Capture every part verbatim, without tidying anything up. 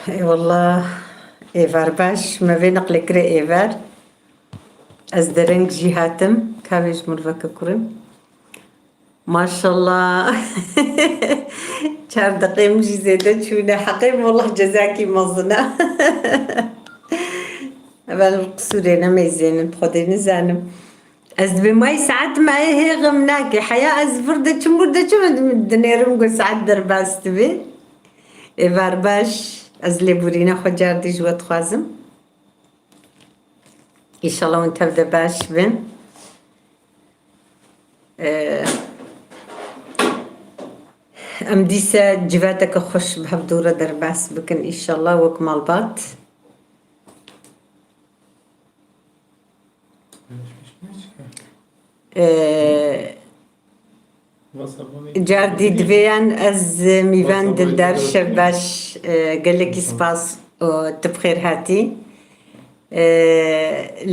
Eyvallah. Êvar baş, me vê neqlê kire êvar. Ez dereng jî hatim, ka vê ji mirveke kurim. Maşallah. Çar deqê min jî zêde çûne. Heqê min, wallah cezakî mezin e. Evel qisûrê ne mêzênin, bi Xwedê nizanim. Ez dibê may saet me hê xem nake. Heya ez vir de çim, vir de çim, dinêrim ku saet derbas dibe. Êvar baş, ez lêborîna xwe cardî ji we dixwazim. Înşallah hûn tev de baş bin. Ee, em dîse civateke xweş bi hevdû re derbas bikin, înşallah wek malbat. Ee, Cardî divêyan ez Mîvan Dildar Şevbaş, e, gelekî spas û tu bi xêr hatî. E,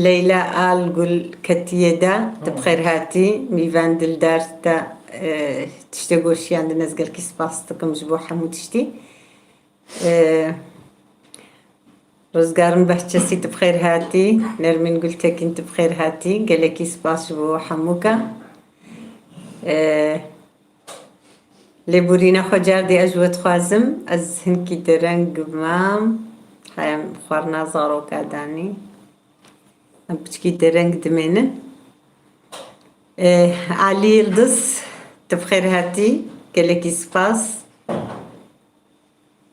Leyla Al Gul ketiye de, tu bi xêr hatî. Mîvan Dildar te, e, tiştê goşiyandin, ez gelekî spas dikim ji bo hemû tiştî. E, Rizgarin Behçesî, tu bi xêr hatî. Nermîn Gultekîn, tu bi xêr hatî. Gelekî spas ji bo hemûka. E, lêborîna xwe cardî ez ji we dixwazim. Ez hinkî dereng mam. Heyam xwarina zaroka danî. Em piçkî dereng dimênin. E, Alî Yildiz, tu bi xêr hatî. Gelekî spas.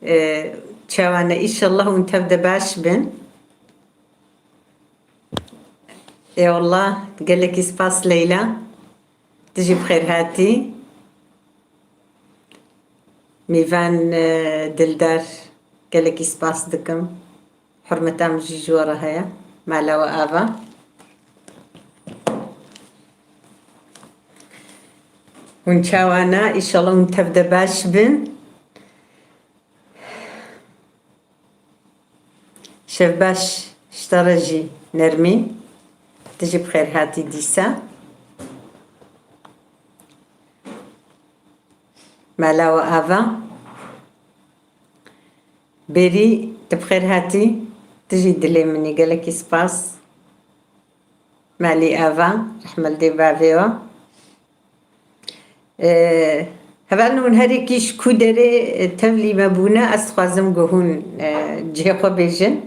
E, çawa ne, înşallah hûn tev de baş bin. Ê wallah, gelekî spas Leyla. Tu jî bi xêr hatî. Mîvan, e, Dildar, gelekî spas dikim. Hurmeta min jî ji we re heye. Mala we ava. Hûn çawa ne? Înşallah hûn tev de baş bin. Şevbaş ji te re jî Nermîn. Tu jî bi xêr hatî dîsa. Mala we ava. Bêrî, tu bi xêr hatî. Tu jî dilê min î. Gelekî spas. Malî ava, rehme li dê bavê we. Ee, hevalin hûn her yekî ji ku derê, e, tevlî me bûne, ez dixwazim ku hûn, e, cihê xwe bêjin.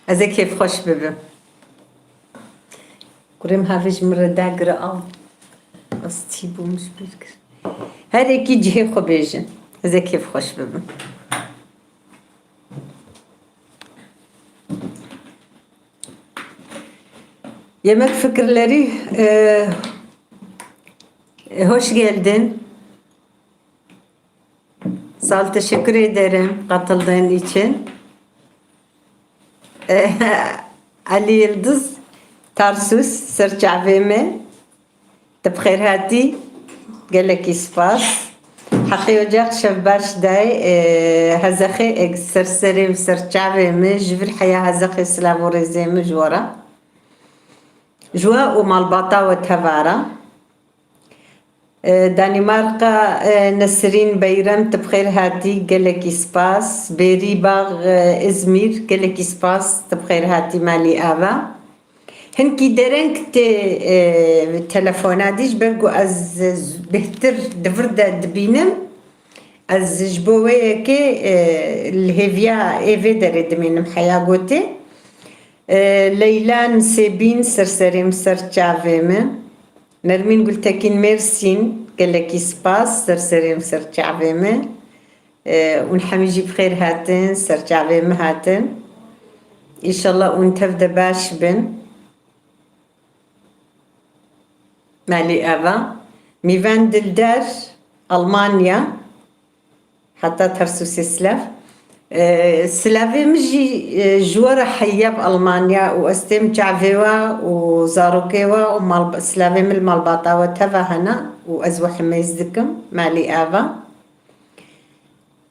Ez ê kêfxweş bibim. Kurê min havê ji min re dagire av. Ez tî bûm ji bîr kir. Her yekî cihê xwe bêjin. Ez ê kêfxweş bibim. Yemek fikirleri, e, e, hoş geldin. Sağ ol, teşekkür ederim katıldığın için. E, Ali Yıldız, Tarsus, ser çavê me. Tu bi xêr hatî. Gelekî spas. Heqê ocaq şevbaş day, e, Hezexê ek ser serê û ser çavê min, ji vir heya Hezexê silav û rêzê min ji we re. Ji we û malbata we teva re. E, Danîmarka, e, Nesrîn Beyrem, tu bi xêr hatî, gelekî spas. Bêrî Bax, e, Îzmîr, gelekî spas, tu bi xêr hatî malî ava. Hinkî dereng tê, e, telefona dî, ji ber ku ez bêhtir di vir de dibînim. Ez ji bo wê yekê, e, li hêviya ê vê derê dimînim heya gotê. E, Leyla Nisêbîn, ser serê min, ser çavê min. Nermîn Gultekîn Mêrsîn, gelekî spas, ser serê min, ser çavê min. E, hûn hemî jî bi xêr hatin, ser çavê min hatin. Înşallah hûn tev de baş bin. Malî ava. Mîvan Dilder, Almanya. Heta Tarsusê silav. E, silavê min jî, e, ji we re heya bi Almanya û ez têm çavê we û zarokê we û mal-, silavê min li malbata we teva hene û ez we himêz dikim. Malî ava.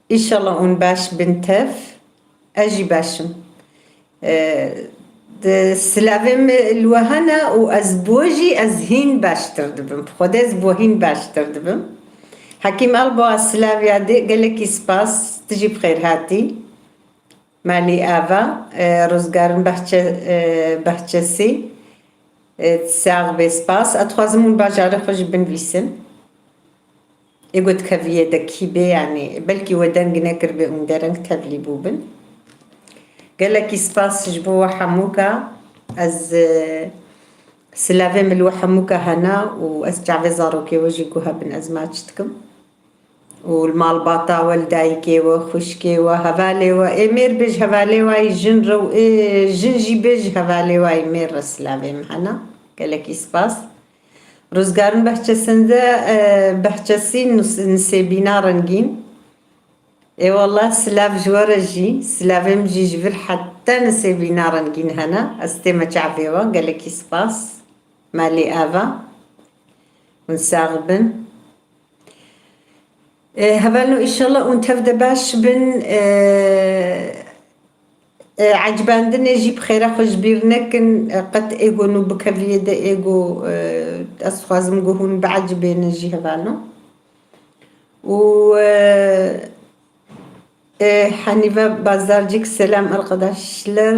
Înşallah hûn baş bin tev. Ez jî baş im. E, di silavê min li we hene û ez bi we jî ez hîn baştir dibim. Bi Xwedê ez bi we hîn baştir dibim. Hekîm Alba, silav ya dê, gelekî spas, tu jî bi xêr hatî. Malî Ava, e, Ruzgarin Behçe-, e, Behçesî, e, sax bê, spas. Ez dixwazim hûn bajarê xwe jî binivîsin. Ê got keviyê de kî bê, yanî belkî we deng nekiribê û dereng tevlî bûbin. Gelekî spas ji bo we hemûka. Ez, e, silavê min li we hemûka hena û ez çavê zarokê we jî guhe bin, ez maç dikim. Û li malbata we, li dayikê we, xwişkê we, hevalê we, ê mêr bê ji hevalê we yî jin re û ê jin jî bê ji hevalê we yî mêr re silavê min hena. Gelekî spas. Ruzgarin Behçesinde, e, Behçesî nus-, nisêbîna rengîn. Ê wallah, silav ji we re jî, silavê min jî ji vir heta nisêbîna rengîn hene. Ez tême çavê we, gelekî spas. Malî Ava. Hûn sax bin. E, hevalno, înşallah hûn tev de baş bin. E, e, ecibandinê jî bi xêra xwe ji bîr nekin. E, qet êgo nû bikeviyê de êgo, e, ez dixwazim ku hûn biecibênin jî, hevalno. Û, e, e, Hanife Bazarcık, selam arkadaşlar,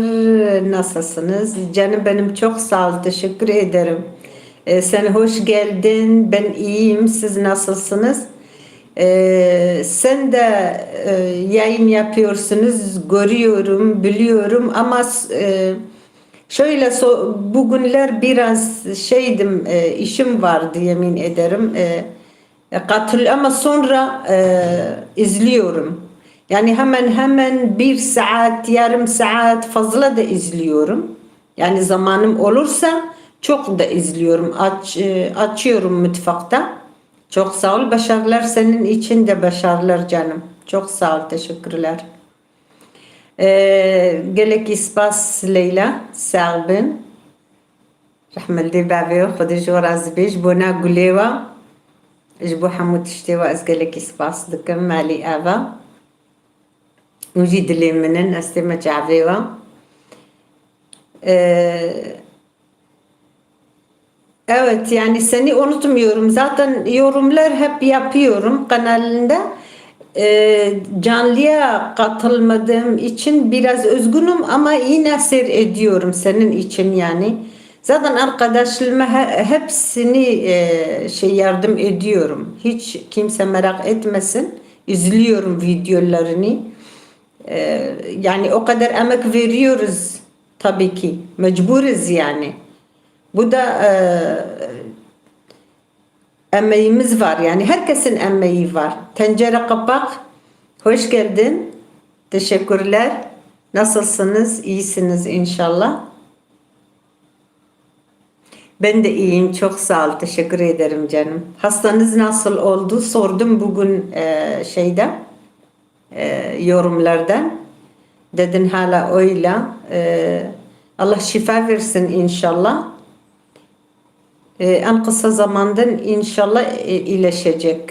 nasılsınız? Canım benim, çok sağ ol, teşekkür ederim. E, sen hoş geldin, ben iyiyim, siz nasılsınız? E, sen de, e, yayın yapıyorsunuz, görüyorum, biliyorum ama, e, şöyle so-, bugünler biraz şeydim, e, işim vardı, yemin ederim. E, e, katıl-, ama sonra, e, izliyorum. Yani hemen hemen bir saat, yarım saat fazla da izliyorum. Yani zamanım olursa çok da izliyorum. Aç-, e, açıyorum mutfakta. Çok sağ ol. Başarılar senin için de başarılar canım. Çok sağ ol. Teşekkürler. E, gelekî spas Leyla. Sağ bin. Rehmildê bavê we, Xwedê ji we razî bê. Ji bona gulê we, ji bo hemû tiştê we ez gelekî spas dikim. Malî Ava. Hûn jî dilê min in, ez tême çavê we. Ee, evet, yani seni unutmuyorum. Zaten yorumlar hep yapıyorum kanalında. E, canlıya katılmadığım için biraz üzgünüm ama yine seyrediyorum senin için yani. Zaten arkadaşlarıma he-, hepsini, e, şey, yardım ediyorum. Hiç kimse merak etmesin. İzliyorum videolarını. E, yani o kadar emek veriyoruz tabii ki. Mecburuz yani. Bu da, e, emeğimiz var. Yani herkesin emeği var. Tencere kapak, hoş geldin. Teşekkürler. Nasılsınız? İyisiniz inşallah. Ben de iyiyim. Çok sağ ol. Teşekkür ederim canım. Hastanız nasıl oldu? Sordum bugün, e, şeyde, e, yorumlardan. Dedin hala öyle. E, Allah şifa versin inşallah. E, en kısa zamandan inşallah, e, iyileşecek.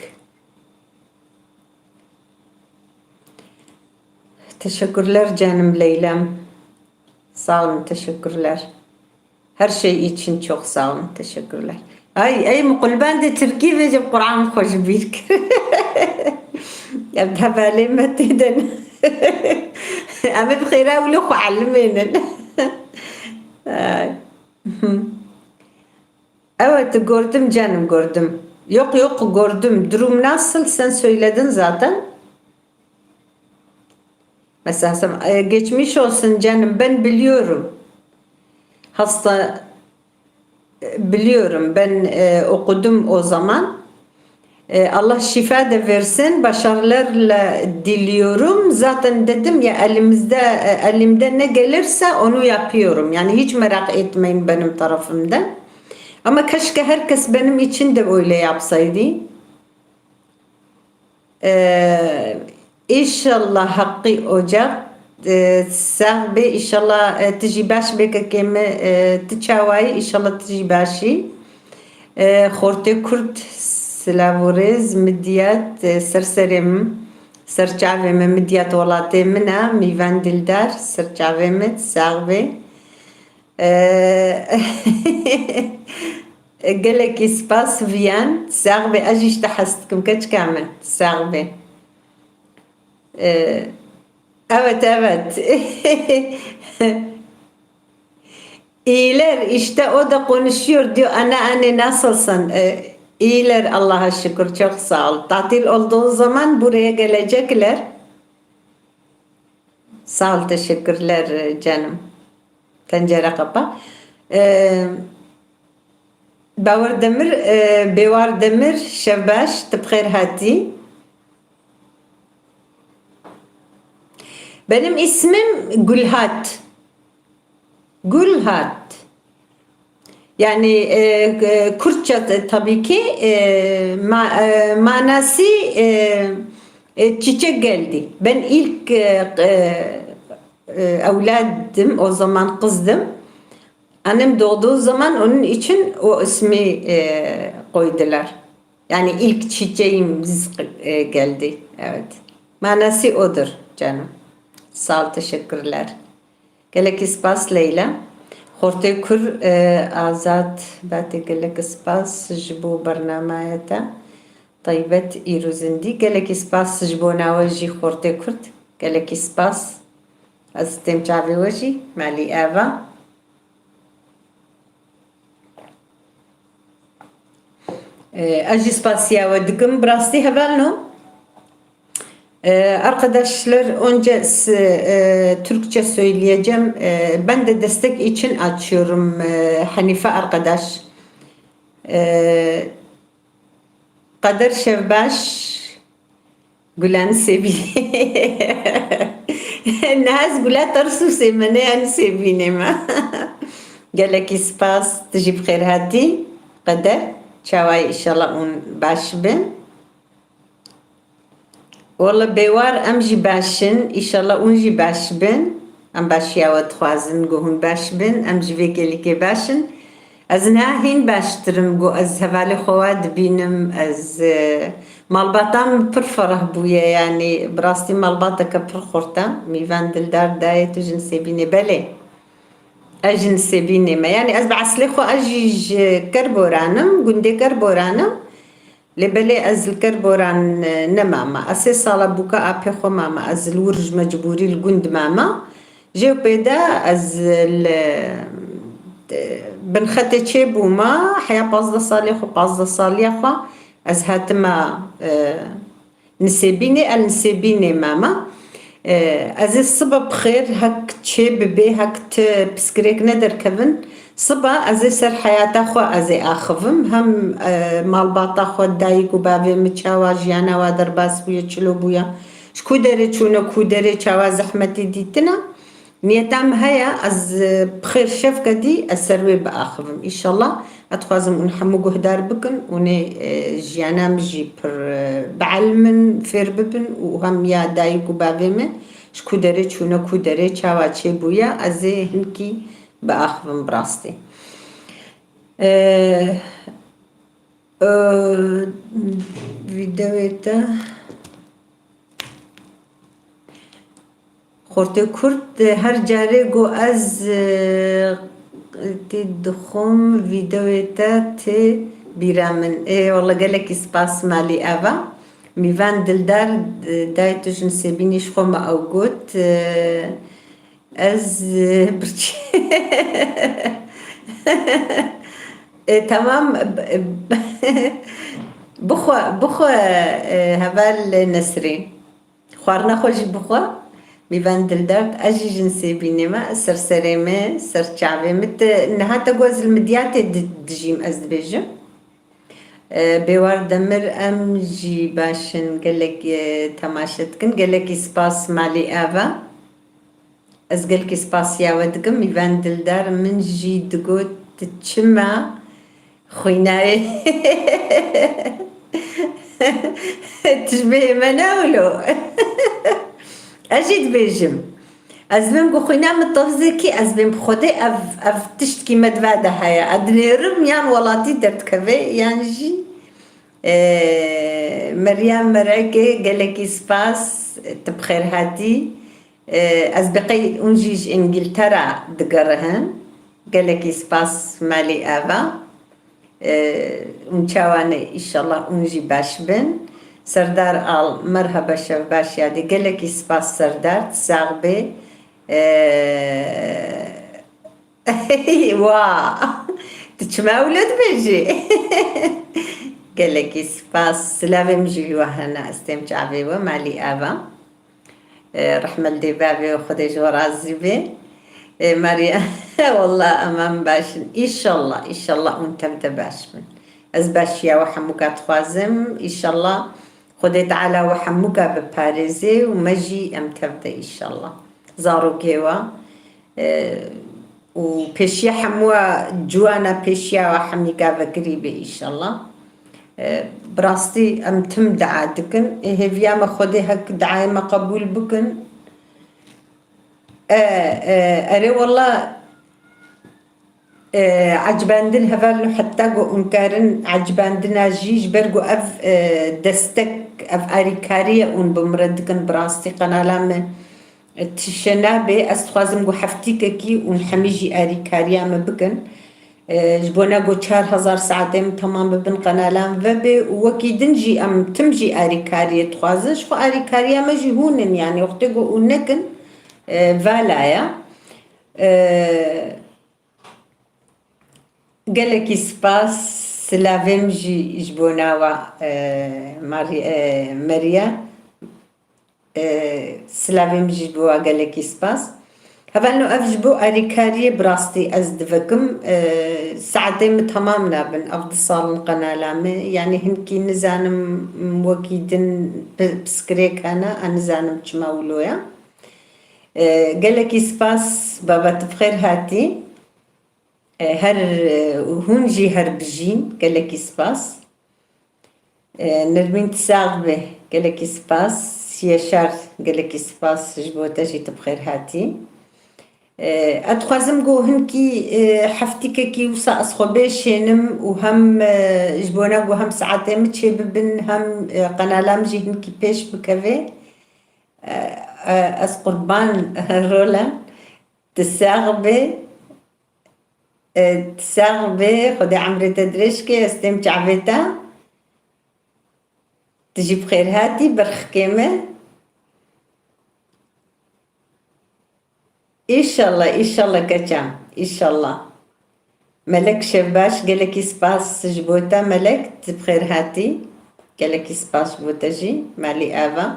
Teşekkürler canım Leyla'm. Sağ olun, teşekkürler. Her şey için çok sağ olun, teşekkürler. Ay, ay, min qulbandê Tirkî vêjim, Quran xwe ji bîr kir. Em hevalê me têden. Em ê bi xêra wilo xwe elimênin. Ay. Evet, gördüm canım, gördüm. Yok, yok, gördüm. Durum nasıl? Sen söyledin zaten. Mesela sen, e, geçmiş olsun canım, ben biliyorum. Hasta, e, biliyorum, ben, e, okudum o zaman. E, Allah şifa da versin, başarılarla diliyorum. Zaten dedim ya, elimizde, e, elimde ne gelirse onu yapıyorum. Yani hiç merak etmeyin benim tarafımdan. Ama keşke herkes benim için de öyle yapsaydı. Ee, inşallah Hakkı Ocak, e, sax bê, inşallah, e, tu jî baş bê kekê me, e, tu çawayî, inşallah tu jî başî. E, Xortê Kurd, silav û rêz, Midyat, e, ser serê min, ser çavê min, Midyat welatê min e, Mîvan Dildar, ser çavê min, sax bê. E, Gelekî spas Viyan. Sax be, ez jî ji te hez dikim keçika min. Sax be. Ee, evet, evet. İyiler, işte o da konuşuyor diyor, anneanne nasılsın? Ee, iyiler, Allah'a şükür, çok sağ ol. Tatil olduğun zaman buraya gelecekler. Sağ ol, teşekkürler canım. Tencere kapa. Ee, Bawar Demir, e, Bêwar Demir, şevbaş, tu bi xêr hatî. Benim ismim Gülhat. Gülhat. Yani, e, e, Kürtçe t-, tabii ki, e, ma-, e, manası, e, e, çiçek geldi. Ben ilk, e, e, e, evladım, o zaman kızdım. Annem doğduğu zaman onun için o ismi, e, koydular. Yani ilk çiçeğimiz, e, geldi. Evet. Manası odur canım. Sağ ol, teşekkürler. Gelek spas Leyla. Xortê Kur, e, Azad Batê, gelek spas ji bo bernamaya te. Taybet Îrozindî, gelek spas ji bo nawe jî Xortê Kurd. Gelek spas. Ez têm çavê we jî, Malî Eva. Ee, ez jî spasiya we dikim. Bi rastî hevalno. Ee, arkadaşlar, önce s-, e, Türkçe söyleyeceğim. Ee, ben de destek için açıyorum, ee, Hanife arkadaş. Ee, Kader Şevbaş, Gulan Sevî. Naz Gula Tarsusê me, ne yani Sevînê me. Gelekî spas, tu jî bi xêr hatî. Qeder, çawa ye, înşallah hûn baş bin. Walla bêwar em jî baş in, înşallah hûn jî baş bin. Em başiya we dixwazin ku hûn baş bin, em ji vê kêlîkê baş in. Ez niha hîn baştir im, ku ez hevalê xwe wa dibînim, ez, e, malbata min pir fereh bûye, yanî bi rastî malbateke pir xurt e. Mîvan Dildar dayê tu ji Nisêbînê, belê. Ez ji Nisêbînê me. Yanî ez bi eslê xwe, ez jî ji Kerboran im, gundê Kerboran im. Lê belê ez li Kerboran, e, nemama. Ez sê sala bûka apê xwe mama. Ez li wir ji mecbûrî li gund mama. Jê û pê de ez li, e, binxetê çêbûma, heya pazdeh salê xwe, pazdeh saliya xwe ez hatime, e, Nisêbînê, el Nisêbînê mama. E, ez ê sibe bi xêr, hek çê bibe, hek ti piskirêk nederkevin, sibe ez ê ser heyata xwe ez ê axivim. Hem, e, malbata xwe, dayik û bavê min çawa jiyana wa derbas bûye, çilo bûye, ji ku derê çûne, ku derê çawa zehmetê dîtine. Niyeta min heye, ez, e, bi xêr şevke dî ez ser wê biaxivim. Înşallah, ez dixwazim hûn hemû guhdar bikin, hûn ê, e, jiyana min jî pir, e, bielmin, fêr bibin û hem ya dayik û bavê min ji ku derê çûne, ku derê çawa çêbûye, ez ê hinkî biaxivim bi rastî. E, e, Vîdeoyê te. Xortê Kurd, her carê ku ez, e, tê dixwim, vîdeoyê te tê bîra min. Ê, wele gelekî spas Malî Eva. Mîvan Dildar, e, dayê tu ji Nisêbînê ji xwe me ew got, e, ez, e, birçî. E, tamam, e, bixwe, bixwe, e, heval Nesrîn. Xwarina xwe jî bixwe. Mîvan Dildar, ez jî ji Nisêbînê me, ser serê me, ser çavê me. Ti niha te got ez li Midyatê di-, dijîm, ez dibêjim. E, Bêwar Demir, em jî baş in, gelek, e, temaşe dikin. Gelekî spas Malî Eva. Ez gelkî spasiya we dikim. Mîvan Dildar min jî digot, tu çima xwînayê? Tu ji bê me ne wilo? Ez jî dibêjim. Ez dibêm ku xwîna min tevzekî, ez bêm bi Xwedê ev, ev tiştkî me di va de heye. Ez dinêrim yan welatî derdikeve yan jî, e, Meryem Merekê, gelekî spas, tu bi xêr hatî. E, ez bi qey hûn jî ji Îngiltera digerihin. Gelekî spas Malî Eva. Ee, hûn çawa ne? Înşallah hûn jî baş bin. Serdar Al, merhaba, şev baş yadê. Gelekî spas Serdar, tu sax bê. Ee, wa, tu çima wilo dibêjî? Gelekî spas. Silavê min jî li we hene, ez têm çavê we, malî ava. E, rehme li dê bavê û Xwedê ji we razî be. E, Mariya, wallah em em baş in. Îşallah, îşallah hûn tev de baş bin. Ez başiya we hemûka dixwazim. Îşallah Xwedê Teala we hemûka biparêzê û me jî em tev de îşallah. Zarokê we, e, û pêşiya hemû ciwana pêşiya we hemîka vekirî be îşallah. E, bi rastî em tim dua dikin. Ê hêviya me Xwedê hek duayê me qebûl bikin. E, e, erê wela, e, ecibandin hevalno heta ku hûn karin ecibandina jî ji ber ku ev, e, destek, ev arîkariye hûn bi min re dikin bi rastî qenala me. Tişe nabe, ez dixwazim ku heftîkekî hûn hemî jî arîkariya me bikin. E, ji bona ku çar hezar saetê min temam bibin qenalan vebe û wekî din jî em tim jî arîkariyê dixwazin. Ji xwe arîkariya me jî hûn in, yanî wextê ku hûn nekin, e, vala ye. E, Gelekî spas, silavê min jî ji bo nawa, e, Mari-, e, Meriye. E, silavê min jî ji bo we gelekî spas. Hevalno ev ji bo arîkariyê bi rastî ez divekim. E, saetê min temam nabin. Ev du sal in qenala me. Yanî hinkî nizanim wekî din pi-, piskirêk hene. Ez nizanim çima wilo ye. E, gelekî spas baba, tu bi xêr hatî. E, her, e, hûn jî her bijîn, gelekî spas. E, Nermîn, tu sax be, gelekî spas. Yaşar, gelekî spas, ji bo te jî tu bi xêr hatî. E, ez dixwazim ku hinkî, e, heftîkekî wisa ez xwe bêşênim û hem, e, ji bona ku hem saetê min çêbibin, hem, e, qenala min jî hinkî pêş bikeve. E, e, ez qurban Roland, tu sax be. E, tu sax bê, Xwedê emrê te dirêj ke, ez têm çavê te. Tu jî bi xêr hatî, berxikê me. Îşallah, îşallah keçam, îşallah. Melek Şevbaş, gelekî spas ji bo te Melek, tu bi xêr hatî. Gelekî spas ji bo te jî, malî ava.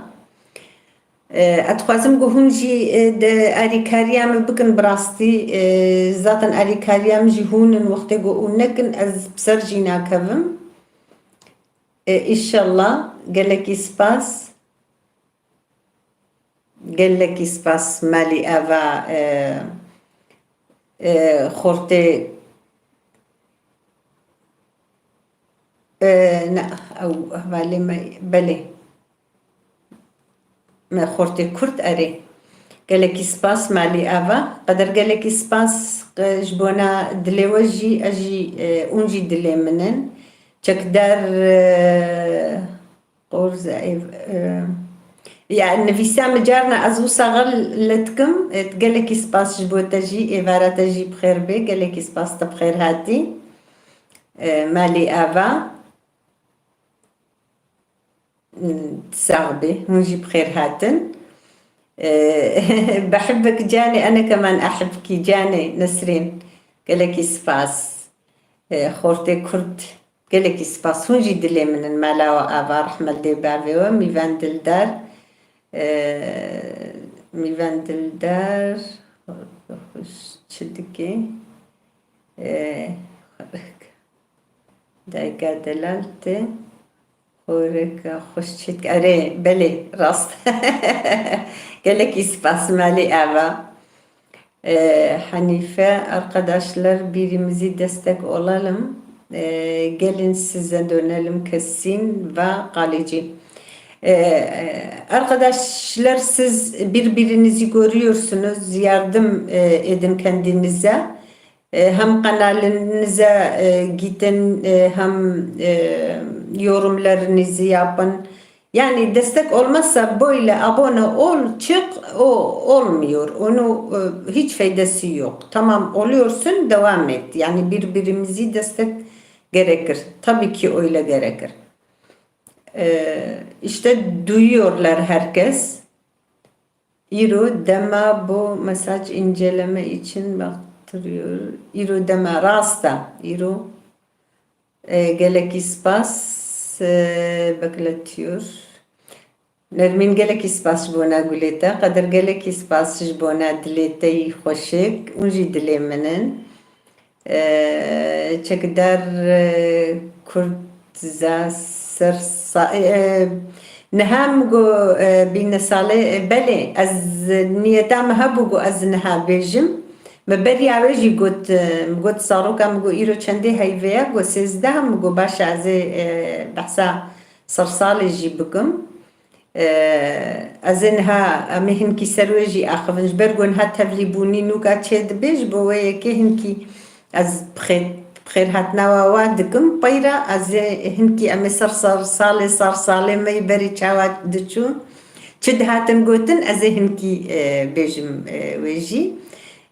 E, ez dixwazim ku hûn jî, e, de alîkariya min bikin bi rastî. E, zaten alîkariya min jî hûn in, wextê ku hûn nekin, ez bi ser jî nakevim. E, îşallah, gelekî spas. Gelekî spas, malî ava, e, e, xortê, e, ne, ew hevalê me, belê. Me xortê Kurd, erê. Gelekî spas, malî ava. Qeder gelekî spas, e, ji bona dilê we jî, ez jî, e, hûn jî dilê min in. Çekdar, e, Qorze, ev, e, ya, nivîsa min carna ez wisa xelet dikim. E, gelekî spas ji bo te jî, êvara te jî bi xêr bê. Gelekî spas, te bi xêr hatî. E, malî ava. Hmm, sax bê, hûn jî bi xêr hatin. E, behibbek canê, ene keman ehibkî canê Nesrîn. Gelekî spas. E, xortê Kurd. Gelekî spas. Hûn jî dilê min in, mala we ava, rehmet dê bavê we, Mîvan Dildar. E, Mîvan Dildar, xweş çi dikê? E, dayika delal te, xoreka xweş çi dikê? Erê, belê, rast. Gelekî spas, malî ava. Ee, Hanife, arkadaşlar, birimizi destek olalım. Ee, gelin size dönelim kesin ve kalıcı. Ee, arkadaşlar, siz birbirinizi görüyorsunuz, yardım, e, edin kendinize. E, hem kanalınıza, e, gidin, e, hem, e, yorumlarınızı yapın. Yani destek olmazsa böyle abone ol, çık, o olmuyor. Onu, e, hiç faydası yok. Tamam oluyorsun, devam et. Yani birbirimizi destek Gerekir. Tabii ki öyle gerekir. E, işte duyuyorlar herkes. Îro dema bo mesaj inceleme için baktırıyor. Îro dema rast e. Îro, e, gelekî spas, e, bekletiyor. Nermîn, gelekî spas ji bona gulê te. Qedir, gelekî spas ji bona dilê te yî xweşik. Hûn jî dilê min in. E, çekdar, e, Kurd za ser sa-, e, e, niha min got, e, bîne salê, e, belê, ez niyeta min hebû got ez niha bêjim. Me beriya wê jî got, e, min got zaroka min got îro çendê heyvê ye? Got sêzdeh. Min got baş e, ez ê, e, behsa sersalê jî bikim. E, ez ê niha, em ê hinkî ser wê jî axivin. Ji ber ku niha tevlîbûnî nûka çê dibe, ji bo wê yekê hinkî ez bi xêr, bi xêrhatina wa wa dikim. Peyra ez ê hinkî, em ê ser, ser salê, ser salê me yî berê çawa diçû, çi dihatin gotin, ez ê hinkî, e, bêjim, e, wê jî.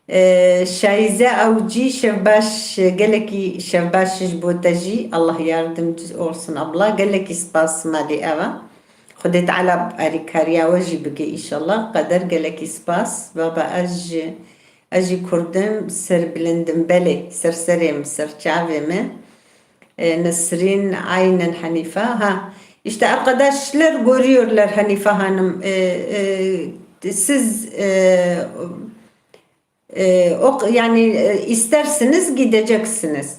E, Şayize Avcı, şevbaş, gelekî şevbaş ji bo te jî. Allah yardımcı olsun abla. Gelekî spas malê eva. Xwedê Teala alîkariya we jî bike înşallah. Qeder, gelekî spas. Baba, ez jî, ez jî Kurd im, serbilind im. Belê, ser serê min, ser çavê min. E, Nesrin, aynen Hanife. Ha, işte arkadaşlar görüyorlar Hanife Hanım. E, e, siz, e, e, o, yani, e, istersiniz gideceksiniz.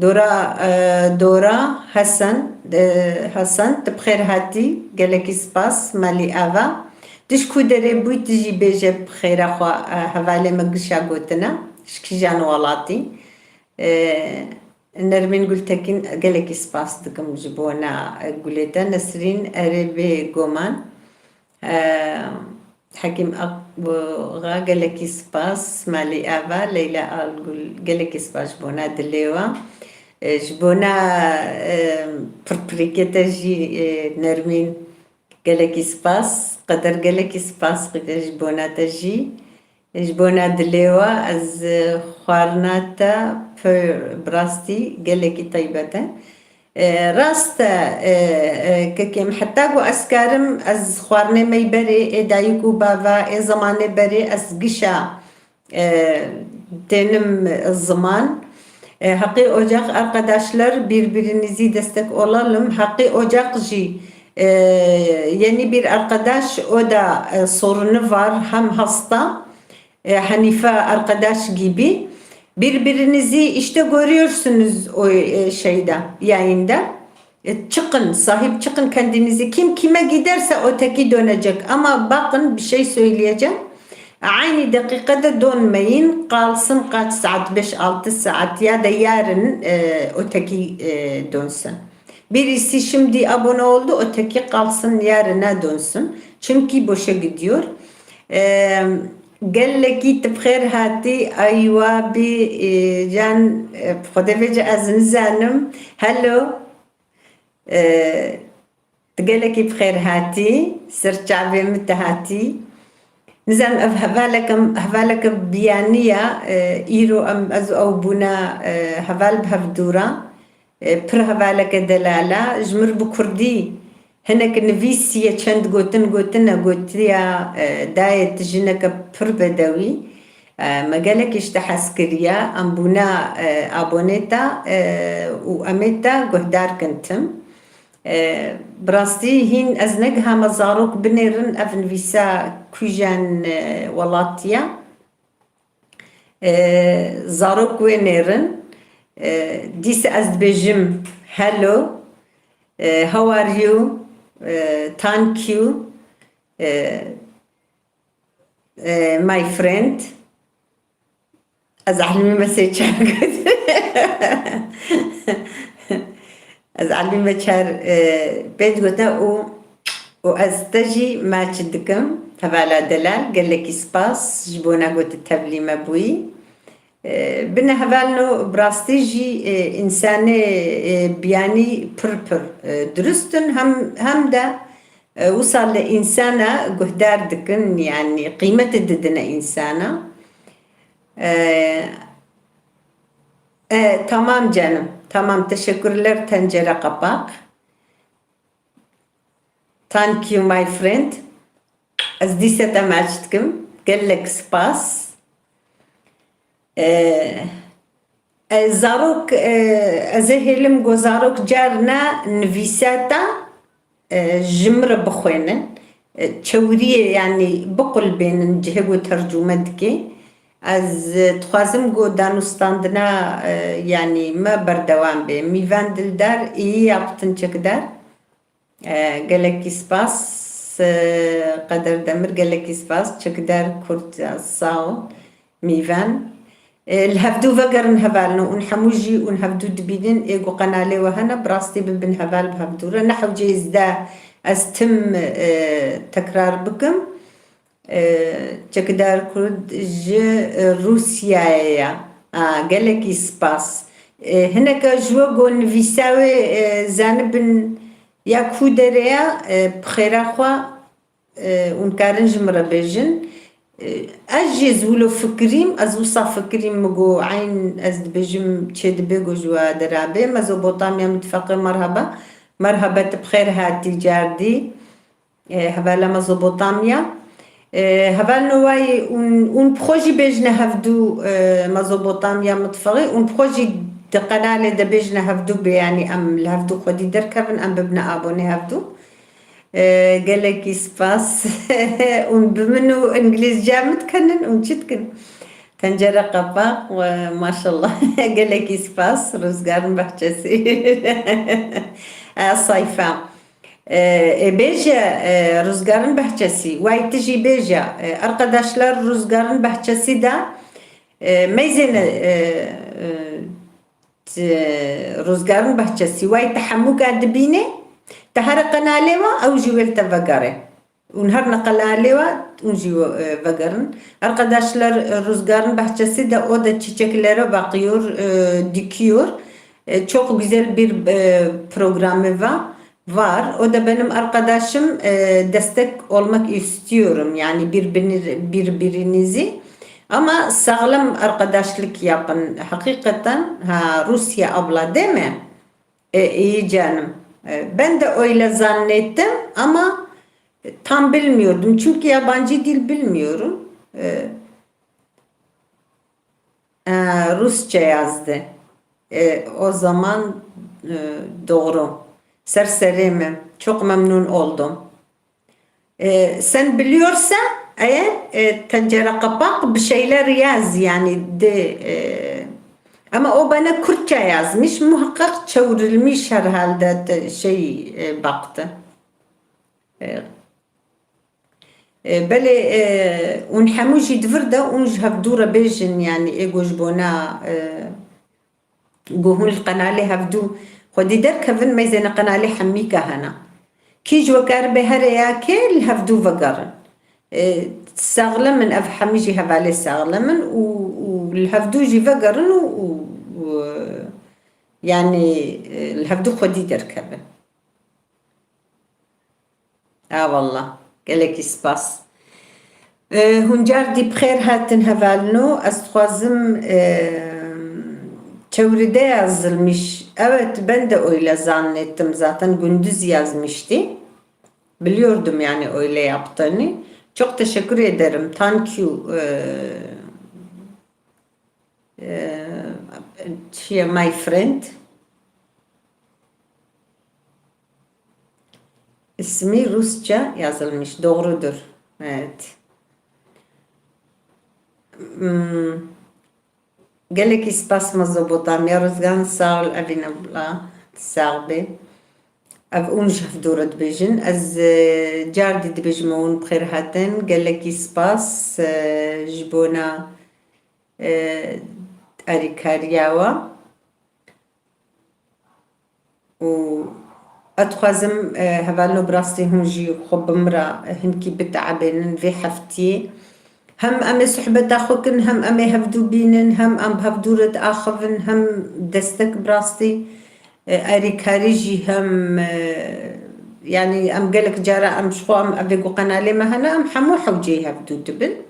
Dora, e, Dora Hasan, e, Hasan, tu bi xêr hatî, gelekî spas, malî ava. Tu ji ku derê bûyî, tu jî bêje bi xêra xwe, e, hevalê me gişa gotina, ji kîjan welatî. E, Nermîn Gultekin, gelekî spas dikim ji bona, e, gulê te. Nesrîn, erê bê goman. E, Hekîm Akbuğa, gelekî spas. Malî Ava, Leyla Algul, gelekî spas ji bona dilê we. E, ji bona, e, pirpirîkê te jî, e, Nermîn, gelekî spas. Qeder, gelekî spas ji bona te jî. Ji bona dilê we, ez, e, xwarina te pir, bi rastî gelekî taybet e. E, rast e, e, e, kekê min, heta ku ez karim, ez xwarinê me yî berê, ê dayik û bava, ê zemanê berê, ez gişa, e, tênim ziman. E, Heqî Ocak, arkadaşlar, birbirinizi destek olalım. Heqî Ocak jî, e, yeni bir arkadaş, o da, e, sorunu var, hem hasta. E, Hanife arkadaş gibi. Birbirinizi işte görüyorsunuz o, e, şeyde, yayında. E, çıkın, sahip çıkın kendinizi. Kim kime giderse öteki dönecek. Ama bakın, bir şey söyleyeceğim. Aynı dakikada dönmeyin. Kalsın kaç saat, beş altı saat ya da yarın, e, öteki, e, dönsün. Birisi şimdi abone oldu, öteki kalsın yarına dönsün. Çünkü boşa gidiyor. E, Gelekî tu bi xêr hatî, Aywa bî, e, can, e, Xwedê vêce ez nizanim. Hello. E, Tu gelekî bi xêr hatî, ser çavê min tu hatî. Nizanim ev hevaleke, hevaleke biyanî ya, e, îro em, ez û ew bûna, e, heval bi hev dûra. E, pir hevaleke delala, ji mir bi kurdî hinek nivîsiye, çend gotin gotine, gotiya, e, dayê tu jineke pir bedewî. E, me gelekî ji te hez kiriye, em bûna, e, abonê te, e, û em ê te guhdar kin tim. E, bi rastî hîn ez negihame zarok binêrin ev nivîsa kûjan, e, welatiye. E, zarok wê nêrin. E, dîse ez dibêjim hello, e, how are you, e, thank you, e, e, my friend. Ez elmî me sê çar got. Ez elmî me çar, e, pênc gote û, û ez te jî maç dikim. Hevala delal, gelekî spas ji bona ku tu tevlî me bûyî. E, bine hevalno, bi rastî jî, e, însanê, e, biyanî pir pir, e, dirust in, hem, hem de, e, wisa li însana guhdar dikin, yanî qîmetê didine însana. E, E, tamam canım. Tamam, teşekkürler tencere kapak. Thank you, my friend. Ez dîse te maç dikim. Gelek spas. E, e, zarok, e, ez ê hêlim go zarok carna nivîseta, e, ji min re bixwênin. E, çewiriyê, yanî biqulbênin cihê ku tercûme dike. Ez, e, dixwazim ku danûstandina, e, yanî me berdewam bê. Mîvan Dildar, iyi yaptın çekidar. E, gelekî spas, e, Qeder Demir, gelekî spas. Çekidar Kurt, ya, sağ ol. Mîvan. E, li hevdû vegerin hevalno, ûn hemû jî ûn hevdû dibînin, ê ku qenalê we hene, bi rastî bibin heval bi hevdû re. Ne hewceyî zde ez tim, e, tekrar bikim. E, çekidar Kurd ji, e, Rûsyayê ye. A, gelekî spas. E, hineka ji we ku nivîsa wê, e, zanibin ya ku derê ye, e, bi xêra xwe, e, hûn karin ji min re bêjin. E, ez jî ez wilo fikirîm, ez wisa fikirîm, min got, eyn ez dibêjim çê dibe ku ji we derabê. Mezopotamya Mitfeqê, merhaba. Merhaba, tu bi xêr hatî cardî. E, hevala Mezopotamya. E, hevalno wayî hûn, hûn bi xwe jî bêjine hevdû, e, Mezopotamya Mitfeqê, hûn bi xwe jî di qenalê de bêjine hevdû bê, yanî em li hevdû xwedî derkevin, em bibine abonê hevdû. E, gelekî spas. Hûn bi min û îngilîzca min dikenin, hûn çi dikin? Tencere kapak, we, maşallah. Gelekî spas, Rûzgarin Behçesî. E, sayfa. E, e, bêje, e, Rûzgarin Behçesî, way tu jî bêje, e, arkadaşlar Rûzgarin Behçesî de, e, meyzêne, e, e, t-, Rûzgarin Behçesî, way tu hemûka dibîne, tu here qenalê we, ew jî wê li te vegere. Hûn her ne qenalê we, hûn jî, e, vegerin. Arkadaşlar, e, Rüzgar'ın bahçesi de o da çiçeklere bakıyor, e, dikiyor. E, çok güzel bir, e, programı var. Var. O da benim arkadaşım, e, destek olmak istiyorum. Yani birbirini-, birbirinizi. Ama sağlam arkadaşlık yapın. Hakikaten, ha, Rusya abla değil mi? E, iyi canım. E, ben de öyle zannettim ama tam bilmiyordum. Çünkü yabancı dil bilmiyorum. E, e, Rusça yazdı. E, o zaman, e, doğru. Ser serê me. Çok memnun oldum. E, sen biliyorsa eğer, e, tencere kapak bir şeyler yaz yani de, e, ama o bana Kürtçe yazmış, muhakkak çevrilmiş herhalde de şey, e, baktı. E, e, belê, e, un hemû jî di vir de un ji hevdû re bêjin, yani ê ku ji bona, e, ku hûn li qenalê hevdû xwedî derkevin, meyzêne qenalê hemîka hene. Kî ji we karibe here ya kê li hevdû vegerin. E, saxlem in, ev hemî jî hevalê saxlem in û, û li hevdû jî vegerin û, û, û, e, yanî, e, li hevdû xwedî derkevin. A wallah, gelekî spas. E, hûn cardî bi xêr hatin hevalino. Ez dixwazim, e, çewride yazılmış. Evet, ben de öyle zannettim zaten. Gündüz yazmıştı. Biliyordum yani öyle yaptığını. Çok teşekkür ederim. Thank you. E, e, şey, my friend. İsmi Rusça yazılmış. Doğrudur. Evet. Hmm. Gelekî spas Mezopotamya. Ruzgan, sağ ol, evîne bila. Sağ be. Ev un ji hevdû re dibêjin. Ez, e, cardî dibêjim, un bi xêr hatin. Gelekî spas, e, ji bona, e, erîkariya we. Û ez dixwazim, e, hevalno bi rastî hûn jî xwe bi min re hinkî biteebênin vê heftiyê. Hem em ê sohbeta xwe kin, hem em ê hevdû bînin, hem em bi hevdû re diaxivin, hem destek bi rastî, e, erîkarî jî, hem, e, yanî em gelek cara em ji xwe em evê ku qenalê me hene, em hemû hewceyî hevdû dibin.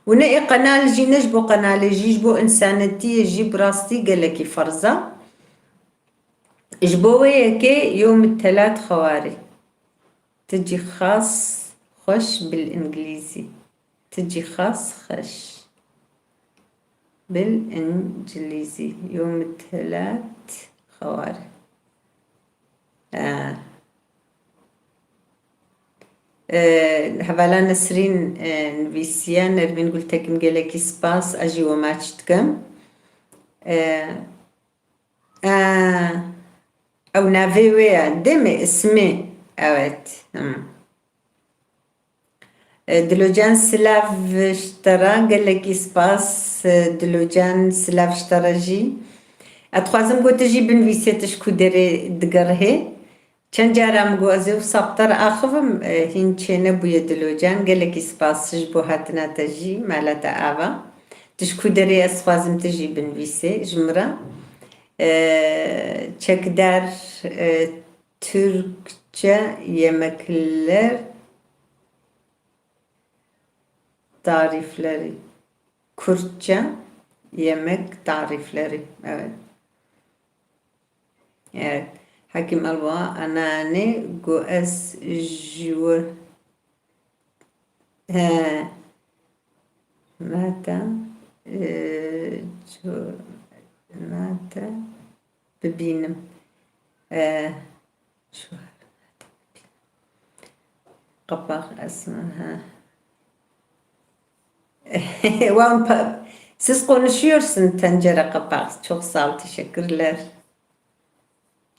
Û ne ê qenal jî, ne ji bo qenalê jî, ji bo însanetiyê jî bi rastî gelekî ferz e. Ji bo wê yekê yewmit telat xewarê. Tu cî xas xweş bil îngilîzî. Tu cî xas xweş bil îngilîzî. Yewmit telat xewarê. E, e, hevala Nesrîn, e, nivîsiye, Nermîn Gultekin, gelekî spas, ez jî we maç dikim. E, e, ew navê wê ye, demê ismê, evet. Hmm. E, Dilocan, silav ji te re, gelekî spas, e, Dilocan, silav ji te re jî. Ez dixwazim ku tu jî binivîsê tu ji ku derê digerihê. Çend cara min got ez ê wisa bi te re axivim, e, hîn çênebûye Dilocan. Gelekî spas ji bo hatina te jî, mala te ava. Tu ji ku derê, ez dixwazim tu jî binivîsê ji min re. E, çekdar, e, Türkçe yemekler tarifleri. Kürtçe yemek tarifleri. Evet. Evet. Hakim Alva, anane, go ez ji we. He. Nata, e, ço-, nata bibînim. E, şu Kapak esma, ha. Wan pa-, siz konuşuyorsun tencere kapak. Çok sağ ol, teşekkürler.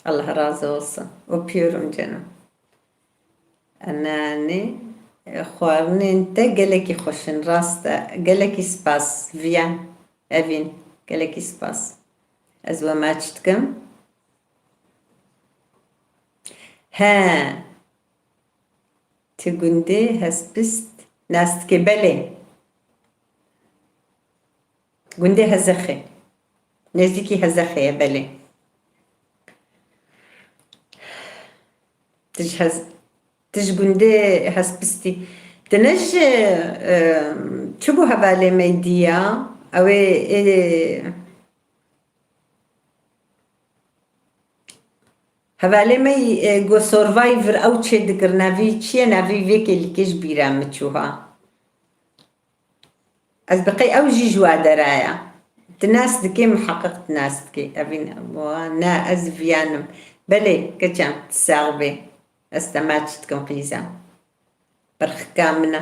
Allah razı olsun. Öpüyorum canım. Ananî, e, xwarinên te gelekî xweş in, rast e. Gelekî spas, Viyan, Evîn, gelekî spas. Ez we maç dikim. He. Ti gundê Hespist nas dikê? Belê. Gundê Hezexê. Nêzdîkî Hezexê ye, belê. Ti ji Hez-, ti ji gundê Hespistî. Ti ne ji, e, çi bû hevalê me dî ya? Ew ê, ê, Hevalê me yî, e, go Survivor ew çê dikir, navî çi ye? Navî vê kêlîkê ji bîra min çû ha. Ez bi qey ew jî ji wa dera ye. Tu nas dikê, miheqeq tu nas dikê. Evîn, wa, ne, ez Viyan im. Belê, keçem, tu sax bê. Ez te maç dikim qîza. Pirxika min e.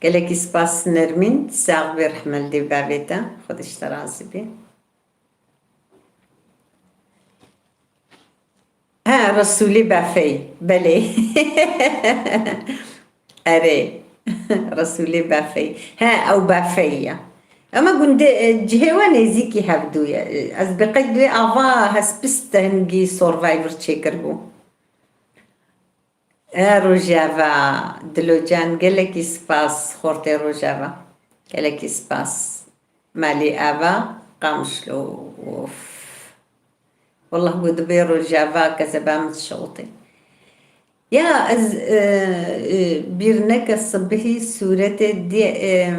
Gelekî spas Nermîn, sax bê, rehme li dê bavê te, Xwedê ji te razî bê. He, Resûlê Bafey, belê. Erê, Resûlê Bafey. He, ew Bafey ya. Ema gundê, e, cihê we nêzîkî hevdû ye. Ez bi qey divê ava Hespist te hingî Survivor çêkiribû. E, Rojava, Dilocan, gelekî spas, xortê Rojava. Gelekî spas. Malê ava, Qamişlo, of. Wallah, got dibê Rojava, kezeba min dişewitê. Ya, ez, e, e, bîr neke sibihî sûretê diye, e,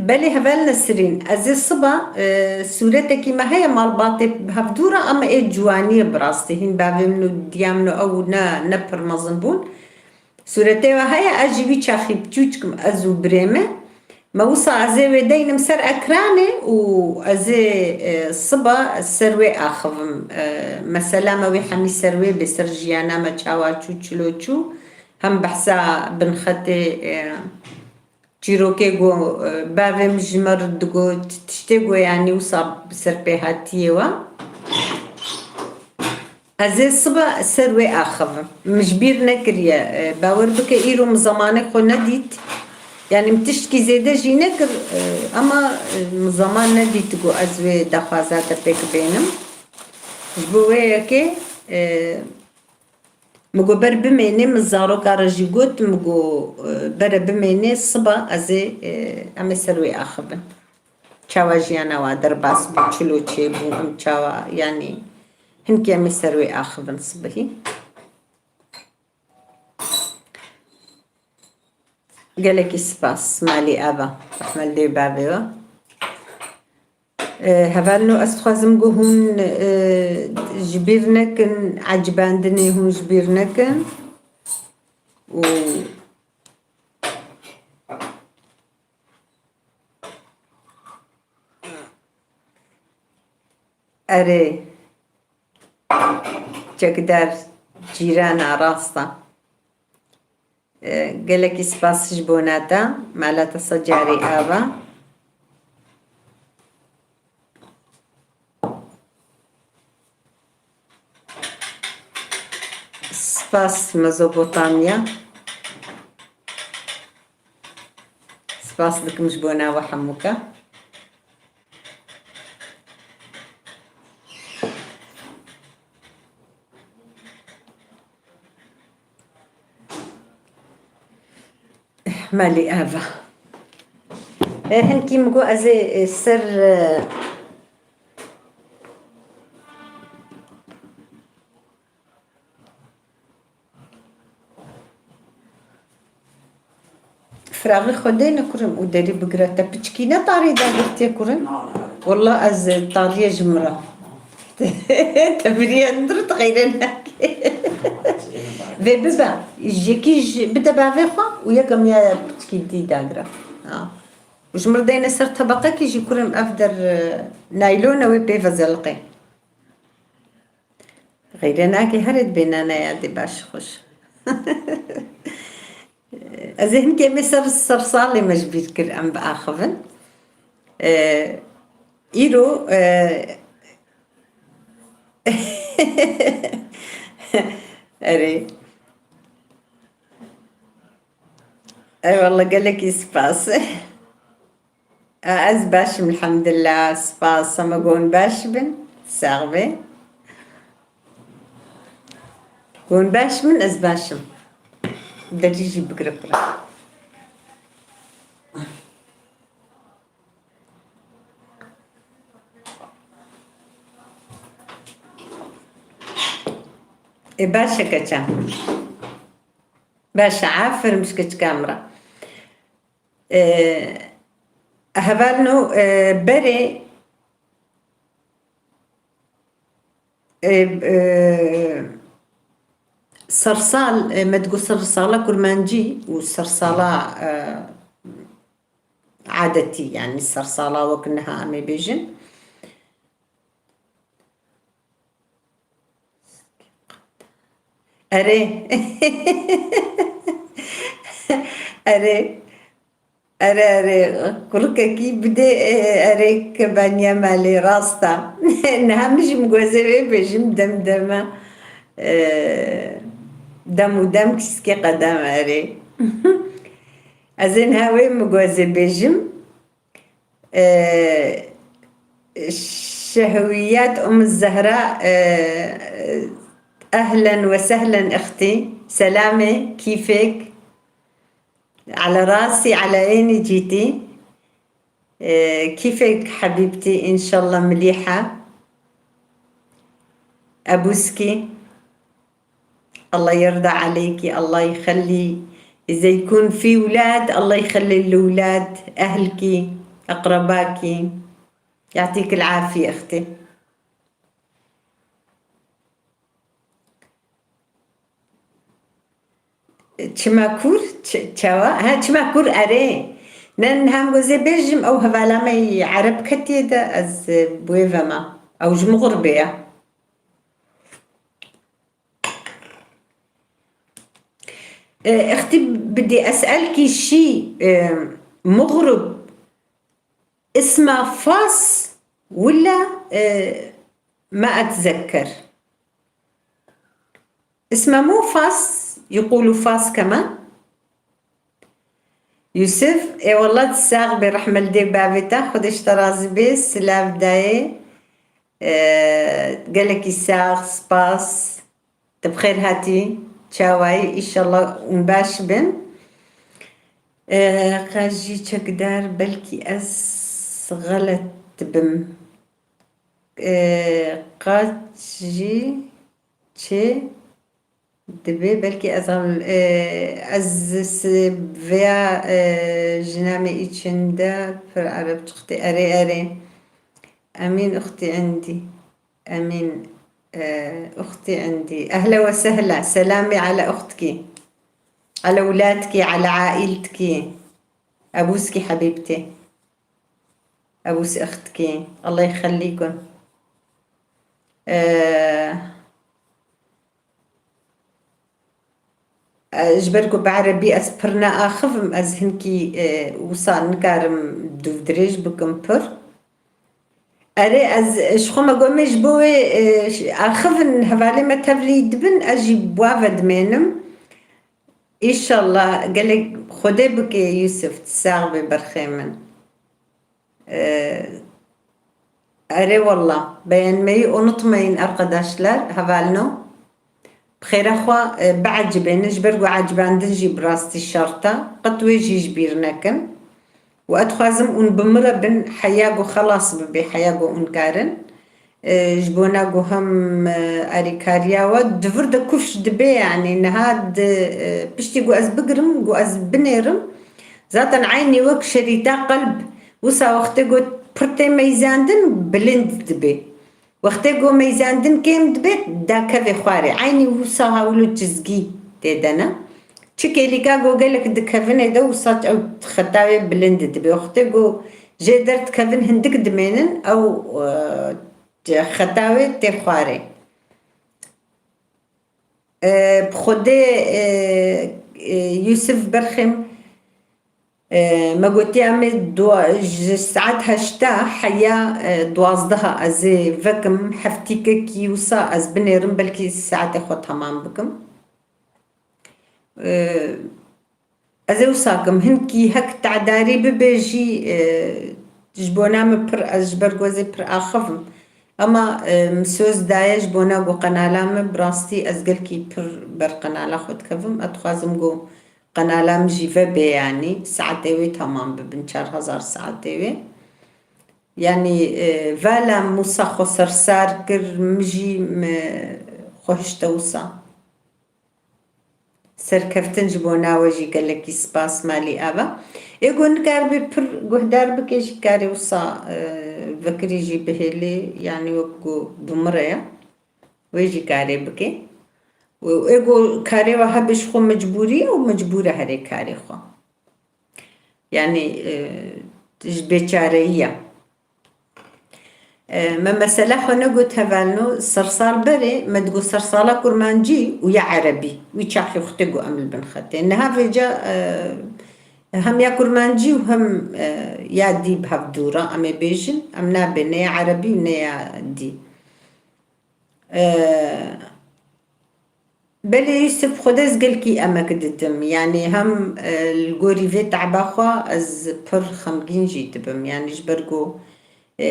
belê heval Nesrîn, ez ê siba, e, sûretekî me heye malbatê hevdû re, ama ê ciwaniyê bi rastî, hîn bavê min û diya min û ew ne, ne pir mezin bûn. Sûretê we heye, ez jî wî çaxî biçûçik im, ez û birê me. Me wisa ez ê wê deynim ser ekranê û ez ê, e, siba ser wê axivim. E, mesela me wê hemî ser wê bê, ser jiyana me çawa çû, çilo çû. Hem behsa binxetê, e, çîrokê got, e, bavê min ji me re digot, tiştê got, yanî wisa bi ser pê hatiyê we. Ez ê siba ser wê axivim. Min ji bîr nekiriye. E, bawer bike, îro min zemanê xwe nedît. Yanî min tiştkî zêde jî nekir, e, ema, e, min zeman nedît ku ez wê daxwaza te pêk bênim. Ji bo wê yekê, e, min got ber bimênê, min zaroka re jî got, min got, e, bere bimênê, siba ez ê, e, em ê ser wê axivin. Çawa jiyana wa derbas bû, çilo çêbû, em çawa, yanî hinkê em ê ser wê axivin sibihî. Gelekî spas, malî ava. Rehme li dê û bavê we. E, hevalno, ez dixwazim ku hûn, e, ji bîr nekin, ecibandinê hûn ji bîr nekin. Û erê, çekdar cîrana rast e. E, gelekî spas ji bona te. Mala te sed carî ava. Spas Mezopotamya. Spas dikim ji bona we hemûka. Malî ava. E, hinkî min got ez ê, e, ser, e, Firaxê Xwedê ne kurim û derî bigire te piçkî ne tarî dagirtiye kurim. Walla ez tarîye ji min re. Te biriye dir tu xeyre nake. Vê bibe. Yekî ji bide bavê xwe û yek emiyaya piçkî dî dagire. Ha. Û ji min re deyne ser tebeqekî jî kurim ev der, e, naylon e wê pê vezeliqê. Xeyre nake, here dibê nane ya dê baş xweş. Ez ê hinkê me ser, ser salê me ji bîr kir, em biaxivin. Ee, îro, ee, erê. Eyvallah, gelekî spas. Ez baş im, elhamdulillah, spas. Hema gon baş bin, sax be. Gon baş bin, ez baş im. Derî jî bigire pira. Ê, baş e keçe. Baş e, aferin ji keçika min re. E, hevalno, e, berê, e, e, sersal, e, me digot sersala kurmancî û sersala, e, adetî, yanî sersala wek niha em ê bêjin. Erê. Erê. Erê, erê. Kurikekî bidê, e, erê kebaniya malê, rast e. Niha min jî min got ez ê vê bêjim, dem dem e. E, dem û dem kîskê qedem, erê. Ez ê niha wê min got ez ê bêjim. Ee, Şehwiyat Umm Zehra, ee, ehlen ve sehlen extî. Selamê, kîfek. Ala rasi, ala ênî cîtî. Ee, kîfek hebîbtî, înşallah milîha. Ebuskî. الله يرضى عليكي، الله يخلي، إذا يكون في ولاد، الله يخلي الأولاد، أهلكي، أقرباكي. يعطيك العافية أختي. Çima kûr? Ç-, çawa? Ha, çima kûr, erê. Ne, niha min got ez ê bêjim, ew hevala me yî ereb ketiye de, ez, e, bi wê ve me. Ew ji Muxribê ye. E, extî bidî, ez elkî şî, e, Muxrib isma Fas wila, e, ma etzekker. Isma mu Fas, yekulu Fas keman. Yusuf, ê wallah, tu sax bê, rehme li dê bavê te, Xwedê ji te razî bê, silav dayê. Ee, gelekî sax, spas. Tu bi xêr hatî, çawayî, înşallah hûn baş bin. Ee, qas jî çekdar, belkî ez xelet dibim. Ee, qas jî çi Dibê belkî ez al-, e, ez s-, vêya, e, jina me îçin de pir ereb çixtê. Erê, erê. Emîn uxtî endî. Emîn, e, uxtî endî. Ehla we sehla. Selamê ala uxtkî. Ala wladkî, ala aîltkî. Ebûskî hebîbtê. Ebûs ixtkî. Allah yixelîkun. E, E, ji ber ku bi erebî ez pir neaxivim, ez hinkî, e, wisa nikarim dûvdirêj bikim pir. Erê, ez, e, ji xwe me got, me ji bo wê, e, ş-, axivin hevalê me tevlî dibin, ez jî bi wa ve dimênim. Înşallah gelek Xwedê bike Yusuf, tu sax bê berxê min. Ee, erê wallah, beğenmeyi unutmayın arkadaşlar, hevalno. Bi xêra xwe, e, biecibêne, ji ber ku ecibandin jî bi rastî şert e, qet wê jî ji bîr nekin. Û ez dixwazim hûn bi min re bin, heya ku xelas bibe, heya ku hûn karin. E, ji bona ku hem, e, alîkariya we di vir de kufş dibe, yanî niha di, e, piştî ku ez bigirim, ku ez binêrim, zaten eynî wek şerîta qelb, wisa wextê ku pir tê meyzandin, bilind dibe. Wextê ku meyzandin kêm dibe, dakeve xwarê. Eynî wisa ha wilo çizgî tê de ne. Çi kêlîka ku gelek di kevinê de, wisa ew xeta wê bilind dibe. Wextê ku jê derdikevin, hindik dimênin, ew, e, Xeta wê tê xwarê. E, bi Xwedê, e, e, Yusuf Berxim, e, me gotiye em ê dua-, ji saet heşta heya, e, duwazdeha ez ê vekim, heftîkekî wisa ez binêrim, belkî saetê xwe temam bikim. E, Ez ê wisa kim, hinkî hek tedarî bibe jî, e, ji bona min pir, ez ji ber ku ez ê pir axivim. Ema, e, min soz daye ji bona ku qenala min, bi rastî ez gelkî pir ber qenala xwe dikevim. Ez dixwazim ku qenala min jî vebe, yanî saetê wê temam bibin, çar hezar saetê wê. Yanî, e, vala min wisa xwe sersar kir, min jî, me xwe hişte wisa. Serkeftin ji bona we jî gelekî spas, malî ava. Ê ku nikaribê pir guhdar bike jî karê wisa, e, vekirî jî bihêlê, yanî wek ku bi min re ye. Wê jî karê bike. Û ê ku karê we hebe ji xwe mecbûrî ye û mecbûr e herê karê xwe. Yanî, e, ji bêçareyî ye. E, me mesela xwe negot hevalno, sersal berê me digot sersala kurmancî û ya erebî. Wî çaxê xwe tê got em li bin xetê. Niha vêca, e, hem ya kurmancî û hem, e, ya dî bi hev dû re em ê bêjin. Em nabê ne ya erebî û ne ya dî. E, Belê Yusuf, Xwedê ez gelkî emek didim. Yanî hem, e, li gorî vê teba xwe ez pir xemgîn jî dibim. Yanî ji ber ku, e,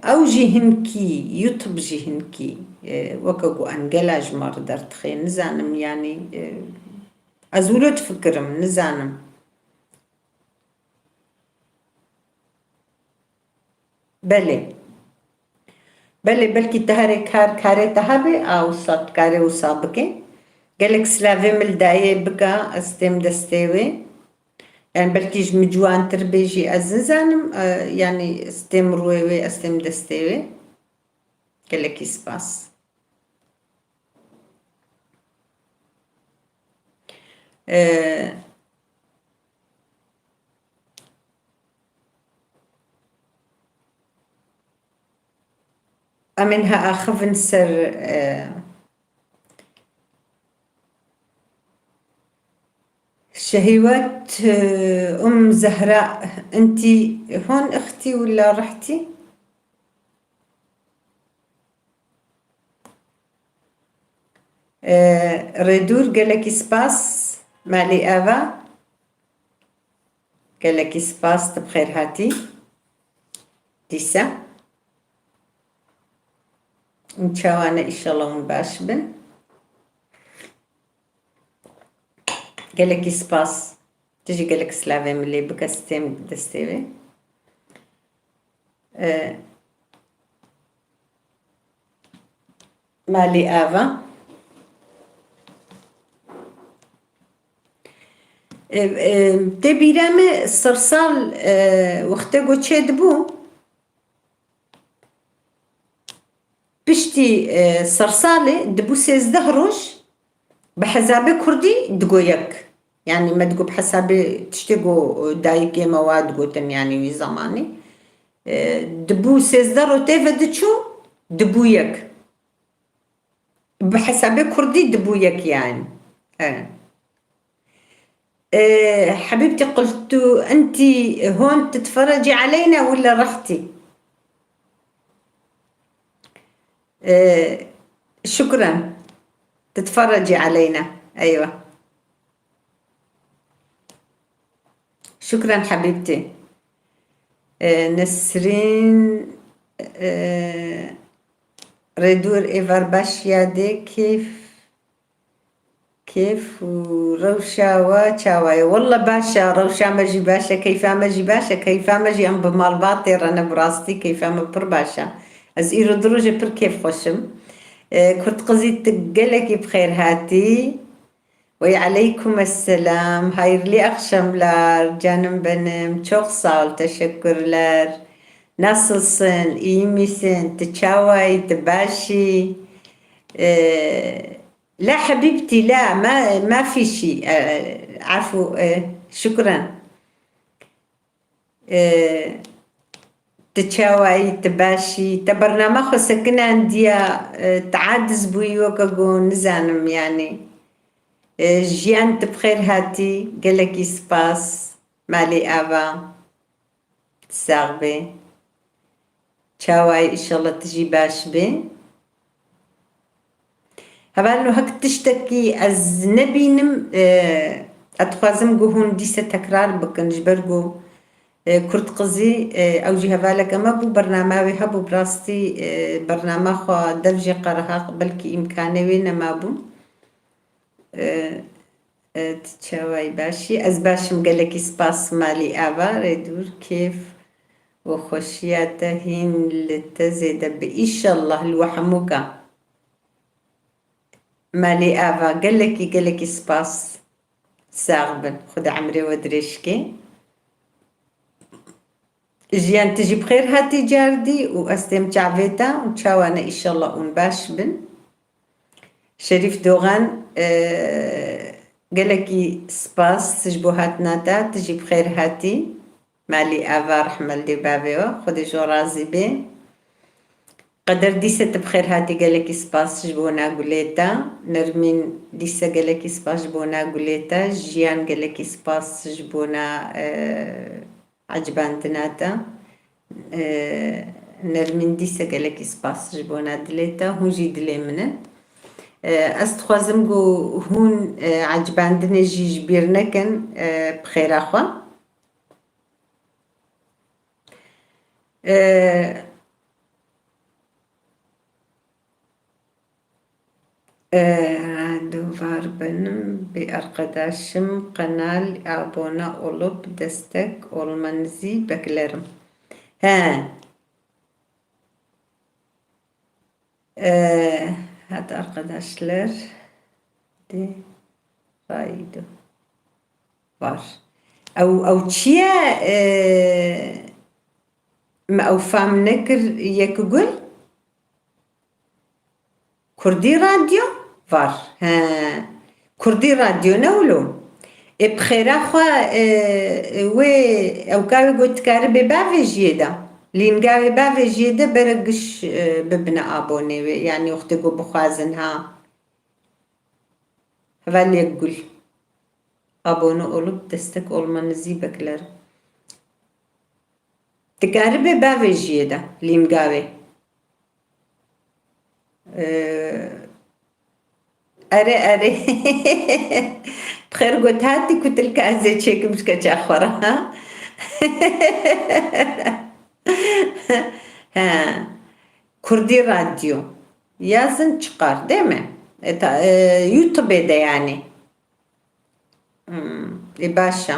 ew jî hinkî, YouTube jî hinkî, e, weke ku engela ji me re derdixê. Nizanim, yanî, e, ez wilo difikirim, nizanim. Belê. Belê, belkî te herê kar, karê te hebe, a wisa dikarê wisa bike. Gelek silavê min li dayê bike, ez têm destê wê. Yani belkî ji min ciwantir bê jî ez nizanim, e, yani ez têm rûyê wê, ez têm destê wê. Gelekî spas. E, Em ê niha axivin ser, e, Şehîwet, e, Um Zehra, intî hon ixtî wila rihtî? E, Rêdûr, gelekî spas, malî ava. Gelekî spas, tu bi xêr hatî. Dîsa. Hûn çawa ne, îşallah hûn baş bin. Gelekî spas. Tu jî gelek silavê min lê bike, stêm destê wê. E, Malî ava. E, e, tê bîra me sersal, e, wextê ku çêdibû, piştî, e, sersalê dibû sêzdeh roj, bi hesabê kurdî digo yek. Yanî me digo bi hesabê tiştê ku dayikê me wa digotin, yanî wî zemanî. E, dibû sêzdeh roj tê ve diçû, dibû yek. Bi hesabê kurdî dibû yek yanî. E. E, حبيبتي قلت أنت هون تتفرجي علينا ولا رحتي؟ E, شكرا. تتفرجي علينا. أيوة. شكرا حبيبتي. E, Nesrîn, e, Rêdûr êvar baş ya dê kêf, kêf û rewşa we çawa ye? Walla baş e, rewşa me jî baş e, keyfa me jî baş e, keyfa me jî em bi malbatê re ne, bi rastî keyfa me pir baş e. Ez îro du rojê pir kêfxweş im. E, Kurtqizî, tu gelekî bi xêr hatî. Ve aleykum esselam. Hayırlı akşamlar canım benim. Çok sağ ol, teşekkürler. Nasılsın? İyi misin? Tu çawayî? Tu başî? Ee, la habibti, la, ma, ma fi şey. Ee, afu, ee, şükran. E, tu çawayî, tu başî? Te bernama xwe sekinandiya, e, tu aciz bûyî, weke ku nizanim, yanî. E, Jiyan, tu bi xêr hatî, gelekî spas. Malê ava, sax bê. Çawayî, înşallah tu jî baş bê. Hevalno, hek tiştekî ez nebînim, e, ez dixwazim ku hûn dîse tekrar bikin, ji ber ku, e, Kurtqizî, e, ew jî hevaleke me bû, bernama wê hebû, bi rastî, e, bernama xwe dev jê qereha, belkî îmkanê wê nemabûn. E, e, tu çawayî, başî? Ez baş im, gelekî spas. Malî ava, rê dûr, kêf û xweşiya te hîn li te zêde bi, îşallah, li we hemûka. Malî ava, gelekî, gelekî spas. Sax bin. Xuda emrê we dirêj ke. Jiyan, tu jî bi xêr hatî cardî û ez têm çavê te û çawa ne, îşallah hûn baş bin. Şerîf Dogan, e, gelekî spas ji bo hatina te, tu jî bi xêr hatî. Malî ava, rehme li dê bavê we, Xwedê ji we razî bê. Qeder, dîse tu bi xêr hatî, gelekî spas ji bona gulê te. Nermîn, dîse gelekî spas ji bona gulê te. Jiyan, gelekî spas ji bona, e, ecibandina te. E, Nermîn, dîse gelekî spas ji bona dilê te. Hûn jî dilê min in. E, ez dixwazim ku hûn, e, ecibandinê jî ji bîr nekin, e, bi xêra xwe. E, e, Duvar benim bir arkadaşım kanal abone olup destek olmanızı beklerim. He. E, hat arkadaşlar de raydo var. Ew, ew çi ye? E, me ew fam nekir, Yekgul? Kurdî radyo? Var. He. Kurdî radyo ne wilo? Ê bi xêra xwe, e, e, wê ewka wê got, dikaribê bavêjiyê de. Lînga wê bavêjiyê de bere giş, e, bibine abonê wê. Yanî wextê ku bixwazin ha. Hevalê Gul. Abone olup destek olmanızı beklerim. Dikaribê bavêjiyê de lînga wê. Ee, erê, erê. Bi xêr got hatî, kutilka ez ê çêkim ji keça xwe re, ha? He. Kurdî Radyo. Yazın çıkar, değil mi? E, ta-, e, YouTube'ê de yani. Hmm, ê baş e.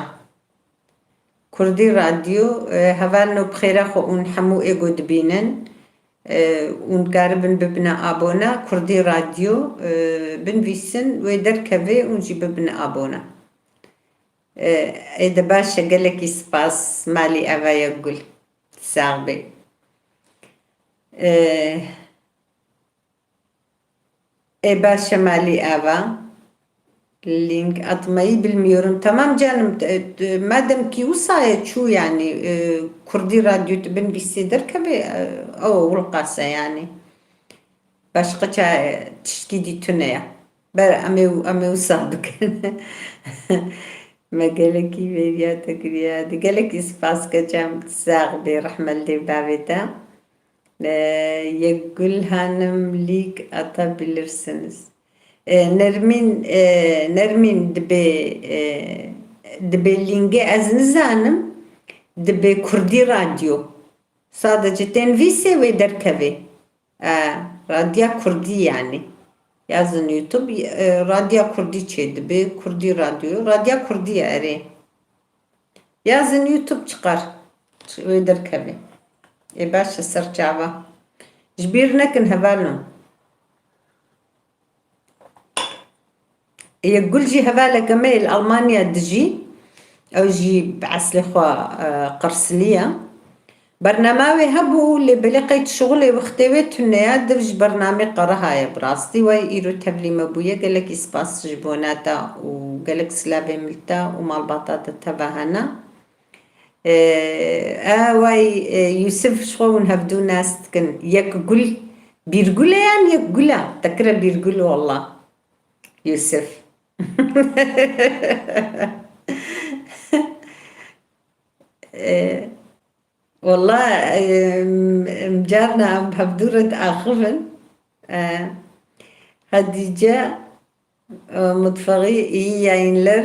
Kurdî Radyo, e, hevalno bi xêra xwe hûn hemû ê ku dibînin, e, hûn karibin bibine abone. Kurdî Radyo, e, binivîsin, wê derkeve, hûn jî bibine abone. E, ê de baş e, gelekî spas, malî Eva Yekgul. Sax bê. E, ê baş e, malî Eva. Link atmayı bilmiyorum. Tamam canım, e, e, madem ki wisa ye çû yani, e, Kurdî Radyo tu binivîsê derkeve, e, ew wilqas e yani. Başqaça, e, tiştkî dî tune ye. Ber em ê, em ê wisa bikin. Me gelekî bêriya te kiriye. Di gelekî spas keçam, sax bê, rehme li dê bavê te. E, Yekgul Hanım link atabilirsiniz. E, Nermîn, e, Nermîn dibê, e, dibê lingê ez nizanim, dibê Kurdî Radyo. Sadece tenvîsê wê derkevê. E, Radya Kurdî yani. Yazın YouTube, e, Radya Kurdî çê dibe, Kurdî Radyo, Radya Kurdî ye, erê. Yazın YouTube çıkar. Wê derkevê. Ê baş e, ser çava. Ji bîr nekin hevalno. Yekgul jî hevaleke me yê li Almanya dijî. Ew jî bi eslê xwe, e, Qirsilî ye. Bernama wê hebû, lê belê qey şixulê wextê wê tune ye, div ji bernamê qerihaye bi rastî. Wey îro tevlî me bûye. Gelekî spas ji bona te û gelek silavê min li te û malbata te teva hene. E, e, wey, e, Yusuf ji xwe hûn hevdû nas dikin. Yekgul, Bîrgul e yan Yekgul e? Te kire Bîrgul walla. Yusuf. E, walla, e, em, em carna em hevdû re diaxivin. E, Hatice, e, Mutfağı iyi yayınlar,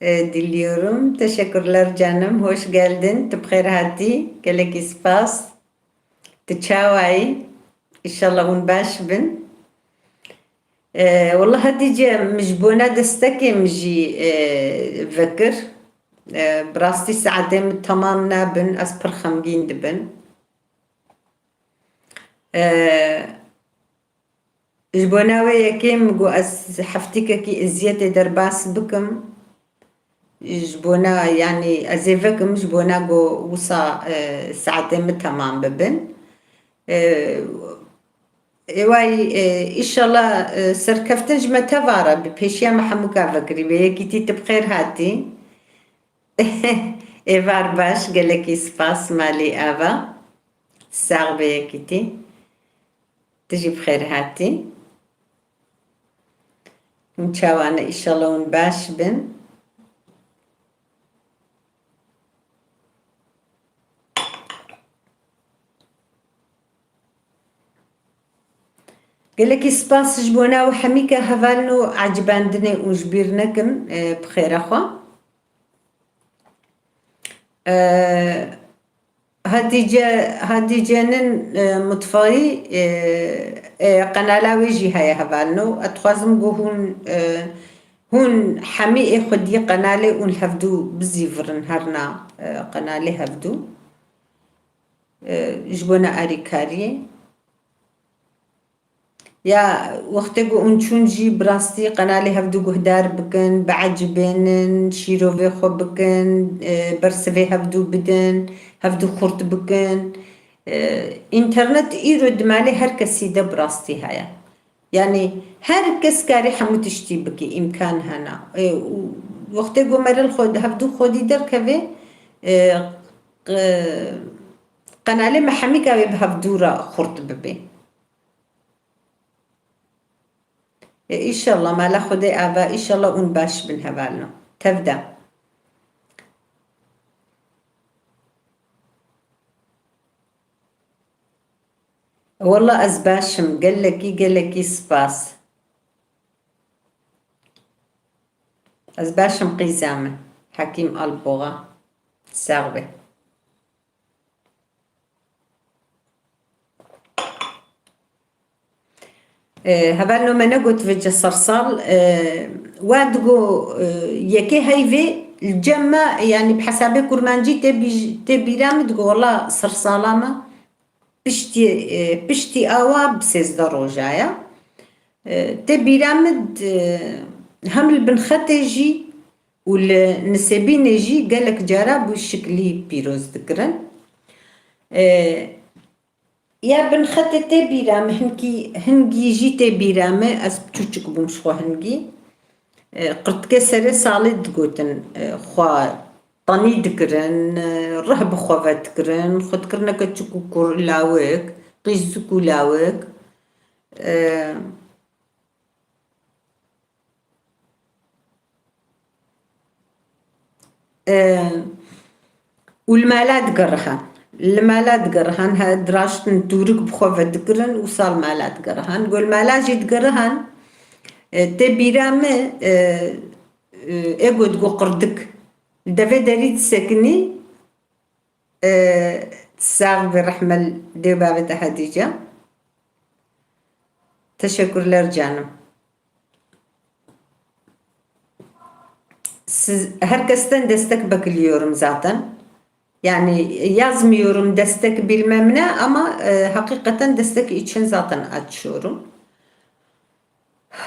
e, diliyorum. Teşekkürler canım. Hoş geldin. Tu bi xêr hatî. Gelekî spas. Tu çawa yî? Înşallah hûn baş bin. E, wela Hatice, min ji bona destekê min jî, e, vekir. E, bi rastî saetê min temam nabin, ez pir xemgîn dibin. E, Ji bona wê yekê min got ez heftîkekî eziyetê derbas bikim. Ji bona, yanî ez ê vekim ji bona ku wisa, e, saetê min temam bibin. E, ê wayî, e, înşallah, e, serkeftin ji me teva re bi pêşiya me hemûka vekirî be. Yekîtî tu bi xêr hatî. Êvar baş, gelekî spas malî Eva. Sax be Yekîtî. Tu jî bi xêr hatî. Hûn çawa ne? Îşallah hûn baş bin. Gelekî spas ji bona we hemî ke hevalin û ecibandinê û ji bîr nekin, e, bi xêra xwe. E, Hatice, Hatice'nin, e, mutfağı, e, e, qenala wê jî heye hevalno. Ez dixwazim ku hûn, e, hûn hemî ê xwedî qenalê û li hevdû bizîvirin herna, e, qenalê hevdû. E, ji bona arîkariyê. Ya, wextê ku hûn çûn jî bi rastî qenalê hevdû guhdar bikin, biecibênin, şîrovê xwe bikin, e, bersivê hevdû bidin, hevdû xurt bikin. E, înternet îro di malê her kesî de bi rastî heye. Yanî her kes karê hemû tiştî bike, îmkan hene. E, û wextê ku meriv xwe, hevdû xwedî derkeve, e, q-, qenalê me hemî gavê bi hevdû re xurt bibe. E, îşallah, mala Xwedê ava, îşallah hûn baş bin hevalno. Tev de. Walla ez baş im, gelekî, gelekî spas. Ez baş im qîza min. Hekîm Alboxa. Sax be. E, hevalno me negot vêce sersal, e, we digo, e, yekê heyvê li cem me, yanî bi hesabê kurmancî tê bî-, tê bîra min, digo wela sersala me piştî, e, piştî awa bi sêzdeh roja ye. E, tê bîra min, e, hem li bin xetê jî, û li Nisêbînê jî gelek cara bû şiklî pîroz dikirin. E, Ya binxetê tê bîra min, hinkî, hingî jî tê bîra min, ez çûçik bûm ji xwe hingî. E, qirtikê serê salê digotin, e, xwe tanî dikirin, e, rih bi xwe ve dikirin, xwe dikirine keçik û kur lawik, qîzik û lawik. E, Û li mala digerihan. Li mala digerihan, he, diraştin tûrik bi xwe ve dikirin û sal mala digerihan. Gol mala jî digerihan, e, tê bîra min, e, e, ê got go qirdik. Li devê derî disekinî, e, sax be rehmel dê bavê te Hatice. Teşekkürler canım. Siz, herkesten destek bekliyorum zaten. Yani yazmıyorum destek bilmem ne ama, e, hakikaten destek için zaten açıyorum.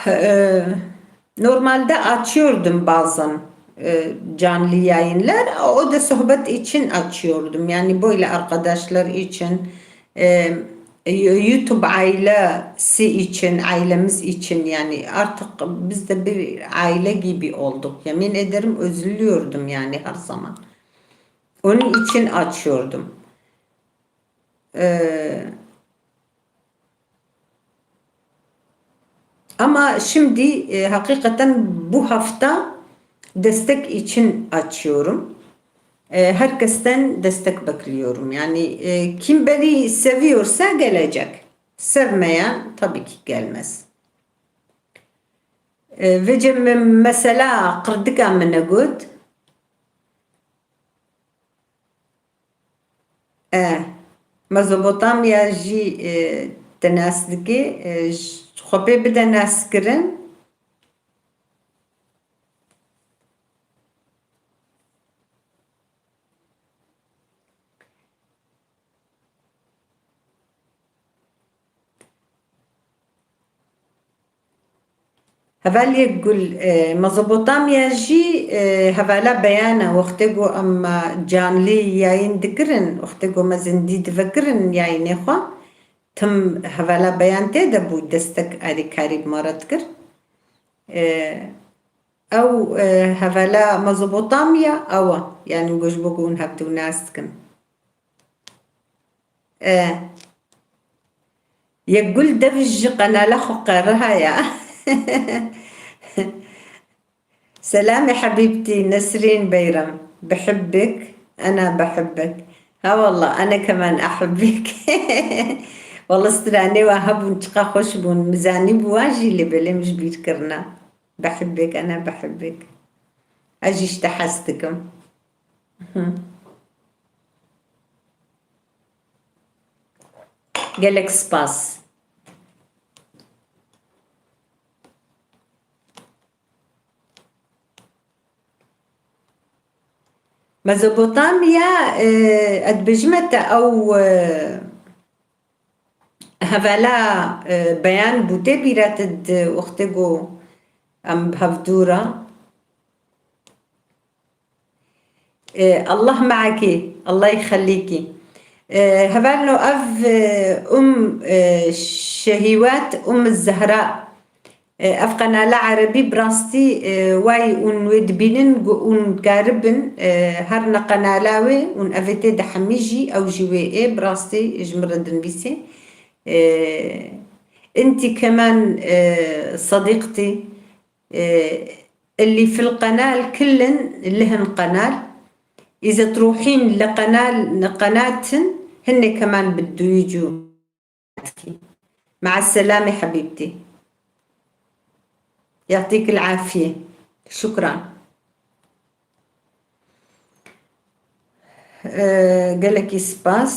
E, normalde açıyordum bazen, e, canlı yayınlar. O da sohbet için açıyordum. Yani böyle arkadaşlar için, e, YouTube ailesi için, ailemiz için yani artık biz de bir aile gibi olduk. Yemin ederim özlüyordum yani her zaman. Onun için açıyordum. E, ama şimdi, e, hakikaten bu hafta destek için açıyorum. E, herkesten destek bekliyorum. Yani, e, kim beni seviyorsa gelecek. Sevmeyen tabii ki gelmez. E, vêce me-, mesela qirdika min negot. E, Mezopotamya jî, e, te nas dike, e, j-, xwe pê bide naskirin. Heval Yekgul, e, Mezopotamya jî, e, hevala beyan e. Wextê ku em, e, canlî yayîn dikirin, wextê ku me zindî divekirin yayînê xwe, tim hevala beyan tê de bû, destek alîkarî bi me re dikir. E, ew, e, hevala Mezopotamya ew e. Yani ku ji bo ku hûn hevdû nas dikin. E, Yekgul dev ji qenala xwe qeriha ya. Selamê hebîbtî Nesrîn Beyram. Bihibbik, ena bihibbik. Ha wallah, ene keman ehibbik. Wallah stranê wa hebûn, çiqa xweş bûn. Min zanîbû wan jî lê belê min ji bîr kirina. Bihibbik, ena bihibbik. Ez jî ji te hez dikim. Hı. Gelek spas. Mezopotamya, e, ez dibêjime te ew, e, hevala, e, beyan bû tê bîra te di wextê ku em bi hevdû re. E, Allah maaki, Allah yixelîkî. E, hevalno ev, e, Um, e, Şehîwat, Um Zehra. E, ev qenala erebî bi rastî, e, way ûn wê dibînin ûn karibin, e, her ne qenala wê ûn evê tê de hemî jî ew jî wê ê bi rastî ji min re dinivîsê. E, Inti keman, e, sadiqtî. E, اللي في القناة كلن لهن قناة. إذا تروحين لقناة، قناتن، هن كمان بدو يجوا. مع السلامة حبيبتي. يعطيك العافية. شكرا. E, gelekî spas.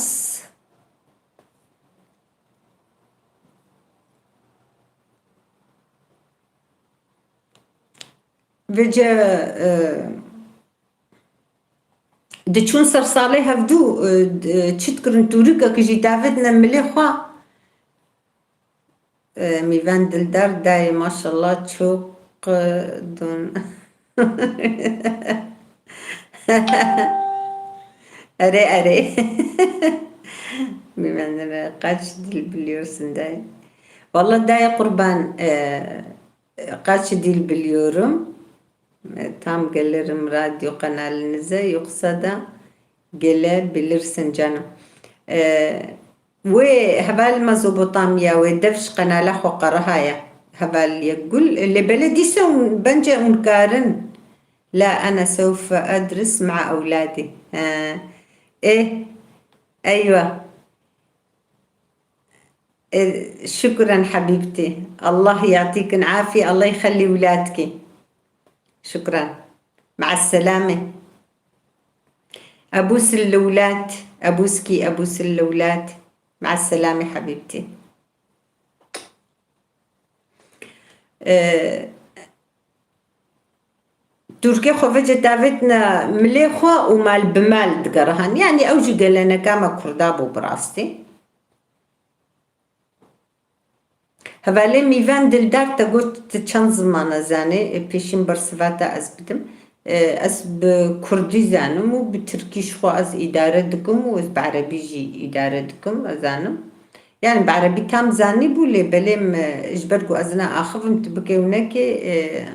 Vêce, e, diçûn ser salê hevdû, e, d-, çi dikirin, tûrikek jî davêtine milê xwe. E, mîvan dildar dayê, maşallah, çok, e, dûn. Erê, erê. Bilmem kaç dil biliyorsun de. Vallahi dayı kurban, e, kaç dil biliyorum. E, tam gelirim radyo kanalınıza, yoksa da gelebilirsin canım. E, wê heval Mezopotamya, wê dev ji qenala xwe qeriha ye. Heval ye gul, lê belê dîsa hûn, bence hûn karin. لا، أنا سوف أدرس مع أولادي. Ha. Eh, eywa. E, şükran habibti. Allah yatikin afi, Allah yixelli wladki. Şükran. مع السلامة. أبوس اللولات، أبوسكي، أبوس اللولات. مع السلامة حبيبتي. E, Tirkê xwe vece davêtine milê xwe û mal bi mal digerihan. Yanî ew jî geleneka me kurda bû bi rastî. Hevalê Mîvan Dildar te got tu çend zimana zanî? E, pêşîn bersiva te ez bidim. E, ez bi kurdî zanim û bi tirkî ji xwe ez îdare dikim û ez bi erebî jî îdare dikim, ez zanim. Yani bi erebî tam zanîbû lê belê min ji ber ku ez ne axivim tu bike û neke, e,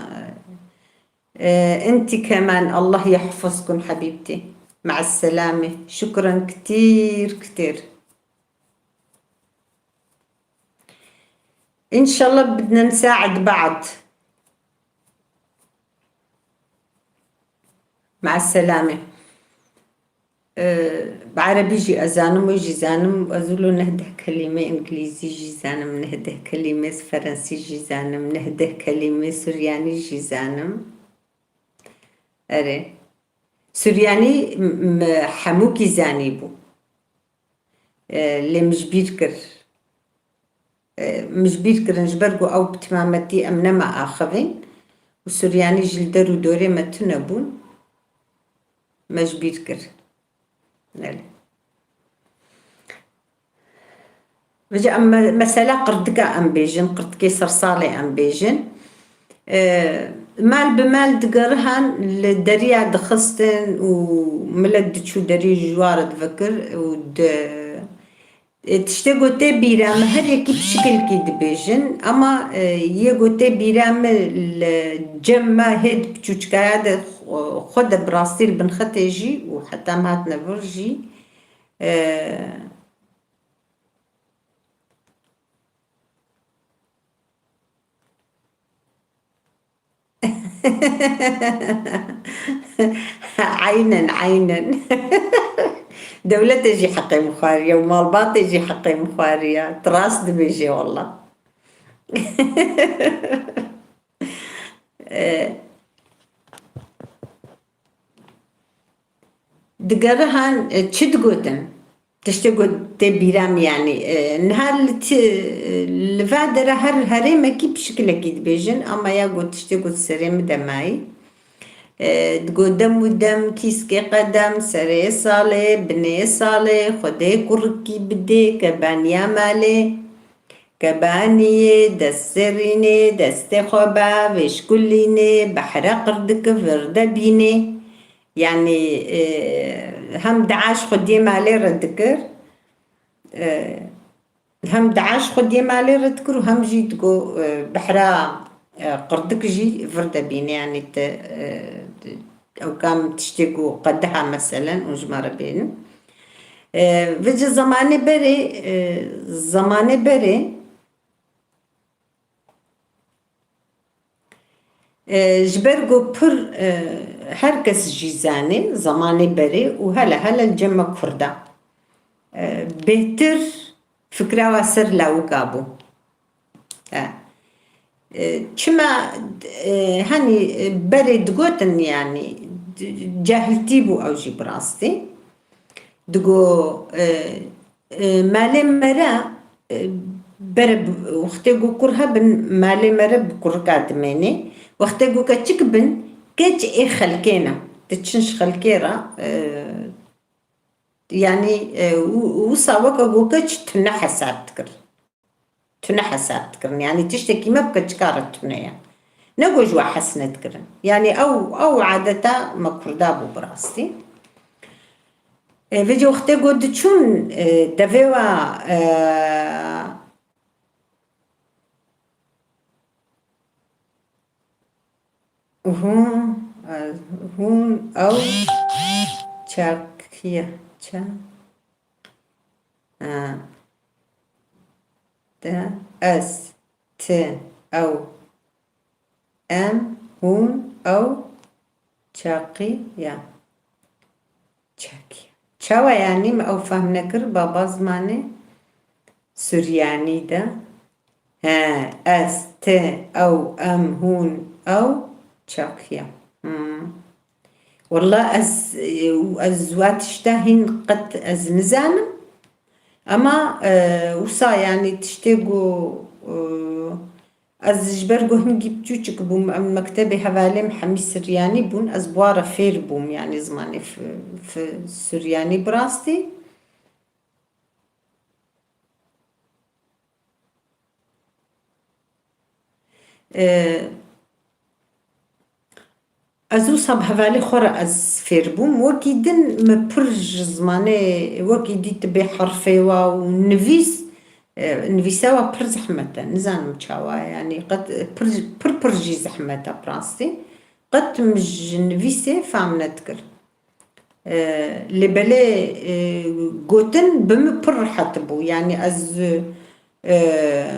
e, انت كمان الله يحفظكن حبيبتي. مع السلامة. شكرا كتير كتير. إن شاء الله بدنا نساعد بعض. مع السلامة. Bi erebî jî ez zanim, wê jî zanim, ez wilo neh deh kelîme îngilîzî jî zanim, neh deh kelîme fransî jî zanim, neh deh kelîme suryanî jî zanim. Erê. Suryanî m-, m-, hemûkî zanîbû. E, lê min ji bîr kir. E, min ji bîr kirin, ji ber ku ew bi timametî em nema axivîn û Suryanî jî li der û dorê me tune bûn, me ji bîr kir. Belê. Vêca em me-, mesela qirdika em bêjin, qirdikê sersalê em bêjin. E, mal bi mal digerihan li deriya dixistin û milet diçû derî ji wa re divekir û di, e, tiştê ku tê bîra me her yekî bi şikilkî dibêjin, ama, e, yê ku tê bîra me li cem me hê di piçûçikaya de xwe, xwe de bi rastî li bin xetê jî û heta em hatine vir jî, e, Eynen, eynen. Dewletê jî heqê min xwariye û malbatê jî heqê min xwariye. Tu rast dibêjê wela. E, digerihan, e, çi digotin? Tiştê ku tê bîra min, yanî, e, niha li ti-, li va dera her herêmekî bi şikilekî dibêjin, ama ya ku tiştê ku di serê min de mayî, e, digo dem û dem, kîskê qedem, serê salê, binê salê, Xwedê kurikî bidê, kebaniya malê, kebaniyê, dest serînê, destê xwe be, vêşkulînê, behre qirdik vir de bînê. Yanî, e, hem dua ji xwediyê malê re dikir, e, hem dua ji xwediyê malê re dikir û hem jî digo, e, behra, e, qirdik jî vir de bîne, yanî te, e, ew kam tiştê ku qediha meselen û ji me re bênin. E, vêca zemanê berê, e, zemanê berê, E, ji ber ku pir, e, her kes jî zanê, zemanê berê û hele hele li cem me Kurda, e, bêhtir fikra wa ser lawika bû. E, e, çima, e, hanî, e, berê digotin, yanî, c-, cahiltî bû ew jî bi rastî. Digo, e, e, malê mere, e, bere bi-, wextê ku kur hebin, malê mere bi kurika dimênê. Wextê ku keçik bin, keç ê xelkê ne. Diçin ji xelkê re, e, yanî, e, û, û wisa weke ku keç tune hesab dikir. Tune hesab dikirin. Yanî tiştekî me bi keçika re tune ye. Ne ku ji we hez nedikirin. Yanî ew, ew adeta me kurda bû bi rastî. E, vêca wextê ku diçûn, e, devê we, e, hûn, e, hûn, ew, çakiye, ça-, e, de, ez, ti, ew, em, hûn, ew, çaqiya. Çakiya. Çawa yanî me ew fehm nekir, baba zimanê Suryanî de? He, ez, ti, ew, em, hûn, ew, çakiya. Hmm. Walla ez, ez wa tişta hîn qet ez nizanim. Ema, e, wisa yanî tiştê ku, e, ez ji ber ku hingî biçûçik bûm, em mektebê hevalê min hemî Siryanî bûn, ez bi wa re fêr bûm, yanî zimanê fi-, fi-, Suryanî bi rastî. E, Ez wisa bi hevalê xwe re ez fêr bûm. Wekî din min pir ji zimanê, wekî dî tu bê herfê wa û nivîs, e, nivîsa wa pir zehmet e. Nizanim çawa, yanî qet pir, pir, pir jî zehmet e bi rastî. Qet min ji nivîsê fehm nedikir. E, lê belê, e, gotin bi min pir rehet bû. Yanî ez, e,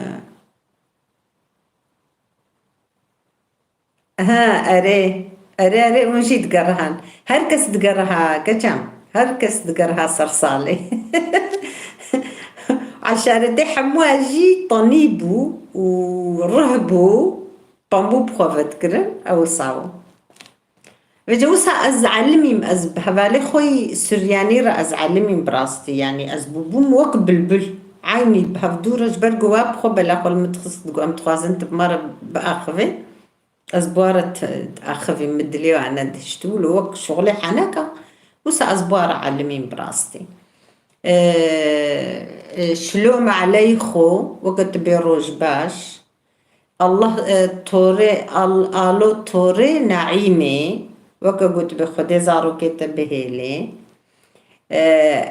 Ha, erê. Erê, erê, hûn jî digerihan. Her kes digeriha, keçem. Her kes digeriha ser salê. Eşaretê hemû jî tanî bû û rih bû, pambû bi xwe vedikirin, ew saw. Vêca wisa ez elimîm, ez bi hevalê xwe yî Suryanî re ez elimîm bi rastî, yanî ez bûbûm wek bilbil. Eynî bi hevdû re ji ber ku we bi xwe bela xwe li min dixist, digot, em dixwazin tu bi me re biaxivê. Ez bi we re t-, axivîm, min dilê we nedihişt û li wek şixulê heneka, wisa ez bi we re elimîm bi rastî. E, e, şilom eleyxo, weke tu bê roj baş. Allah, e, torê, al-, alo torê Naîmê, weke gotibê Xwedê zarokê te bihêlê. E,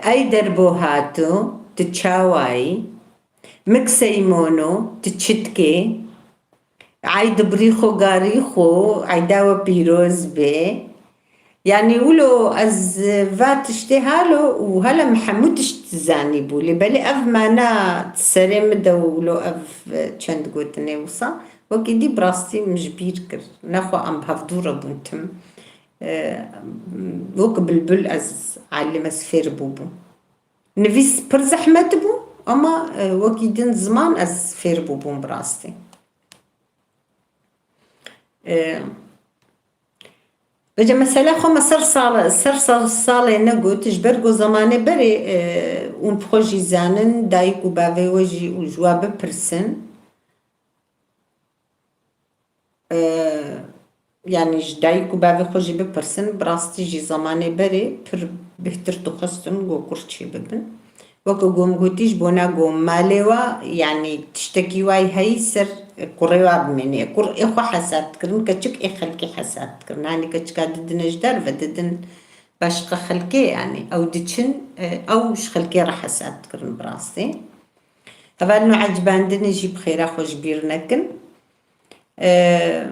ey derbohato, tu çawayî? Mik Seymono, tu çi dikê? Eyd birî xwe, garî xwe, eyda we pîroz be. Yanî wilo ez va tiştê halo û hala min hemû tişt zanîbû. Lê belê ev mana di serê min de û wilo ev çend gotinê wisa, wekî dî bi rastî min ji bîr kir. Nexwe em bi hevdû re bûn tim. E, wek bilbil ez alim ez fêr bûbûm. Nivîs pir zehmet bû, ama, e, wekî din ziman ez fêr bûbûm bi rastî. E, Vêca mesela xwe me ser sal, ser sal, salê negot, ji ber ku zemanê berê, e, hûn bi xwe jî zanin, dayik û bavê we jî û ji we bipirsin. E, yanî ji dayik û bavê xwe jî bipirsin, bi rastî jî zemanê berê pir bêhtir dixwestin ku kur çêbibin. Weke ku min gotî, ji bona ku malê wa, yanî tiştekî wayî heyî ser kurê wa bimênê. Kur ê xwe hesab dikirin, keçik ê xelkê hesab dikirin. Hanî keçika didine ji derve, didin başqa xelkê, yanî ew diçin, e, ew ji xelkê re hesab dikirin bi rastî. Hevalno ecibandinê jî bi xêra xwe ji bîr nekin. E,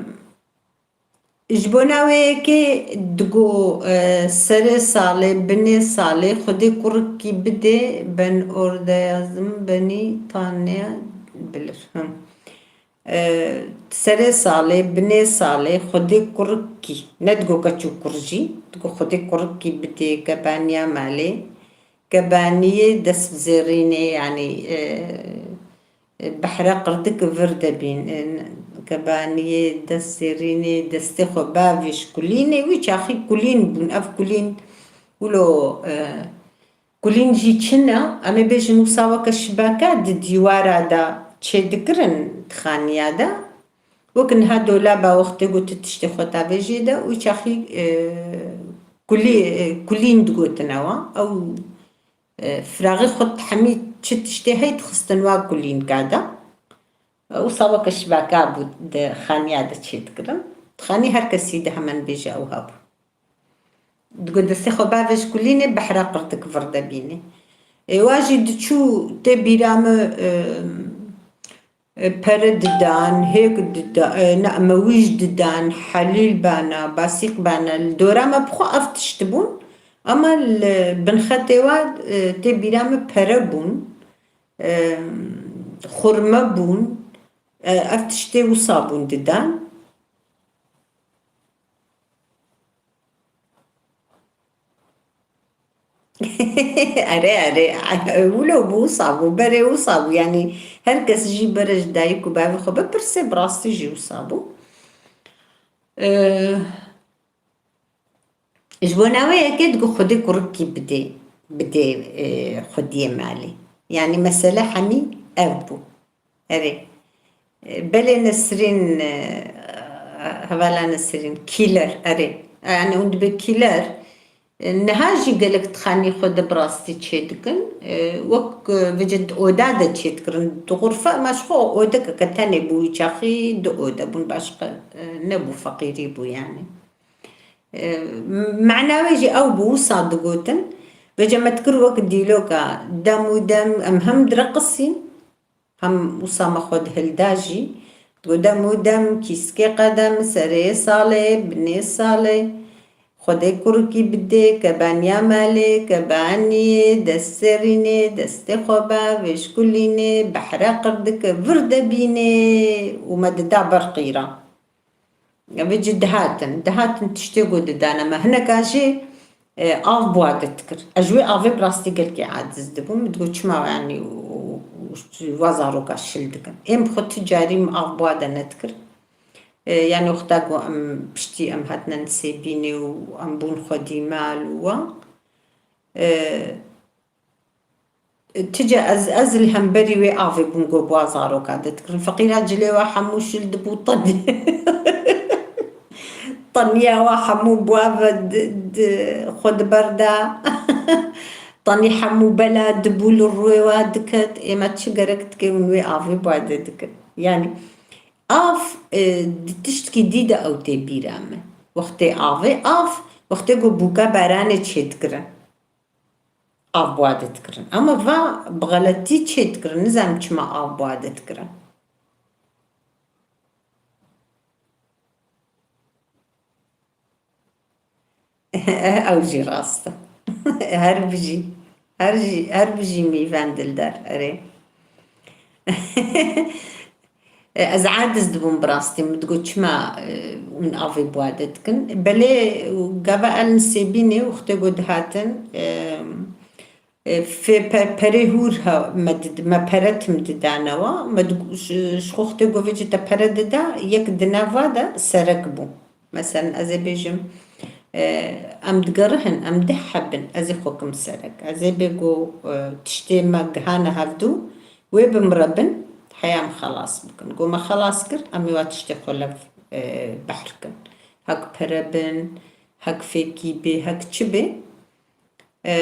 Ji bona wê yekê digo, e, serê salê, binê salê, Xwedê kurikî bidê, ben orada yazdım, beni tanıya bilir. Hı. E, serê salê, binê salê, Xwedê kurikî, ne digo keç û kur jî, digo Xwedê kurikî bidê, kebaniya malê, kebaniyê dest zêrînê, yanî, e, Behre qirdik vir debîn. Kebaniyê dest zêrînê destê xwe bavê ji kulînê, wî çaxî kulîn bûn. Ev kulîn wilo, e, kulîn jî çi ne? Em ê bêjin wisa weke şibaka di dîwara de çêdikirin di xaniya de. Wek niha dolaba wextê ku tu tiştê xwe tavê jê de, wî çaxî, e, kulî-, e, kulîn digotin ewa. Ew E, firaxê xwe hemî çi tiştê hey dixistin wa kulînka de. Wisa weke şibaka bû di xaniya de çêdikirin. Di xanî her kesî de hemen bêje ew hebû. Digot destê xwe bavêj kulînê, behra qirdik vir de bînê. Ê wa jî diçû tê bîra min, e, e, pere didan, hêk dida, e, ne, mewîj didan, helîl bana, basîq bana. Li dora me bi xwe ev tişt bûn. Ama li binxetê wa, e, tê bîra min pere bûn, e, xurme bûn, e, ev tiştê wisa bûn didan. Erê, erê, wilo bû, wisa bû, berê wisa bû. Yanî her kes jî bere ji dayik û bavê xwe bipirse, bi rastî jî wisa bû. Ee, ji bo navê yekê digo Xwedê kurikî bidê, bidê, e, xwediyê malê. Yanî mesele hemî ev bû. Erê. E, belê Nesrîn, e, hevala Nesrîn, kîler, erê. Yani hûn dibê kîler. E, niha jî gelek di xanî xwe de bi rastî çêdikin. E, wek, e, vêce di oda de çêdikirin. Di xurfe me ji xwe odekeke tenê bû, wî çaxî du ode bûn, başqa, e, nebû, feqîrî bû yani. E, mana wê jî ew bû, wisa digotin. Vêce me dikir wek dîloka, dem û dem em hem direqisîn, hem wisa me xwe dihilda jî. Digot dem û dem, kîskê qedem, serê salê, binê salê, Xwedê kurikî bidê, kebaniya malê, kebaniyê, dest serînê, destê xwe be, vêşkulînê, behre qirdike vir de bînê û me dida ber qîra. Ev jî dihatin, dihatin tiştê ku didane me. Hineka jî, e, av bi wa de dikir. Ez ji wê avê bi rastî gelkî aciz dibûm. Min digot, çima, yanî, û, û, û wa zaroka şil dikin. Êm bi xwe tu carî min av bi wa de nedikir. E, yanî, wexta ku em piştî em hatine Nisêbînê û em bûn xwedî mal û wa. E, Ti ca ez, ez li hemberî wê avê bûm, got, bi wa zaroka de dikirin. Feqîra cilê wa hemû şil dibû, tenî-, teniya wa hemû bi wa ve di, di, xwe diberda. Tenî hemû bela dibû li rûyê wa diket. Ê me çi gerek dike hûn wê avê bi wa de dikin? Yanî av, e, di tiştkî dî de ew tê bîra me. Wextê avê, av, wextê ku bûka baranê çêdikirin. Av bi wa de dikirin. Ama va bi xeletî çê dikirin. Nizanim çima av bi wa de dikirin. Ew jî rast e. Her bijî. Her jî, her bijî mîven dildar. Erê. E, ez aciz dibûm bi rastî. Min digot, çima, e, hûn avê bi wa de dikin? Belê, gava el Nisêbînê wextê ku dihatin, e, e, fê pe-, perê hûr ha-, me did-, me pere tim didane wa. Me digo, ji, ji xwe wextê ku vêce te pere dida, yek di nav wa de serek bû. Meselen, ez ê bêjim, e, em digerihin, em deh heb in, ez ê xwe kim serek. Ez ê bê ku, e, tiştê me gihane hevdû, wê bi min re bin, heya em xelas bikin. Ku me xelas kir, em ê wa tiştê xwe lev, e, behr kin. Hek pere bin, hek fêkî bê, hek çi bê. E,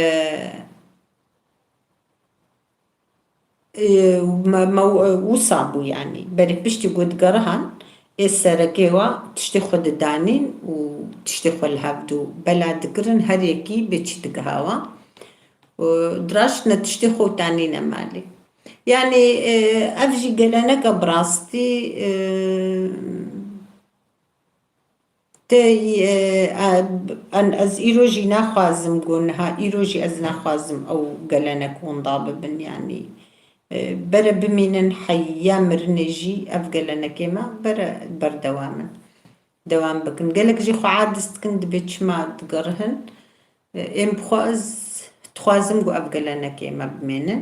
Ê, me, me, wisa bû, yanî. Berê piştî ku digerihan, ê serekê wa tiştê xwe didanîn û tiştê xwe li hevdû bela dikirin, her yekî bê çi digiha wa. Û diraştine tiştê xwe û tanîne malê. Yanî, ê, ev jî geleneke bi rastî, ê, Tê, e, e, an, ez îro jî naxwazim ku niha, îro jî ez naxwazim ew gelenek winda bibin, yanî, e, bere bimînin heya mirinê jî ev gelenekê me bere berdewam in. Dewam bikin. Gelek jî xwe aciz dikin, dibê çima digerihin. Êm bi xwe ez dixwazim ku ev gelenekê me bimênin.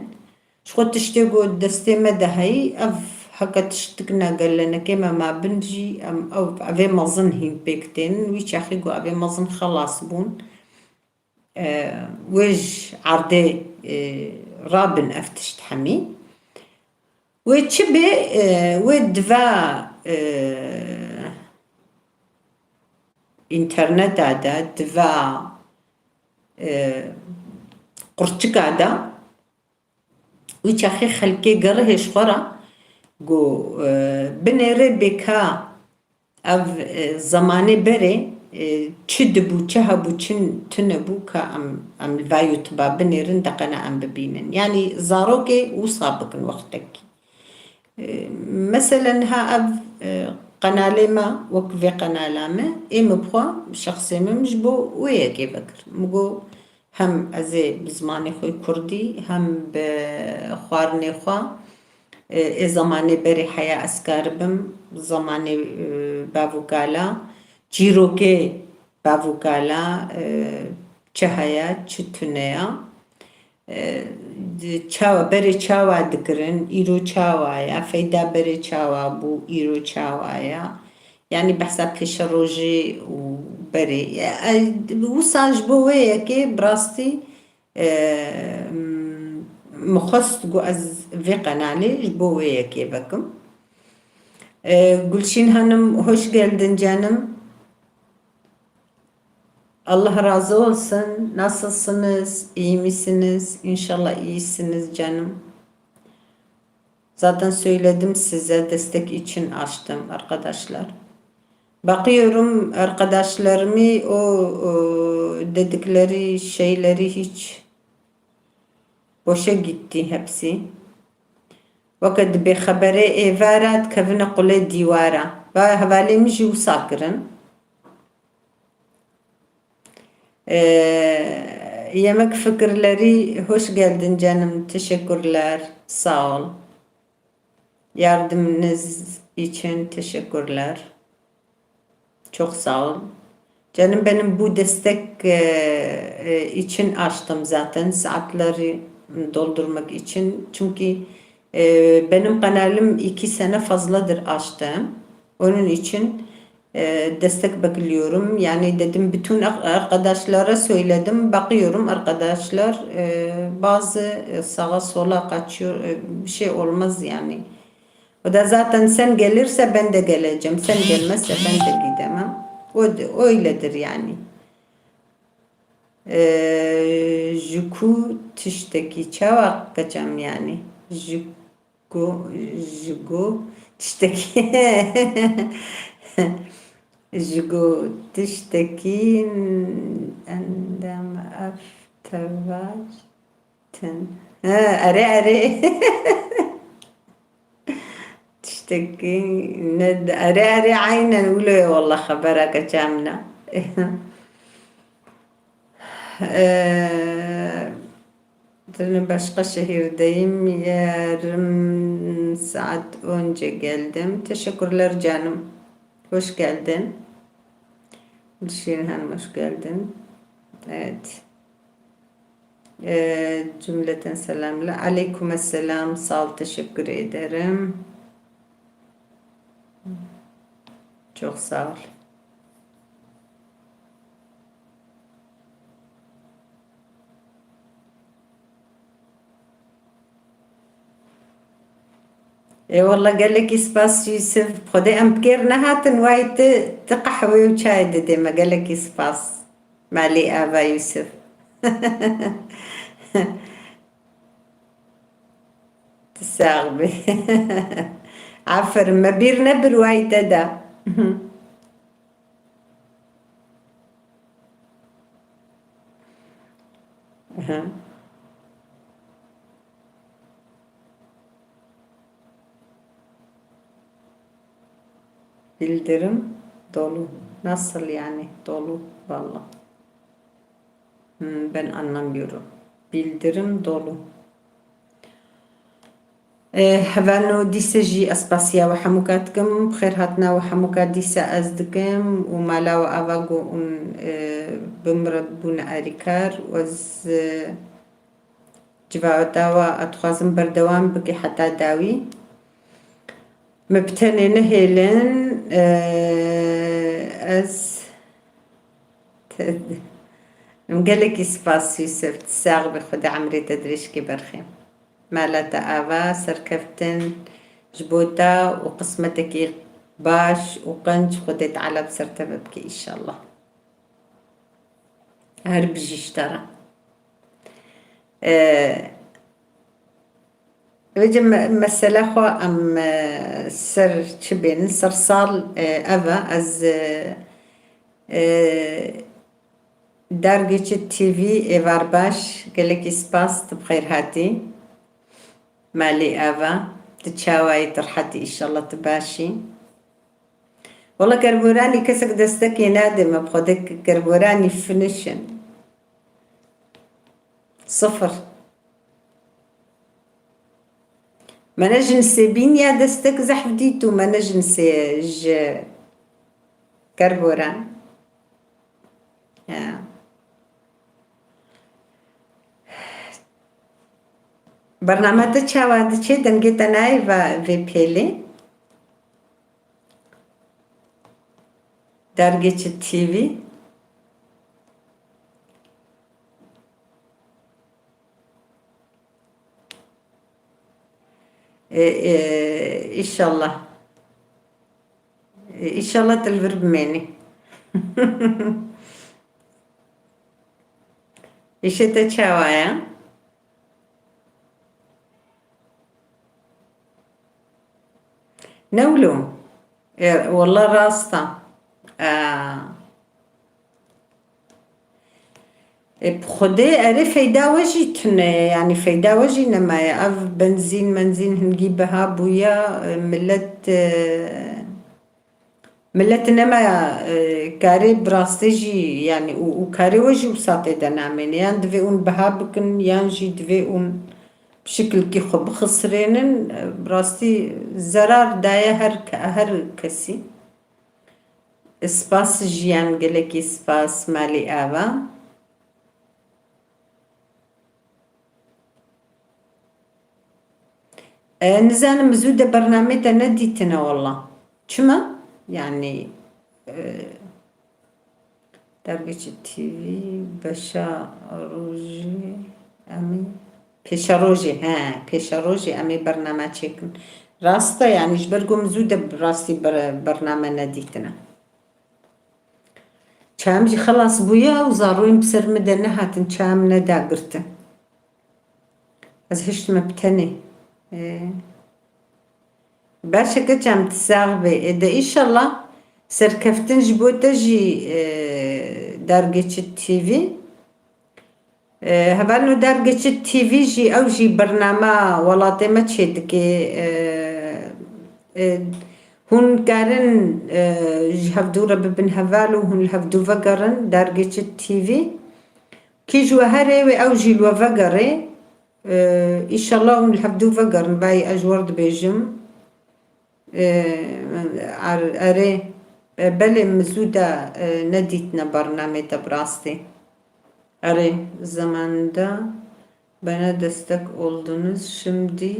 Ji xwe tiştê ku destê me de heyî, ev heke tiştik ne gelenekê me mabin jî, em ev, evê mezin hîn pêk tênin. Wî çaxî ku evê mezin xelas bûn, e, wê ji erdê, e, rabin ev tişt hemî. Wê çi bê, e, wê diva, e, înterneta de, diva, e, qurçika de, wî çaxê xelkê gerihê ji xwe re Go, e, binêre bê ka ev, e, zemanê berê, e, çi dibû, çi hebû, çi tune bû ka em, em li va YouTube binêrin, deqena em bibînin. Yanî zarokê wisa bikin wextekî. E, meselen ha ev, e, qenalê me, wek vê qenala me, ê min bi xwe, şexsê min, min ji bo wê yekê vekir. Min got, hem ez ê bi zimanê xwe kurdî, hem bi xwarinê xwe, e, ê zemanê berê heya ez karibim, zemanê, e, bav û kala, çîrokê bav û kala, e, çi heye, çi tune ya. E, di çawa, berê çawa dikirin, îro çawa ye, feyda berê çawa bû, îro çawa ye. Yanî behsa pêşerojê û berê. E, e, wisa ji bo wê yekê bi rastî, e, m-, min xwest ku ez vê qenalê ji bo wê yekê vekim. E, Gulşîn Hanım, hoş geldin canım. Allah razı olsun. Nasılsınız? İyi misiniz? İnşallah iyisiniz canım. Zaten söyledim size, destek için açtım arkadaşlar. Bakıyorum arkadaşlarımı, o, o dedikleri şeyleri hiç boşa gitti hepsi. Weke dibê xeberê êvara dikevine qulê dîwara. Va hevalê min jî wisa kirin. Ee, yemek fikirleri, hoş geldin canım, teşekkürler, sağ ol. Yardımınız için teşekkürler. Çok sağ ol. Canım benim, bu destek, e, e, için açtım zaten, saatleri doldurmak için. Çünkü, e, benim kanalım iki sene fazladır açtım. Onun için, e, destek bekliyorum. Yani dedim, bütün ar-, arkadaşlara söyledim. Bakıyorum arkadaşlar, e, bazı, e, sağa sola kaçıyor. E, bir şey olmaz yani. O da zaten sen gelirse ben de geleceğim. Sen gelmezse ben de gidemem. O da, öyledir yani. Ee, ji ku tiştekî çawa qecem yani? Ji ku, ji ku tiştekî, ji ku tiştekî endam ev tevaj. Tin. Ha, erê, erê. Tiştekî ne, erê, erê, aynen wilo ye, wallah, xebera keça min e. Ee, Dün başka şehirdeyim, yarım saat önce geldim. Teşekkürler canım. Hoş geldin. Gülşirin Hanım, hoş geldin. Evet. Ee, cümleten selamlar. Aleyküm selam. Sağ ol, teşekkür ederim. Çok sağ ol. Ê wallah, gelekî spas Yusuf. Xwedê em bi kêr nehatin, wayî ti, ti qehwê û çayê didê me. Gelekî spas. Malî ava Yusuf. Tu sax bî. Aferin, me bîr nebir wayî te da. Aha. Bildirim dolu. Nasıl yani dolu? Vallahi. Hmm, ben anlamıyorum. Bildirim dolu. Eh, hevalno dîse jî ez spasiya we hemûka dikim. Bi xêr hatina we hemûka dîse ez dikim û mala we ava ku hûn, eh, bi min re bûne alîkar û ez, eh, civata we ez dixwazim berdewam bike heta dawî. Me bi tenê nehêlin, eh, ez te, gelekî spas Yusuf, tu sax bî, Xwedê emrê te dirêj ke berxê. Mala te ava, serkeftin ji bo te û qismetekî baş û qenc Xwedê Teala bi ser te ve bike înşallah. Her bijî ji te re. Ee, Vêce me-, mesela xwe em, e, ser çi bênin? Ser sal, e, ev e, ez, e, e, Dergê Çi T V, êvar baş, gelekî spas, tu bi xêr hatî. Malê ev e, tu çawa yî, tu rehet î, înşallah tu baş î. Wela kerboranî kesek destekê nade me, bi xwe de kerboranî finish in. Sifir. Me ne ji nisê bîn ya destek zehf dît û me ne ji nisê ji kerboran. Ya. Bername te çawa diçe, dengê te nayê va vê pêlê? Dergê Çi T V. E, e, înşallah. E, înşallah tu li vir bimênî. Îşê te çawa ye? Ne wilo? E, wela rast e. E, e, bi Xwedê erê feyda we jî tune ye, yanî feyda we jî nemaye. Ev benzîn, menzîn hingî biha bûye, e, millet, e, Millet nema, e, karê bi rastî jî, yanî û, û karê we jî wisa tê de namêne. Yan divê hûn biha bikin, yan jî divê hûn bi şikilkî xwe bixisirênin. E, bi rastî zerar daye her ke-, her kesî. Spas jiyan, gelekî spas, malî ava. E, nizanim, zû de bernamê te nedîtine wela. Çima? Yanî, e, Dergê Çi T V, beşa rojê, em ê, pêşerojê, he, pêşerojê em ê bername çêkin. Rast e, yanî ji ber ku min zû de bi rastî ber-, bername nedîtine. Çayem jî xelas bûye û zaroyên bi ser min de nehatin, çayem nedagirtin. Ez hiştime bi tenê. Ê, baş e keçem, tu sax bê. Ê de, înşallah serkeftin ji bo te jî, ê, Dergê Çi T V. Ê, hevalno, Dergê Çi T V jî, ew jî bernama welatê me çêdike. Ê, ê, hûn karin, ê, ji hevdû re bibin heval û hûn li hevdû vegerin, Dergê Çi T V. Kî ji we herê wê ew jî li we vegerê. Ê, înşallah hûn li hevdû vegerin, bayî ez ji we re dibêjim. Ê, er-, erê, e, belê, min zû de, e, nedîtine bernamê te bi rastî. Erê, zamanında bana destek oldunuz, şimdi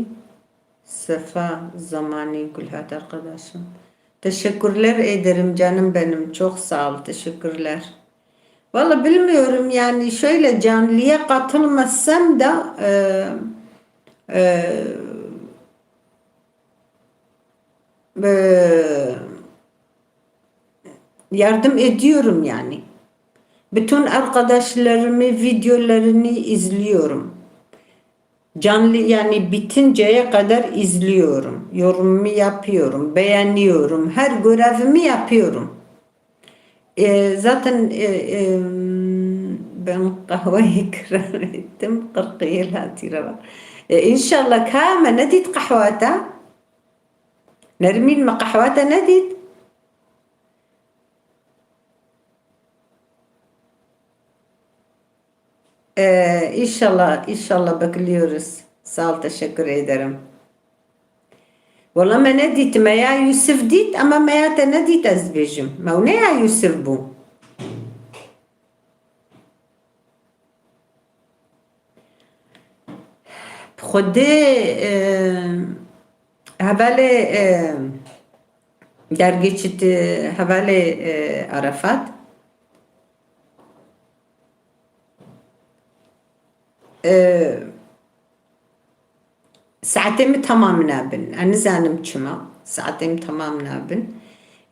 sefa zamanı Gülhat arkadaşım. Teşekkürler ederim canım benim. Çok sağ ol. Teşekkürler. Valla bilmiyorum yani, şöyle canlıya katılmasam da, e, e, e, yardım ediyorum yani. Bütün arkadaşlarımı videolarını izliyorum. Canlı, yani bitinceye kadar izliyorum. Yorumumu yapıyorum, beğeniyorum. Her görevimi yapıyorum. E, zaten, e, e, ben kahveyi ikram ettim. Kırk yıl hatire var. E, inşallah ka me nedît qehwata. Nermîn, me qehwata nedît. Ee, inşallah, inşallah bekliyoruz. Sağ ol, teşekkür ederim. Valla me nedît, me ya Yusuf dît ama me ya te nedît, ez dibêjim. Me ne ya Yusuf bû. Bi Xwedê, e, hevalê, e, dergî çi ti, hevalê, e, Arefat. E, Saetê min temam nabin. Ez nizanim çima. Saetê min temam nabin.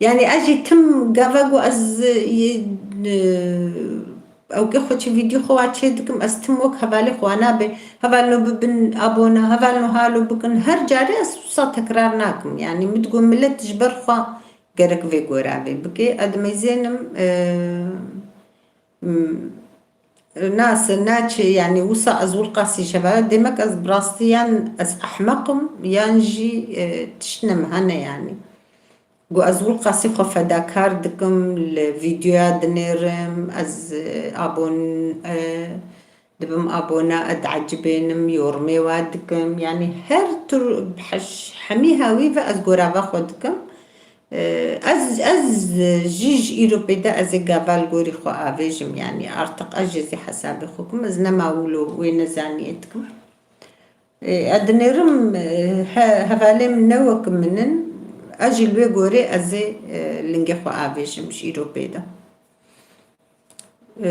Yanî ez jî tim gava ku ez, e, e, Ewkê xwe çi vîdyo xwe wa çê dikim, ez tim wek hevalê xwe nabe. Hevalno bibin abone, hevalno halo bikin. Her carê ez wisa tekrar nakim. Yanî min digot milet ji ber xwe gerek vê gora vê bike. Ez dimeyzênim, e, m, nase, naçe, yanî wisa ez wilqasî ji hevala. Demek ez bi rastî yan ez ehmeq im, yan jî, e, tişt ne min hene yanî. Got, ez wilqasî xwe fedakar dikim, li vîdyoya dinêrim, ez, e, abon-, e, dibim abone, ez diecibênim, yormê wa dikim. Yanî her tur heş-, hemî hawî ve ez gorava xwe dikim. E, ez, ez jî ji îro pê de ez ê gava li gorî xwe avêjim. Yanî artık ez jê zî hesabê xwe kim, ez nema wilo wê nezaniyê dikim. E, ez dinêrim, e, he-, hevalê min ne wek min in, ez jî li wê gorê ez ê, e, lingê xwe avêjim ji îro pê de. E,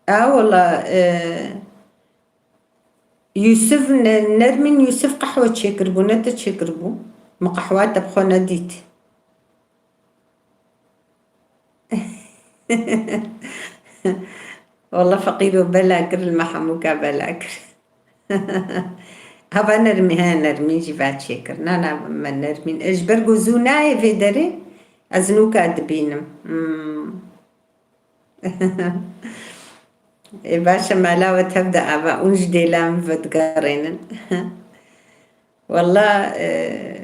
a wela, e, Yusuf, ne-, Nermîn Yusuf qehwe çêkiribû, ne te çêkiribû? Min qehwa te bi xwe nedît. Walla feqîro bela kir, li me hemûka bela kir. Hava Nermî, he, Nermîn jî va çêkir. Na, na, me Nermîn. E, ji ber ku zû nayê vê derê, ez nûka dibînim. Hmm. Ê, baş e, mala we tev de ava, ûn ji dêla min vedigerênin. Walla, e,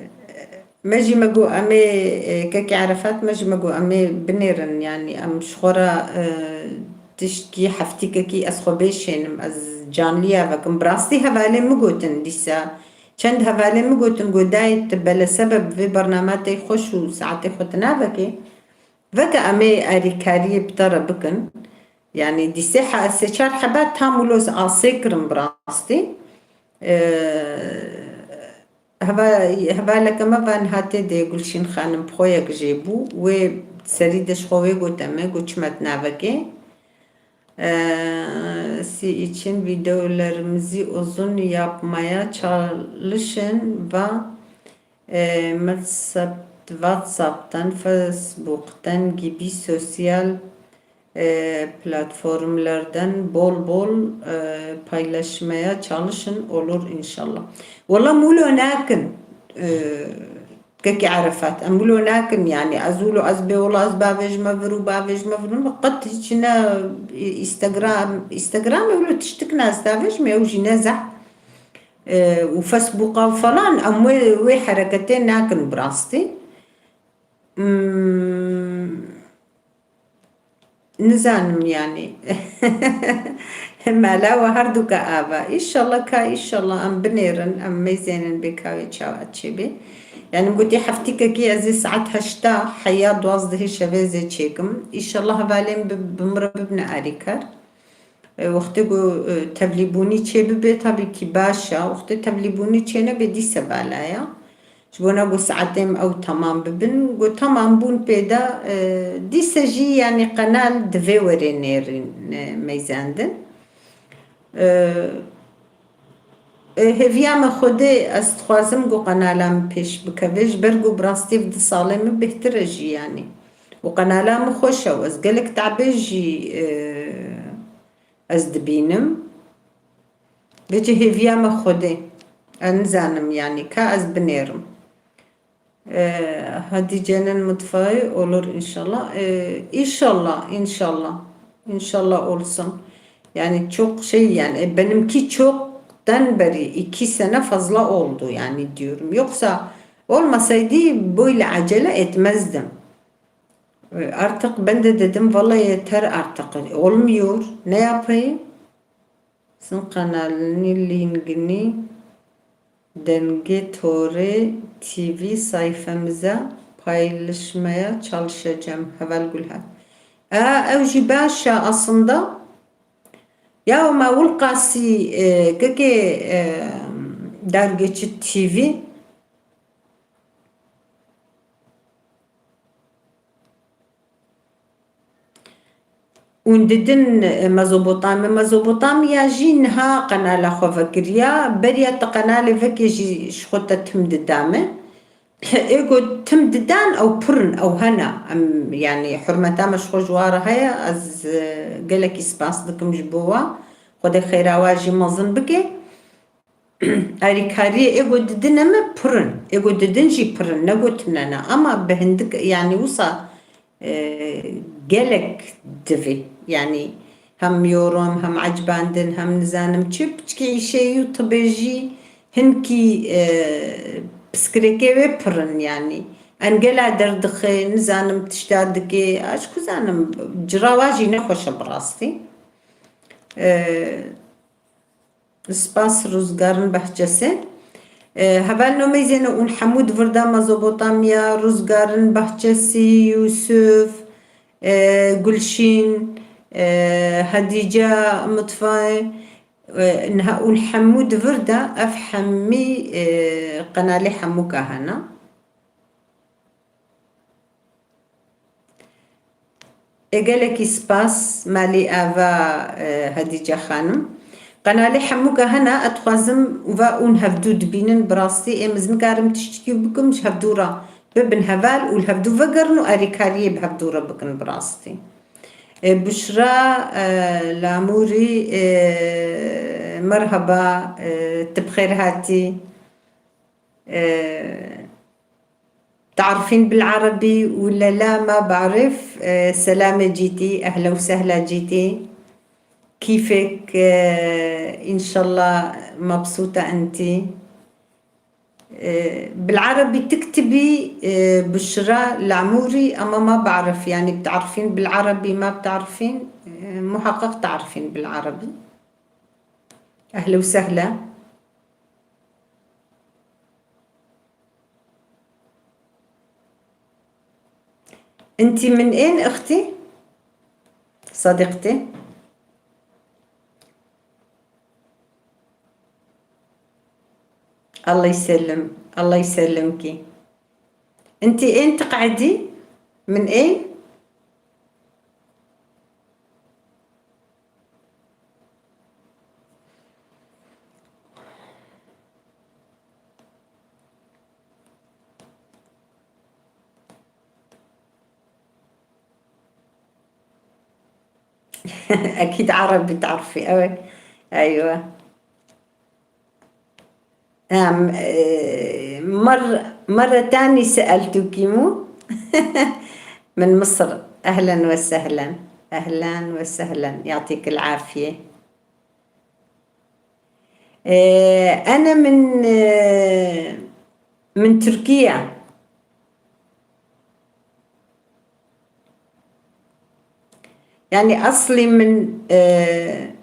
me jî me got em ê, e, kekê Erefat, me jî me got em ê binêrin, yanî em ji xwe re, e, tiştkî heftîkekî ez xwe bêşênim, ez canliya vekim. Bi rastî hevalê min gotin dîsa, çend hevalê min gotin, got dayê tu belesebeb vê bernama te xweş û saetê xwe tu navekê. Veke em ê alîkariyê bi te re bikin. Yanî dîsê he-, sê çar heba tam wilo ez asê kirim bi rastî. Ee, heva-, hevaleke me va niha tê de Gulşîn Xanim bi xwe yek jê bû. Wê serî de ji xwe wê gote me, got çima tu navekê. Ee, si için videolarımızı uzun yapmaya çalışın ve E, WhatsApp, WhatsApp'tan, Facebook'tan gibi sosyal, e, platformlardan bol bol, e, paylaşmaya çalışın, olur inşallah. Wala mulo nakin, e, kekî Arefat, em wilo nakin, yanî ez wilo ez bê wila ez bavêjime vir û bavêjime vir, min qet hiç ne Instagram, Instagram wilo tiştik ne ez davêjime, ew jî ne zehf. E, û Facebooka û falan, em wê, wê hereketê nakin bi rastî. Hmm, nizanim yanî. Mala we herduka ava. Îşallah ka, îşallah em binêrin, em meyzênin bê ka wê çawa çêbê. Yanî min gotî heftîkekî ez ê saet heşta heya duwazdehê şevê ez ê çêkim. Îşallah hevalên bi, bi min re bibine alîkar. E, wextê ku, e, tevlîbûnî çê bibe, tabî kî baş e. Wextê tevlîbûnî çê nebe, dîse bala ye. Ji bona ku saetê min ew temam bibin, ku temam bûn pê de, e, dîse jî, yanî qenal divê were nêrîn, e, meyzendin. E, e, hêviya me Xwedê, ez dixwazim ku qenala min pêş bikeve, ji ber ku bi rastî ev di salê min bêhtir e jî, yanî. Û qenala min xweş e û ez gelek tabê jî, e, ez dibînim. Vêce hêviya me Xwedê. Ez nizanim, yanî ka ez binêrim. E, Hatice'nin mutfağı olur inşallah. E, inşallah, inşallah. İnşallah olsun. Yani çok şey, yani, e, benimki çoktan beri iki sene fazla oldu yani diyorum. Yoksa olmasaydı böyle acele etmezdim. E, artık ben de dedim, vallahi yeter artık. Olmuyor. Ne yapayım? Sizin kanalini, linkini Denge Tore T V sayfamıza paylaşmaya çalışacağım. Heval Gulhan. E, ew jî baş e aslında. Ya ma wilqasî, e, kekê, e, Dergeci T V. Hûn didin, e, Mezopotamya. Mezopotamya jî niha qenala xwe vekiriya. Beriya te qenalê vekê jî ji xwe te tim dida me. Ê ku tim didan ew pir in, ew hene. Em, yanî hurmeta me ji xwe ji wa re heye, ez, e, gelekî spas dikim ji bo wa. Xwedê xêra wa jî mezin bike. Alîkariyê ê ku didine me pir in. Ê ku didin jî pir in, ne ku tune ne. Ama bi hindik, yanî wisa, e, gelek divê. Yanî hem yorum, hem ecibandin, hem nizanim çi. Piçkî îşeyî û tibê jî hinkî, e, piskirêkê wê pir in yanî. Engela derdixe, nizanim tişta dike. Ez ku zanim, cirawa jî nexweş e bi rastî. E, Spas Ruzgarin Bahçesi. E, heval nomeyzêne un hemû di vir de Mezopotamya, Ruzgarin Bahçesi, Yusuf, e, Gulşîn, e, Hadice Mutfay, e, niha un hemû di vir de ev hemî, e, qenalê hemûka hene. Ê gelekî spas, malî ava, e, Hedice Xanim. Qenalê hemûka hene, ez dixwazim va ûn hevdû dibînin, bi rastî ê min ez nikarim tiştekî bikim, ji hevdû re bibin heval û li hevdû vegerin û alîkariyê bi hevdû re bikin bi rastî. E, Buşra, e, Lamûrî, e, merheba, e, tu bi xêr hatî. E, تعرفين بالعربي ولا لا؟ ما بعرف. آه، سلامة جيتي، أهلا وسهلا جيتي. كيفك؟ آه، إن شاء الله مبسوطة أنتي. آه، بالعربي تكتبي، آه، بشرى العموري، أما ما بعرف، يعني، بتعرفين بالعربي، ما بتعرفين؟ آه، محقق تعرفين بالعربي. أهلا وسهلا. انتي من اين اختي؟ صديقتي. الله يسلم، الله يسلمكي. انتي اين تقعدي؟ من اين؟ أكيد عربي تعرفي، أوي. أيوة. نعم، آه، مر-، مرة تاني سألتك مو؟ من مصر. أهلًا وسهلًا. أهلًا وسهلًا. يعطيك العافية. آه، أنا من، آه، من تركيا. يعني أصلي من، آه،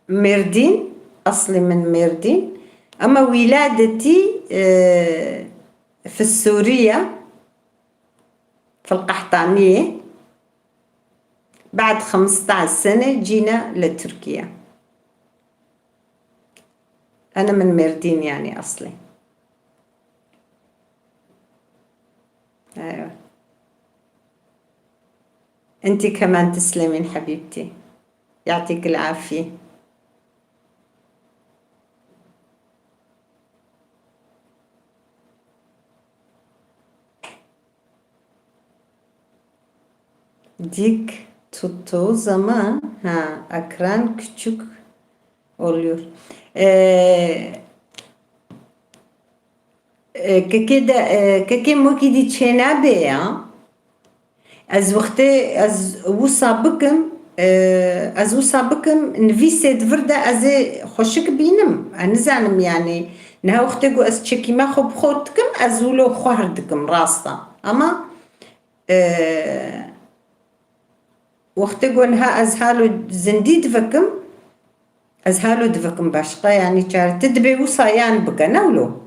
ميردين، أصلي من ميردين، أما ولادتي، آه، في السورية، في القحطانية. بعد خمستاش سنة جينا لتركيا. أنا من ميردين يعني أصلي. أيوة. أنتي كمان تسلمين حبيبتي. يعطيك العافية. Dîk tuttuğu zaman, ha, ekran küçük oluyor. Ee, e, kekê de, e, kekê mokî dî çênabê ya. Ez wextê, ez wisa bikim, e, ez wisa bikim, nivîsê di vir de ez ê xweşik bînim. Ez nizanim yani. Niha wextê ku ez çekîma xwe bi xwe dikim, ez wilo xwar dikim, rast e. Ama, e, wextê ku niha ez halo zindî divekim, ez halo divekim başqa, yani çare. Tu dibê wisa yan bike, ne wilo?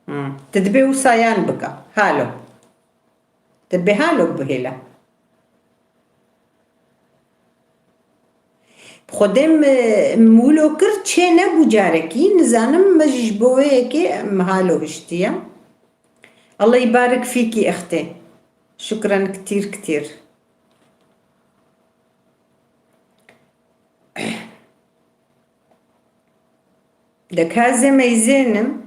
Hmm. Tu dibê wisa yan bike. Halo. Tu dibê halo bihêle. Xwedê min, min wilo kir çê nebû carekî, nizanim me jî ji bo wê yekê min halo hiştiye. Allah yibarik fîkî extê. Şukran kitîr kitîr. De kazê meyzênim.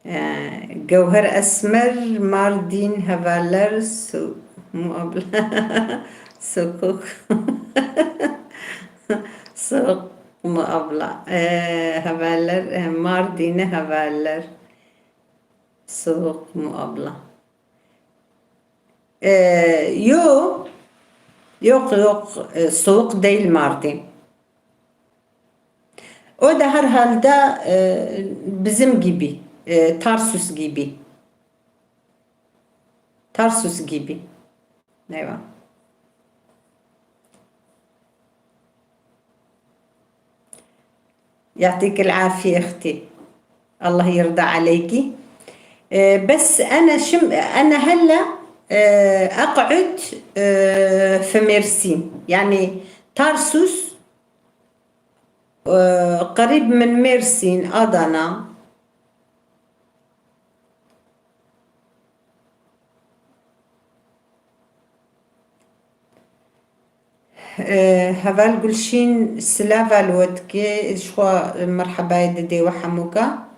Ee, Gewher Esmer, Mardin, hevaller, su-, mu abla, sokok, soğuk mu abla? Ee, hevaller, e, Mardin'e hevaller, soğuk mu abla? Ee, yo, yok, yok, e, soğuk değil Mardin. O da herhalde, e, bizim gibi, e, Tarsus gibi. Tarsus gibi. Eyvah. يعطيك العافية أختي. الله يرضى عليكي. آه، بس أنا شم-، أنا هلأ، آه، أقعد، آه، في ميرسين. يعني طرسوس، آه، قريب من ميرسين، أدانا. Ee, heval Gulşîn, silava li we dike, ji xwe merhebayê didê we hemûka.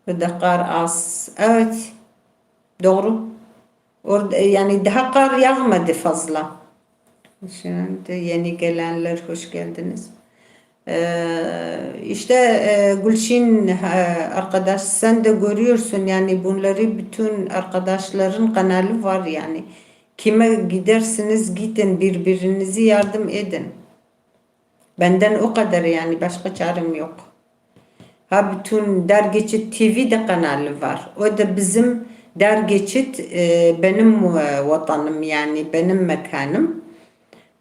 Bi deqar as. Evet. Doğru. Or-, yani daha kar yağmadı fazla. Şimdi yeni gelenler hoş geldiniz. Ee, işte, e, Gülşin, e, arkadaş, sen de görüyorsun yani bunları bütün arkadaşların kanalı var yani. Kime gidersiniz gidin, birbirinizi yardım edin. Benden o kadar yani, başka çarem yok. Ha bütün Dergeçit T V de kanalı var. O da bizim Dergeçit, e, benim, e, vatanım yani benim mekanım.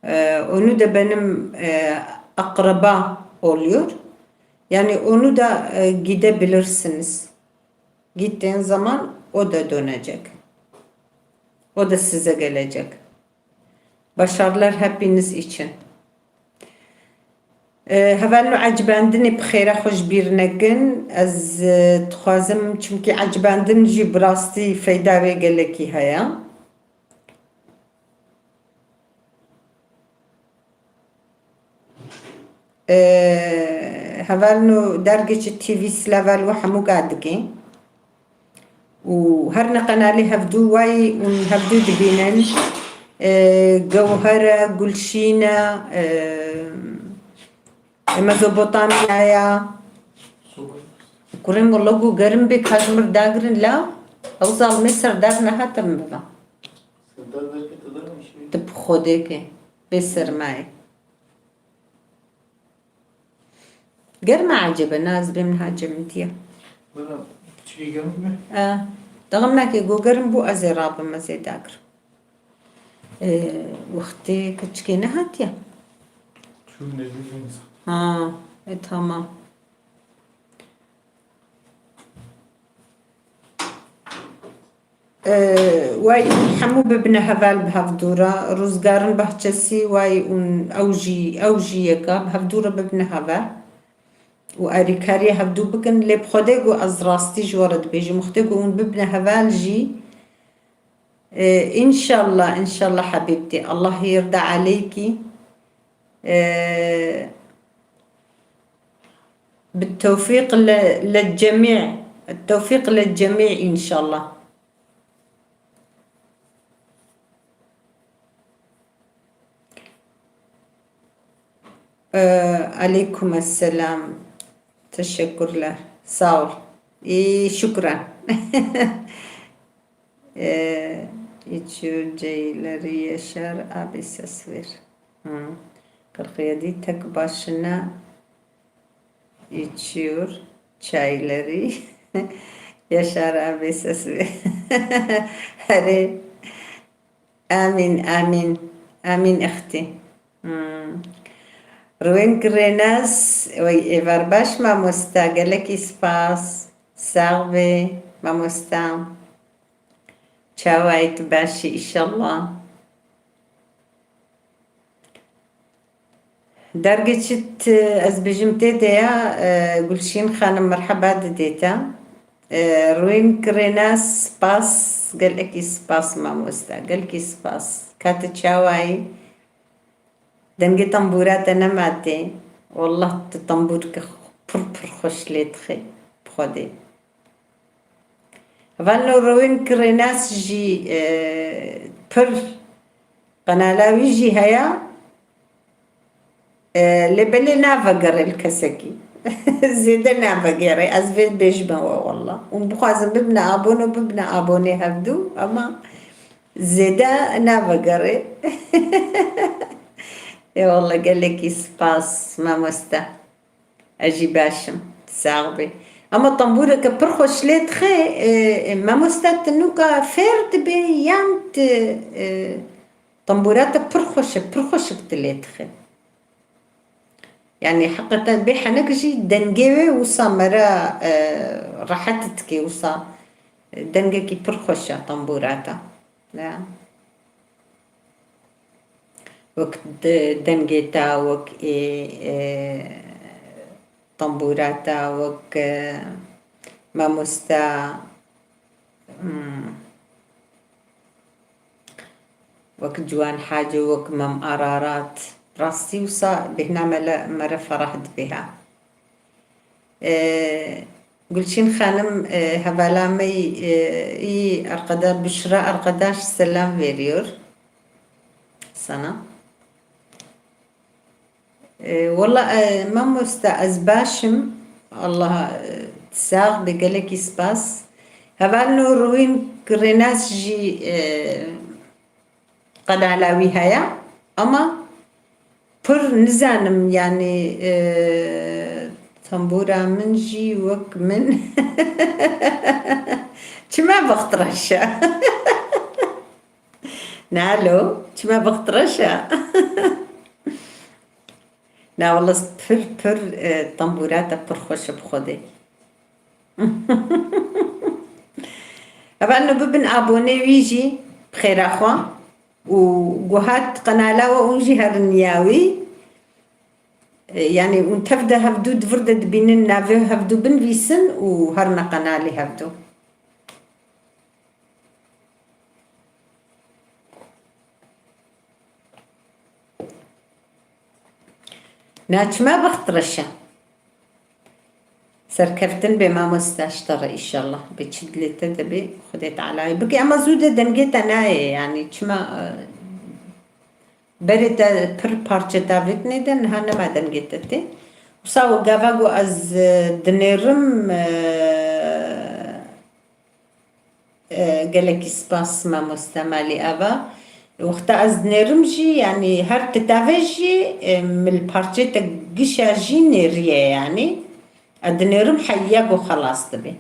E, onu da benim, e, akraba oluyor. Yani onu da, e, gidebilirsiniz. Gittiğin zaman o da dönecek. O da size gelecek. Başarılar hepiniz için. E, hevalno ecibendinê bi xêra xwe ji bîr nekin. Ez, e, dixwazim, çimkî ecibendin jî bi rastî feyda wê gelekî heye. Ee, hevalno Dergeçi T V silava li we hemûka dike. Û her ne qenalê hevdû wayî û hevdû dibînin. Ee, Gewher e, Gulşîn e, ee, Mezopotamya ya. Kurên wele ku gerim bê ka ji mir dagirin la, ew zalmê serdar nehate min biba. Serdar derkete dermişî. Tu bi Xwedê ke bê sermayê. Germ e ecêbe, na ez bêm niha cemidî ye. Wela çiyê germ be? E, dixim nake, go germ bû, ez ê rabim, ez ê dagrim. E, wextê keçikê nehatiye? Çû nêzî vê nizam. Ha, e, tamam. Ee, way hûn hemû bibine heval bi hevdû re. Rûzgarin Bahçesi, way hûn ew jî, ew jî yeka bi hevdû re bibine heval. Û alîkariyê hevdû bikin. Lê bi Xwedê ku ez rastî ji we re dibêjim, wextê ku hûn bibine heval jî, ee, înşallah, înşallah hebîbtî. Allah yirda aleyki. Ee, بالتوفيق ل-، للجميع. التوفيق للجميع إن شاء الله. Ee, aleyküm esselam. Teşekkürler. Sağ ol. İyi, şükran. Ee, içiyor ceyleri Yaşar abi ses ver. Hı. Kırk yedi tek başına içiyor çayları. Yaşar abi ses ver. Hadi. Amin, amin. Amin extî. Hmm. Rwên Kirênas, wey êvar baş mamosta, gelekî spas. Sax be, mamosta. Çawayê tu baş î, îşallah. Dergê çi t-, ez bêjim tê de ya, e, Gulşîn xanim, merheba didê te. E, Rûyîn Kirênas, spas, gelekî spas mamoste, gelekî spas. Ka tu çawa yî? Dengê tembûra te nema tê. Wallah tu tembûrke pir pir xweş lê dixê bi Xwedê. Hevalno Rewîn Kirênas jî, e, pir qenala wî jî heye. E, lê belê navegere li kesekî. Zêde navegere. Ez vê bêjime we wallah. Hûn bixwazin bibine abone û bibine abonê hevdû, ama zêde navegere. Ê wallah gelekî spas mamoste. Ez jî baş im. Sax bî. Ama tembûreke pir xweş lê dixe, e, e, mamoste tu nûka fêr dibê yan tu, e, tembûra te pir xweş e, pir xweşik tu lê dixe. Yani heqeten bê henek jî dengê wê wisa mere, e, rehet dike wisa, e, dengekî pir xweş e tembûra te. Ya. Wek de-, dengê te, wek ê, e, tembûra te, wek, e, mamoste, hmm, wek Ciwan Hacî, wek Mem Ararat. Rastî wisa bêhna me le, me re ferah dibe ha. E, Gulçin Hanım, e, hevala me, e, iyi arkadaş, Büşra arkadaş selam veriyor sana. E, wala, e, mamoste ez baş im. Allah, e, sax be, gelekî spas. Heval Nûrwîn Kirênas jî, e, qenala wî heye, ama pir nizanim, yani, e, tembûra min jî wek min. Çima bext reş e? Nalo, çima bext reş e? Na wala pir pir, e, tembûra te pir xweş e bi Xwedê. Hevalno bibin abonê wî jî bi xêra xwe û guhat qenala we û jî herin ya wî. E, yani hûn tev de hevdû di vir de dibînin, navê hevdû binivîsin û herine qenalê hevdû. Na çima bext reş e? Serkeftin be mamoste ji te re înşallah. Be çi dilê te de be, Xwedê Teala bike. Ema zû de dengê te nayê, yani çima, e, berê te pir parçe tavêtinê de, niha nema dengê te tê. Wisa gava ku ez, e, dinêrim, e, E, gelekî spas mamoste Malî Ava. Wexta ez dinêrim jî, yanî her tu tavê jî, e, min li parçê te gişa jî nêriye, yanî. Ez dinêrim heya ku xelas dibe.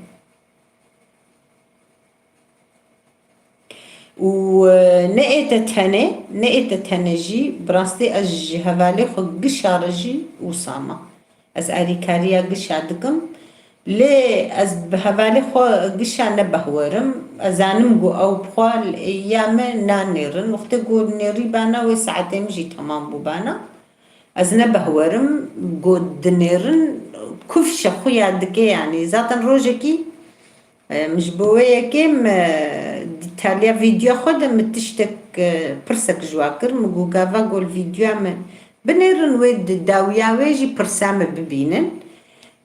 Û, e, ne ê te tenê, ne ê te tenê jî, bi rastî ez ji hevalê xwe gişa re jî wisa me. Ez alîkariya gişa dikim. Lê ez bi hevalê xwe gişa ne behwerim. Ez zanim ku ew bi xwe li êya me nanêrin. Wextê ku nêrî bana wê saetê min jî temam bû bana. Ez ne behwerim ku dinêrin kufşe xuya dike, yanî zaten rojekî E, min ji bo wê yekê min, e, dîtaliya vîdyoya xwe de min tiştek, e, pirsek ji wan kir. Min got, gava ku li vîdyoya min binêrin, wê di dawiya wê jî pirsa min bibînin.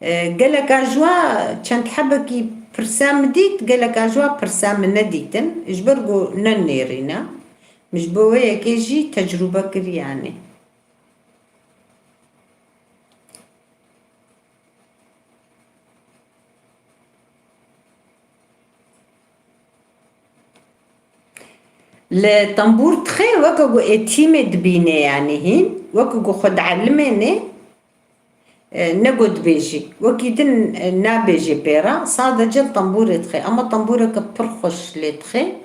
E, geleka ji wan çend hebekî pirsa min dît, geleka ji wan pirsa min nedîtin. Ji ber ku ne nêrîn e. Min ji bo wê yekê jî tecrûbe kir, yanî. Li tembûr dixê weke ku êtîmê dibînê, yanî hîn, weke ku xwe dielimênê, e, ne ku dibêjî. Wekî din, e, nabêjê pê re, sadece li tembûrê dixê. Ema tembûreke pir xweş lê dixê.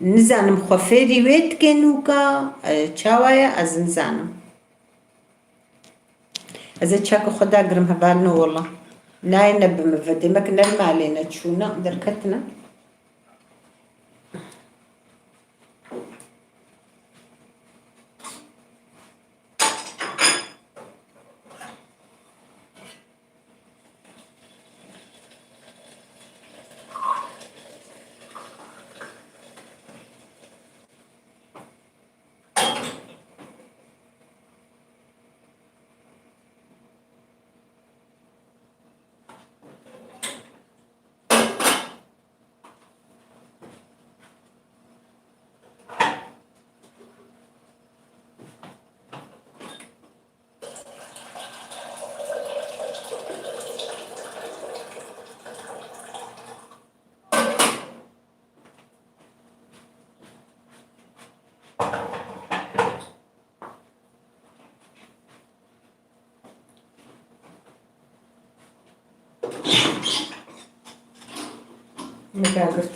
Nizanim xwe fêrî wê dike nûka, e, çawa ye, ez nizanim. Ez ê çeka xwe dagirim hevalno wela. Nayê ne bi min ve. Demek ne li malê ne çûne, derketine. Şagirt.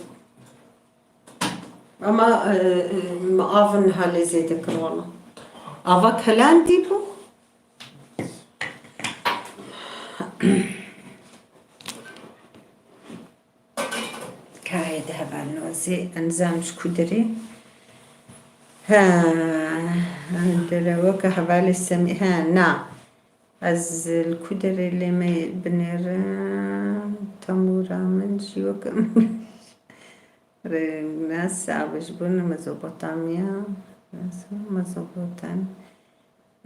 Ama, e, e, min av niha lê zêde kir wala. Ava kelandî bû. Kayê de hevalno zê enzam ji ku derê? He, dere weke hevalê Semî, he, na. Ez li ku derê lê me binêrim, tembûra min jî weke min. Rênasa ji bo Mezopotamya, Mezopotamya.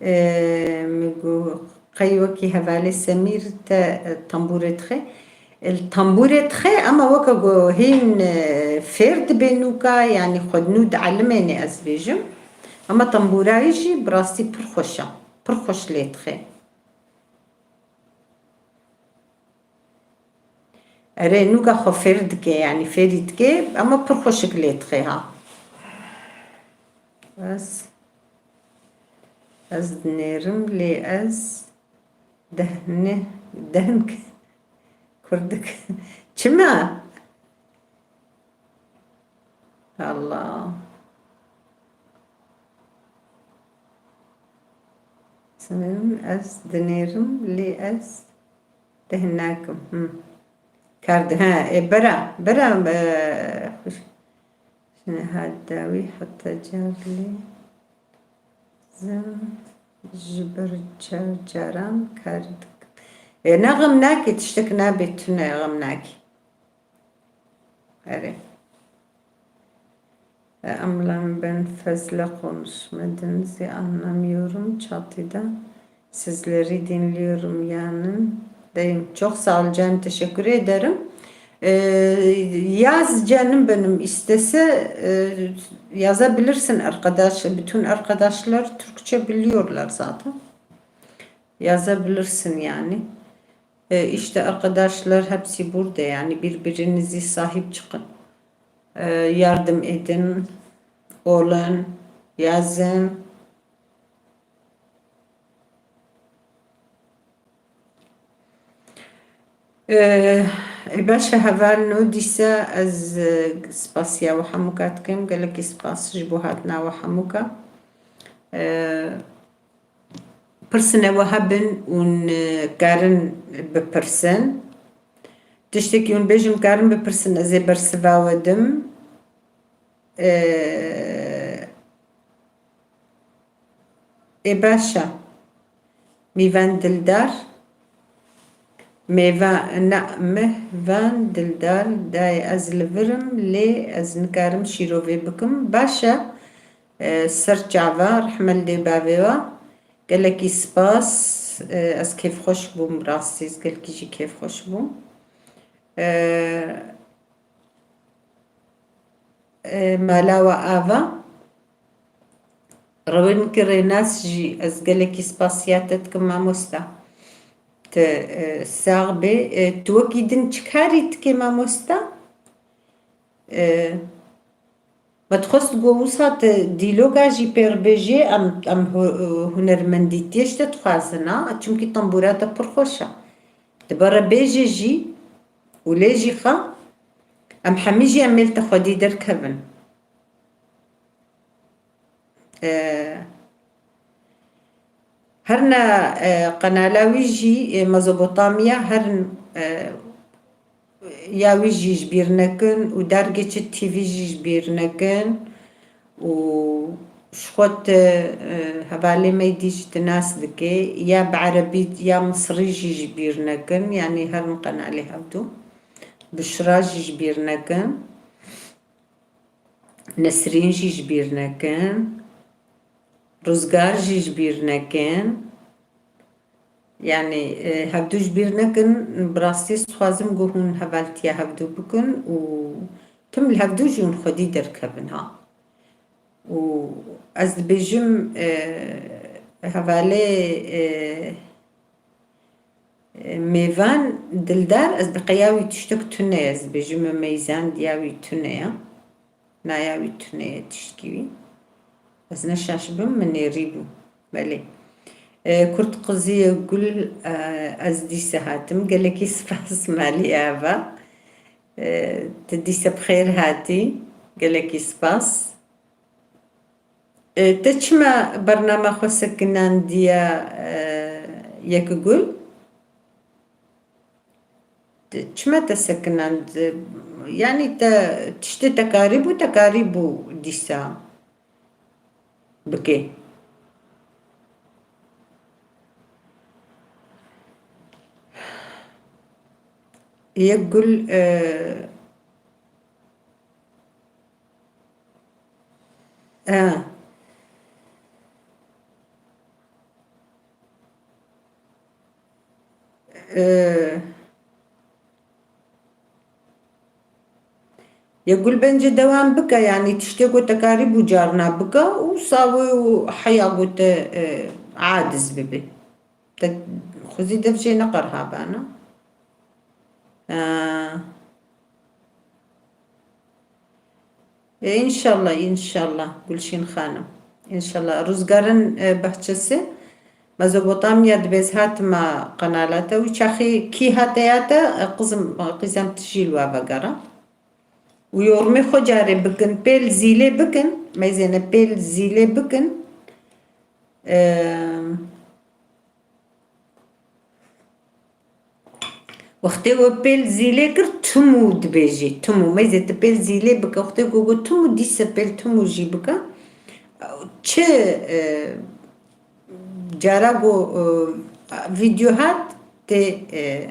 Ee, min got, qey wekî hevalê Semîr te, e, tembûrê dixe? Li tembûrê dixe, ama weke ku hîn, e, fêr dibe nûka, yanî xwe nû dielimêne ez bêjim. Ama tembûrayî jî bi rastî pir xweş e. Pir xweş lê dixe. Erê, nûka xwe fêr dike, yanî fêrî dike, ama pir xweşik lê dixe ha. Ez, ez dinêrim, lê ez dehni, dehn kurdik. Çima? Allah. Sanırım ez dinêrim, lê ez dehnakim. Hı. Kar di-, he, e, bera, bera, e, xweş. Ji niha dawî heta car lê zim ji ber car caran kar dikim. E, ne xem nakê, tiştek nabe tune xem nakê. Erê. E, Emlan, ben fazla konuşma, denizi anlamıyorum, çatıda sizleri dinliyorum yanındayım. Çok sağ ol canım, teşekkür ederim. E, yaz canım benim, istese, e, yazabilirsin arkadaş, bütün arkadaşlar Türkçe biliyorlar zaten. Yazabilirsin yani. E, işte arkadaşlar hepsi burada, yani birbirinizi sahip çıkın. E, yardım edin, olun, yazın. E, e, baş e, hevalno dîsa ez, e, spasiya we hemûka dikim, gelekî spas ji bo hatina we hemûka. E, Pirsine we hebin û nikarin bipirsin. Tiştekî hûn bêjin karin bipirsin, ez ê bersiva we dim. Ee, ê baş e. Mîvan dildar. Mêva-, na, meh-, van dildar dayê, ez li vir im, lê ez nikarim şîrovê bikim. Baş e, e, ser çava, rehme li dê bavê we. Gelekî spas, e, ez kêfxweş bûm, rastî ez gelekî jî kêfxweş bûm. E, e, mala we ava. Rewênke Rênas jî ez gelekî spasiya te dikim mamosta. Tu, e, sax bê. E, tu wekî din çi karî dikê mamosta? E, me dixwest ku wisa tu dîloka jî pêr bêjê, em, em hu-, hunermendîtiyê ji te dixwazin, ha? Çimkî tembûra te pir xweş e. Tu bere bêjê jî û lê jî xa, em hemî jî em ê li te xwedî derkevin. E, herna, e, qenala wî jî, e, Mezopotamya herin, e, ya wî jî ji bîr nekin û Dergê Çi T V jî ji bîr nekin û ji xwe tu, e, hevalê me dî jî tu nas dikê, ya bi erebî ya misrî jî ji bîr nekin, yanî herin qenalê hevdu. Bişra jî ji bîr nekin. Nesrîn jî ji bîr nekin. Ruzgar jî ji bîr nekin. Yanî, e, hevdu ji bîr nekin. Bi rastî ez dixwazim ku hûn hevaltiya hevdu bikin û tim li hevdu jî hûn xwedî derkevin ha. Û ez dibêjim, e, hevalê, e, Mêvan dildar, ez bi qeya wî tiştek tune ye, ez dibêjim me meyzand ya wî tune ye. Naya wî tune ye tiştkî wî. Ez ne şaş bim, min nêrî bû. Belê. E, Kurd qiziyê gul, e, ez dîse hatim. Gelekî spas malî ava. E, tu dîse bi xêr hatî. Gelekî spas. E, te çima bernama xwe sekinandiye, e, Yekgul? Te çima te sekinand? Yanî te tiştê te karîbû, te karîbû dîsa bikê. Yekgul, e, e, e, Yekgul bence dewam bike, yanî tiştê ku te karîbû carna bike û sawê û heya ku te, e, aciz bibe. Te xwezî dev jê neqer habana. E, e, înşallah, înşallah Gulşîn Xanim. Înşallah. Ruzgar'ın, e, bahçesi. Mezopotamya dibêz hatima qenala te û çaxî kî hate ya te, e, qizim, qîzem tijî li we vegera. Û yormê xwe carê bikin, pêl zîlê bikin, meyzêne pêl zîlê bikin. Eee, wextê we pêl zîlê kir, timû dibêjî, timû. Meyzê tu pêl zîlê bike, wextê ku got timû, dîse pêl timû jî bike. Çi, eee, Cara ku, e, vîdeo hat, tê, e,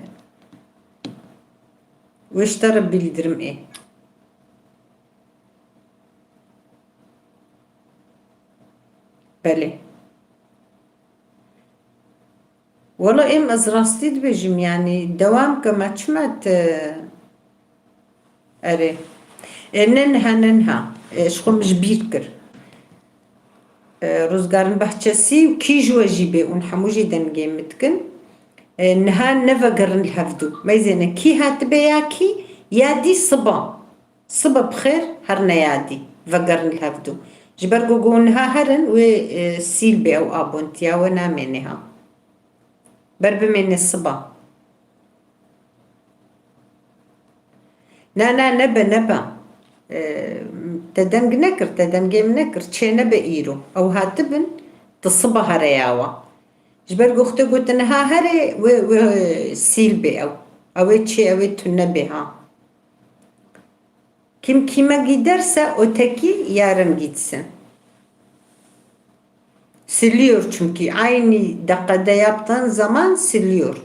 wê ji te re bildirim ê. Belê. Wela êm ez rastî dibêjim, yanî dewam ke me çima te Erê. E, ne niha, ne niha. E, ji xwe min ji bîr kir. E, Ruzgar'ın bahçesi û kî ji we jî bê, hûn hemû jî dengê min dikin. E, niha nevegerin li hevdû. Meyzêne kî hatibe ya kî, ya dî siba. Sibe bi xêr, her ne ya dî. Vegerin li hevdû. Ji ber ku got niha herin, wê, e, sîl bê ew abontiya we namêne ha. Ber bimêne siba. Na, na, nebe, nebe. Ee, te deng nekir, te dengê min nekir. Çê nebe îro. Ew hatibin, tu siba here ya we. Ji ber ku xwe gotin ha here, wê, wê sîl bê ew. Ew ê çê, ew ê tune bê ha. Kim kime giderse öteki yarın gitsin. Siliyor çünkü. Aynı dakikada yaptığın zaman siliyor.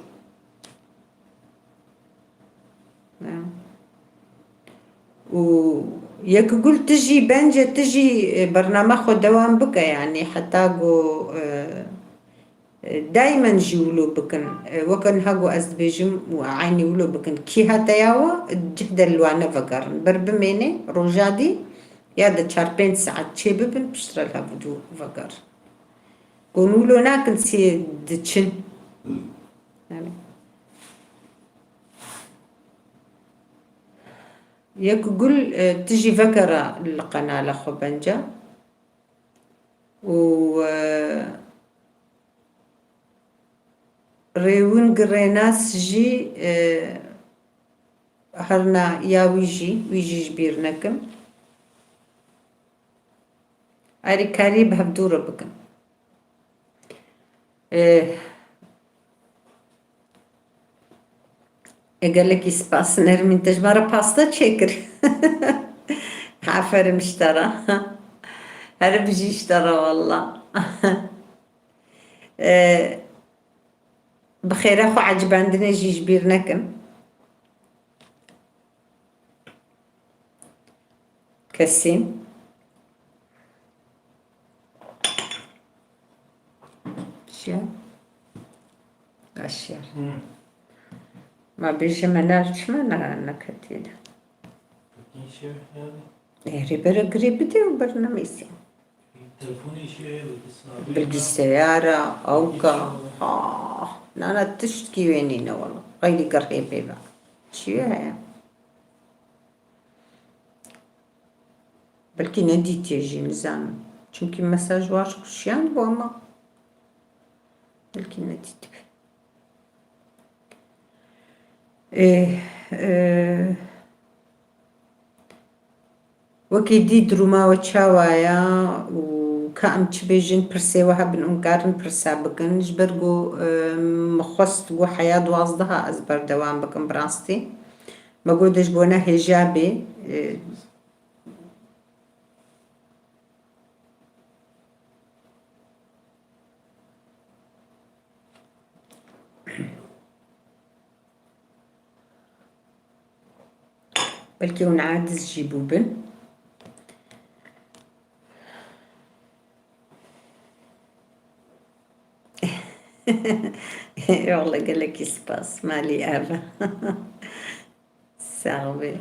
Ya. Û Yekgul tu jî bence tu jî, e, bernama xwe dewam bike, yani heta ku, e, Daimen jî wilo bikin. Weke niha ku ez dibêjim û eynî wilo bikin. Kî hate ya we, cih de li wan nevegerin. Ber bimêne, roja dî ya de çar pênc saet çê bibin, piştre li hev vegerin. Ku wilo nakin sê diçin. Yani. Yekgul, e, tu jî vegere li qenala xwe bence. Û, e, Rêwing Rênas jî, e, herna ya wî jî, wî jî ji bîr nekim. Erê karî bi hevdû re bikin. E, E, gelekî spas Nermîn, te ji me re pasta çêkir. Aferin ji te re. Her bijî ji te re walla. E, bi xêra xwe ecibandinê jî ji bîr nekin. Kesîn. Çi ye? Aşer. Hı. Ma bêje melal çima ne, neketiye de? Peki şey yani? E, rêbere girê bide û bernameyê. Telefonê işe bilgisayara, awka. Ha, nana tiştkî wê nîne wala. Xeylî gerhê pê be. Çi ye heye? Belkî nedîtiye jî, nizanim. Çimkî mesaj war xuşiyan bû ama belkî nedîtibe. Ê, e, Wekî dî duruma we çawa ye û ka em çi bêjin, pirsê we hebin û karin pirsa bikin. Ji ber ku, e, min xwest ku heya duwazdeha ez berdewam bikim bi rastî. Me got ji bo ne hêja bê, e, Belkî hûn aciz jî bûbin. Eyvallah, gelekî spas. Malî ev e. Sax bî.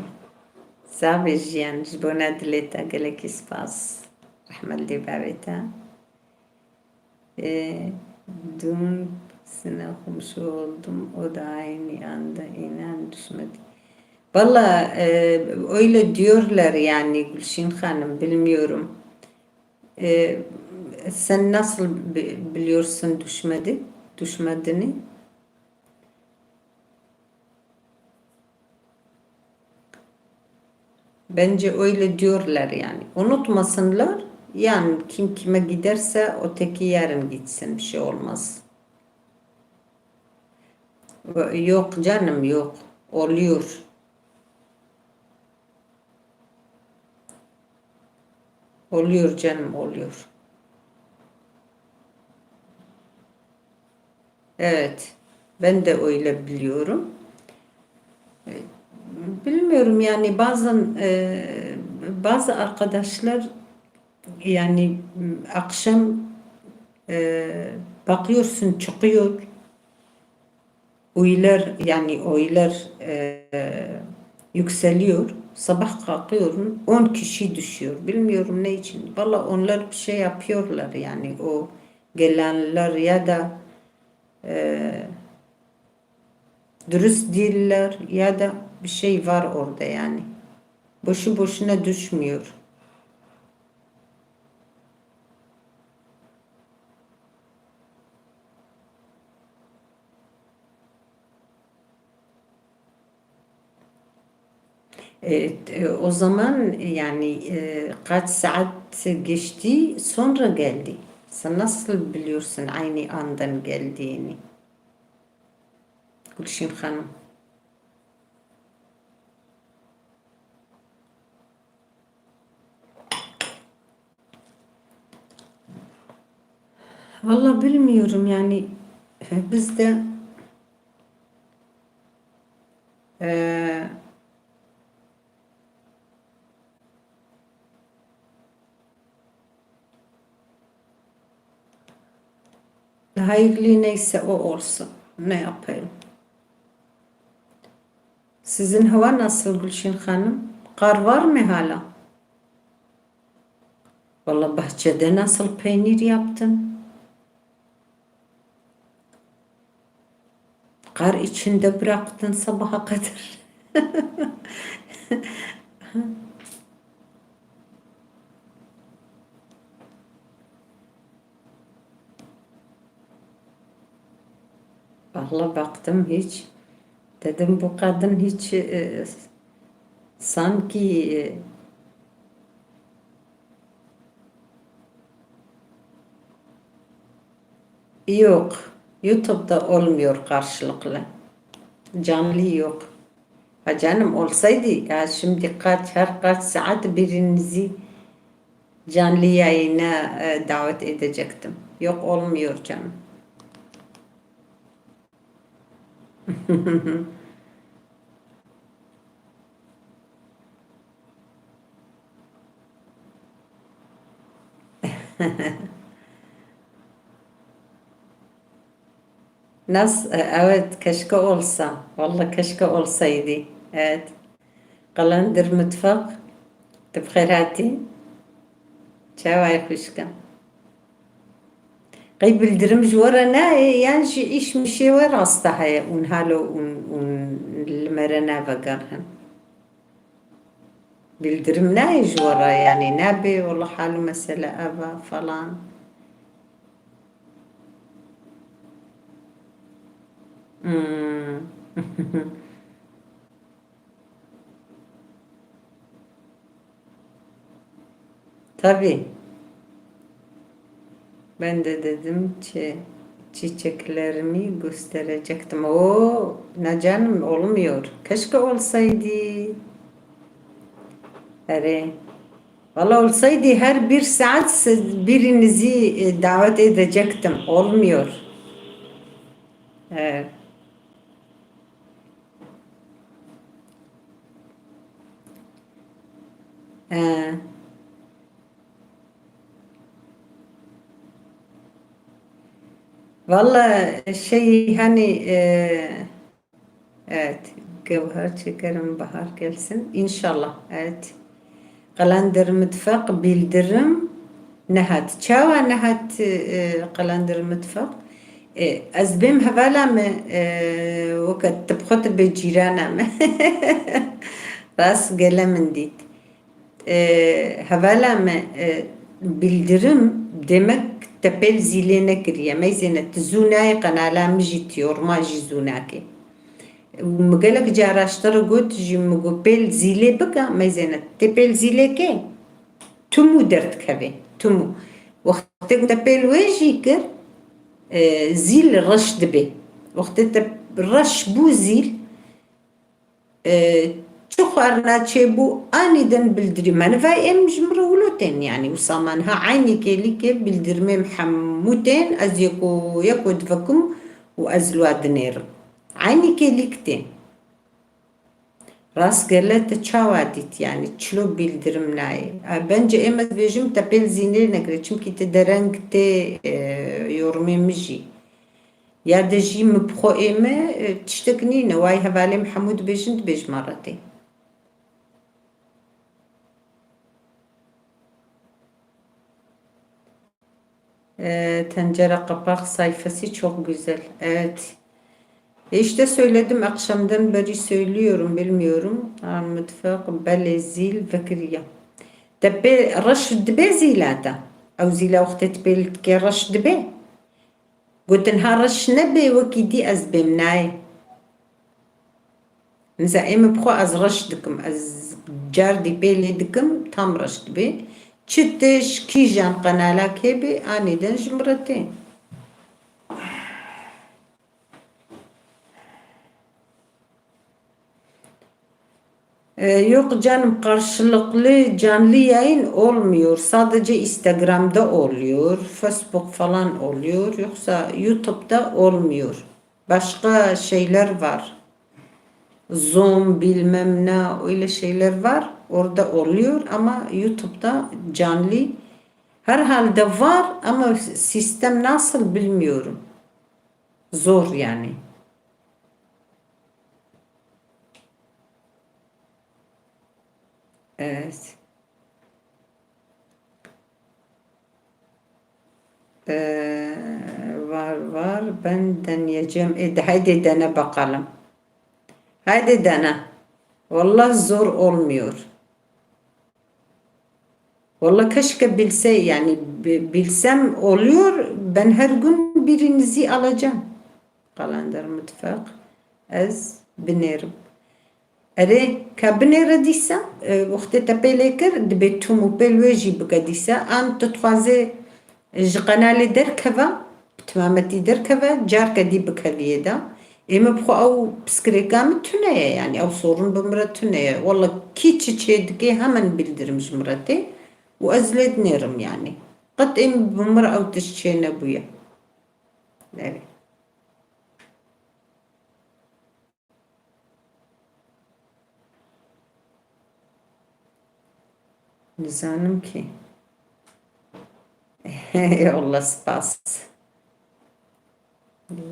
Sax bî jiyan, ji bona dilê te gelekî spas. Rehmet li bavê te. E, dün sine komşu oldum. O da aynı anda inan düşmedi. Valla, e, öyle diyorlar yani Gülşin Hanım, bilmiyorum. E, sen nasıl bi- biliyorsun düşmedi, düşmediğini? Bence öyle diyorlar yani. Unutmasınlar. Yani kim kime giderse öteki yarın gitsin. Bir şey olmaz. Yok canım, yok. Oluyor. Oluyor canım, oluyor. Evet, ben de öyle biliyorum. E, bilmiyorum yani, bazen, e, bazı arkadaşlar yani, m, akşam, e, bakıyorsun çıkıyor, oylar yani oylar, e, yükseliyor. Sabah kalkıyorum, on kişi düşüyor. Bilmiyorum ne için. Valla onlar bir şey yapıyorlar yani, o gelenler ya da, e, dürüst değiller ya da bir şey var orada yani. Boşu boşuna düşmüyor. E, e, o zaman yani, e, kaç saat geçti sonra geldi. Sen nasıl biliyorsun aynı andan geldiğini? Gülşin Hanım. Vallahi bilmiyorum yani, e, bizde, e, Hayırlı neyse o olsun. Ne yapayım? Sizin hava nasıl Gülşin Hanım? Kar var mı hala? Valla bahçede nasıl peynir yaptım. Kar içinde bıraktın sabaha kadar. Valla baktım hiç. Dedim bu kadın hiç, e, sanki, e, Yok. YouTube'da olmuyor karşılıklı. Canlı yok. Ha canım, olsaydı ya şimdi kaç, her kaç saat birinizi canlı yayına, e, davet edecektim. Yok, olmuyor canım. Nas, e, evet, keşke olsa. Vallahi keşke olsaydı. Evet. Qalendir Mutfak. Tu bi xêr hatî. Çawa ye xwişka? Qey bildirim ji we re nayê, yan jî îş mişê we rasta heye, ûn halo ûn, ûn li me re navegerhin? Bildirim nayê ji we re, yanî nabê, wela hal û mesele ev e falan. Hmm. Tabii. Ben de dedim çi-, çiçeklerimi gösterecektim. Oo, na canım, olmuyor. Keşke olsaydı. Erê. Valla olsaydı her bir saat siz birinizi, e, davet edecektim. Olmuyor. Evet. Ee, Valla şey hani, e, evet, Gevher çekerim bahar gelsin. İnşallah. Evet. Qelendir Mitfeq bildirim nehat. Çawa nehat, e, Qelendir Mitfeq? E, ez bêm hevala me, e, weke tu bi xwe tu bê cîrana me. Rast gele min dît. E, hevala me, e, bildirim demek tepêl zîlê nekiriye. Meyzêne tu zû nayê qenala min jî tî, orma jî zû nake. Û min gelek cara ji te re got jî, min got pêl zîlê bike, meyzêne tê pêl zîlê kê? Tumû derdikeve, tumû. Wextê ku te pêl wê jî kir, e, zîl reş dibe. Wextê te reş bû zîl, e, çi xwarina çêbû, anîden bildirî. Me nivay em ji min re wilo tên, yanî wisa me niha eynî kêlîkê bildirimê hemû tên, ez yeko yeko divekim û ez li wa dinêrim. Eynî kêlîk tên. Rastgele te çawa dît, yanî çilo bildirim nayê? A, bence êm ez bêjim te pêl zînê nekirê, çimkî te dereng tê, e, yorumê min jî. Ya de jî min bi xwe ê me, e, tiştek nîne, way hevalê min hemû dibêjin, dibêjime re tê. Ee, tencere kapak sayfası çok güzel. Evet. E, işte söyledim, akşamdan beri söylüyorum, bilmiyorum. Ha, mutfak belê zîl vekiriya. Te pê reş dibe zîla te? Ew zîla wextê tu pê li dikê reş dibe? Gotin ha reş nebe wekî dî ez bêm nayê. Mesela ê min bi xwe ez reş dikim, ez cardî pê lê dikim, tam reş dibe. Çi tişt kîjan qenalak hebe, anîden ji min re tê. Ee, yok canım, karşılıklı canlı yayın olmuyor. Sadece Instagram'da oluyor, Facebook falan oluyor. Yoksa YouTube'da olmuyor. Başka şeyler var. Zoom bilmem ne, öyle şeyler var. Orada oluyor ama YouTube'da canlı herhalde var ama sistem nasıl bilmiyorum. Zor yani. Evet. Ee, var var, ben deneyeceğim. E, de, haydi dene bakalım. Haydi dene. Vallahi zor olmuyor. Vallahi keşke bilse, yani bi-, bilsem oluyor. Ben her gün birinizi alacağım. Kalender mutfak. Ez binêrim. Erê, ka binêre dîsa, e, wextê te pê lê kir, dibê tûm û pêl wê jî bike dîsa. An tu dixwazê ji qenalê derkeve, bi timametî derkeve, carke dî bikeviyê de. Ê min bi xwe ew piskirêka min tune ye, yanî ew sorun bi min re tune ye. Wele kî çi çê dike, hemen bildirim ji min re tê û ez lê dinêrim yanî. Qet ê min bi min re ew tişt çê nebûye. Erê. Nizanim kî. Eyvallah, spas.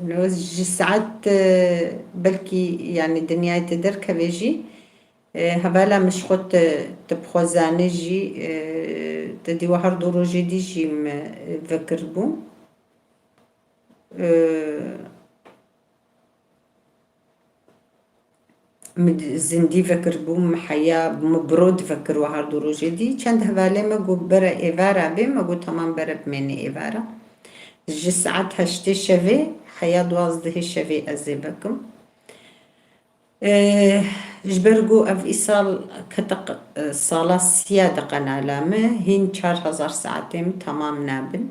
No ji saet, e, belkî, yani, dinyayê te derkeve jî, e, hevala min ji xwe te, te bi xwe zanê jî, e, te dî we her du rojê dî jî me, e, vekiribû. E, Min zindî vekiribû, min heya, min biro divekir we her du rojê dî. Çend hevalê me got bere êvara bê, me got tamam bere bimêne êvara. Ji saet heştê şevê heya duwazdehê şevê ez ê vekim. Ji ber ku ev îsal kete q-, sala sîya di qenala me, hîn çar hezar saetê min temam nabin.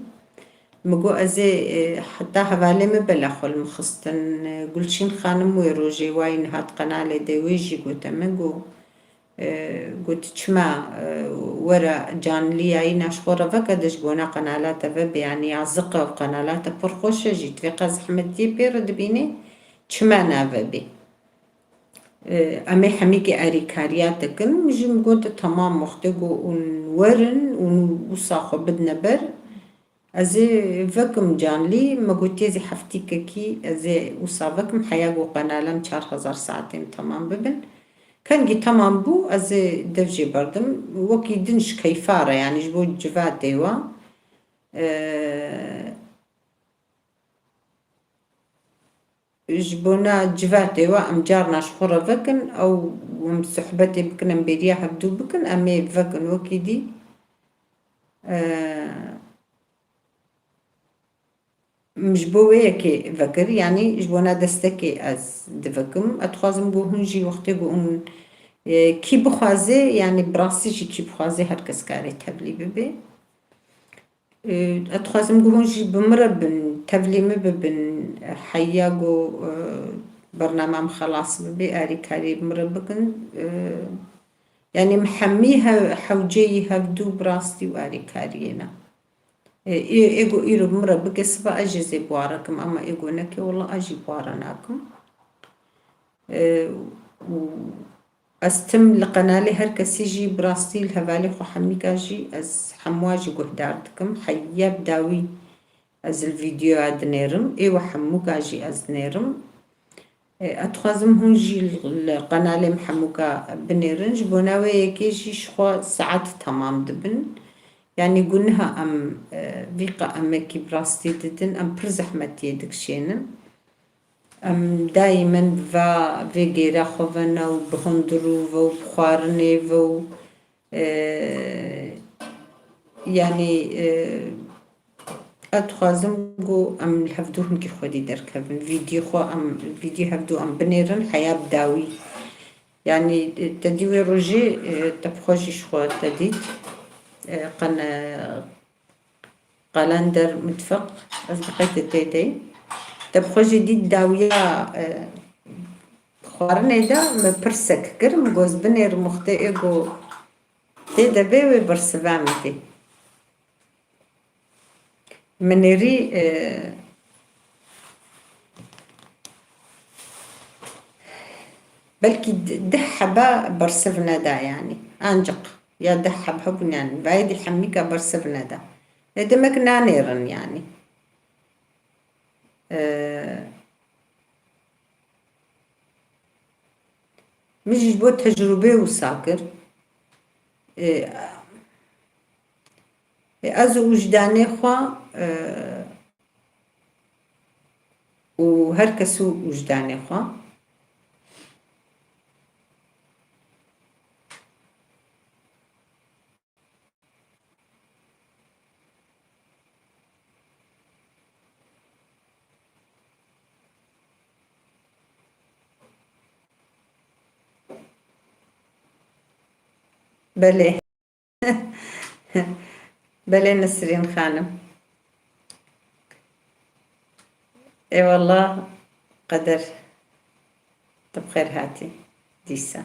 Min got ez ê, e, heta hevalê min bela xwe li min xistin, e, Gulşîn Xanim wê rojê wayî nihat qenalê de wê jî gote min, got, e, got, "Çima, e, were canlî yayîna ji xwe re veke de ji bona qenala te vebê, yanî yaziq e û qenala te pir xweş e jî, tu vê qe zehmetiyê pê re dibînî, çima navebê?" E, em ê hemîkê erîkariya te kin. Min jî min got, "Temam, wextê ku hûn werin, hûn wisa xwe bidine ber, ez ê vekim canlî." Me gotiye zî heftîkekî ez ê wisa vekim, heya ku qenalem çar hezar saetên temam bibin. Kengî temam bû, ez ê dev jê berdim. Wekî din ji keyfa re, yanî ji bo civatê we. E, Ji bona civatê we em carna ji xwe re vekin, ew em sohbetê bikin, em bêriya hevdû bikin, em ê vekin wekî dî. Eee, min ji bo wê yekê vekir, yanî ji bona destekê ez divekim. Ez dixwazim ku hûn jî wextê ku hûn, e, kî bixwaze, yanî bi rastî jî kî bixwaze her kes kare tevlî bibe. Ê, ez dixwazim ku hûn jî bi min re bin, tevlî min bibin, heya ku, e, bernama min xelas bibe, alîkariyê bi min re bikin. E, yanî min hemî hev-, hewceyî hevdû bi rastî û alîkariyê ne. E, ê, ê ku îro bi min re bike, siba ez jê zê biware kim, ama ê ku neke, wela ez jî biware nakim. E, û Ez tim li qenalê her kesî jî bi rastî li hevalê xwe hemîka jî ez hemûa jî guhdar dikim. Heya bi dawî ez li vîdeoya dinêrim. Ê we hemûka jî ez dinêrim. E, ez dixwazim hûn jî li, li qenalê min hemûka binêrin. Ji bona wê yekê jî ji xwe saet temam dibin. Yanî ku niha em, e, vî qemekî bi rastî didin, em pir zehmetiyê dikişênin. Em daîmen va vê gêra xwe ve ne û bi hundir û ve û bi xwarinê ve û, e, yanî, e, ez dixwazim ku em li hevdû hinkî xwedî derkevin. Vîdyo xwe em, vîdyo hevdû em binêrin heya bi dawî. Yanî, e, te dî wê rojê, e, te bi xwe jî ji xwe te dît. E, qene Qalender mutfeq, ez bi qey te tê de. Te bi xwe jî dît dawiya, e, xwarinê de min pirsek kir, min got binêrim wextê ê ku tê de bê wê bersiva min dê. Min nêrî, e, belkî di-, deh heba bersiv neda yanî. Ancik ya deh heb hebûn yanî. Vayê dî hemîka bersiv neda. Lê demek nanêrin yanî. E, Min jî ji bo tecrûbê wisa kir. E, e, ez û wijdanê xwe, e, û her kes û wijdanê xwe. Belê. Belê Nesrîn xanim. Ê wallah, Qeder, tu bi xêr hatî dîsa.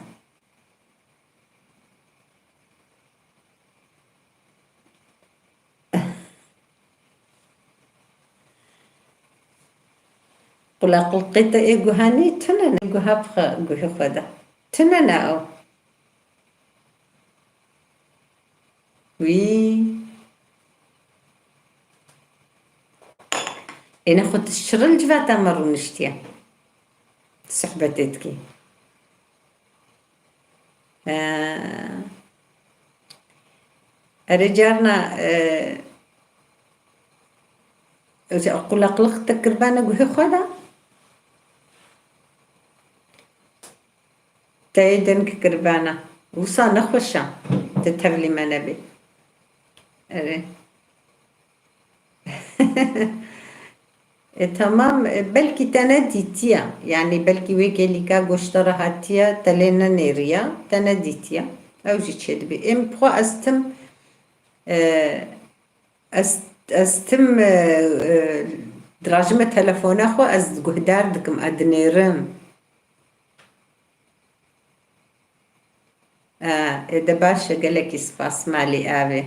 Qulaqliqê te ê guhanî tune ne, guha bi xwe, guhê xwe de. Tune ne ew. Wî. Êne xwe tu şiril civata me rûniştiye. Sohbetê dikî. Ee, erê carna, e, qulaqliq te kirbane guhê xwe de? Te yê deng kirbana. Wisa nexweş e. Te tevlî me nebê. Erê. E, tamam, e, belkî te nedîtiye. Yanî belkî wê kêlîka goşta re hatiye, te lê nenêriye, te nedîtiye. Ew jî çêdibî. Ê min bi xwe ez tim, e, ez, ez tim, e, e, dirajime telefona xwe, ez guhdar dikim, ez dinêrim. E, ê de baş e, gelekî spas malî avê.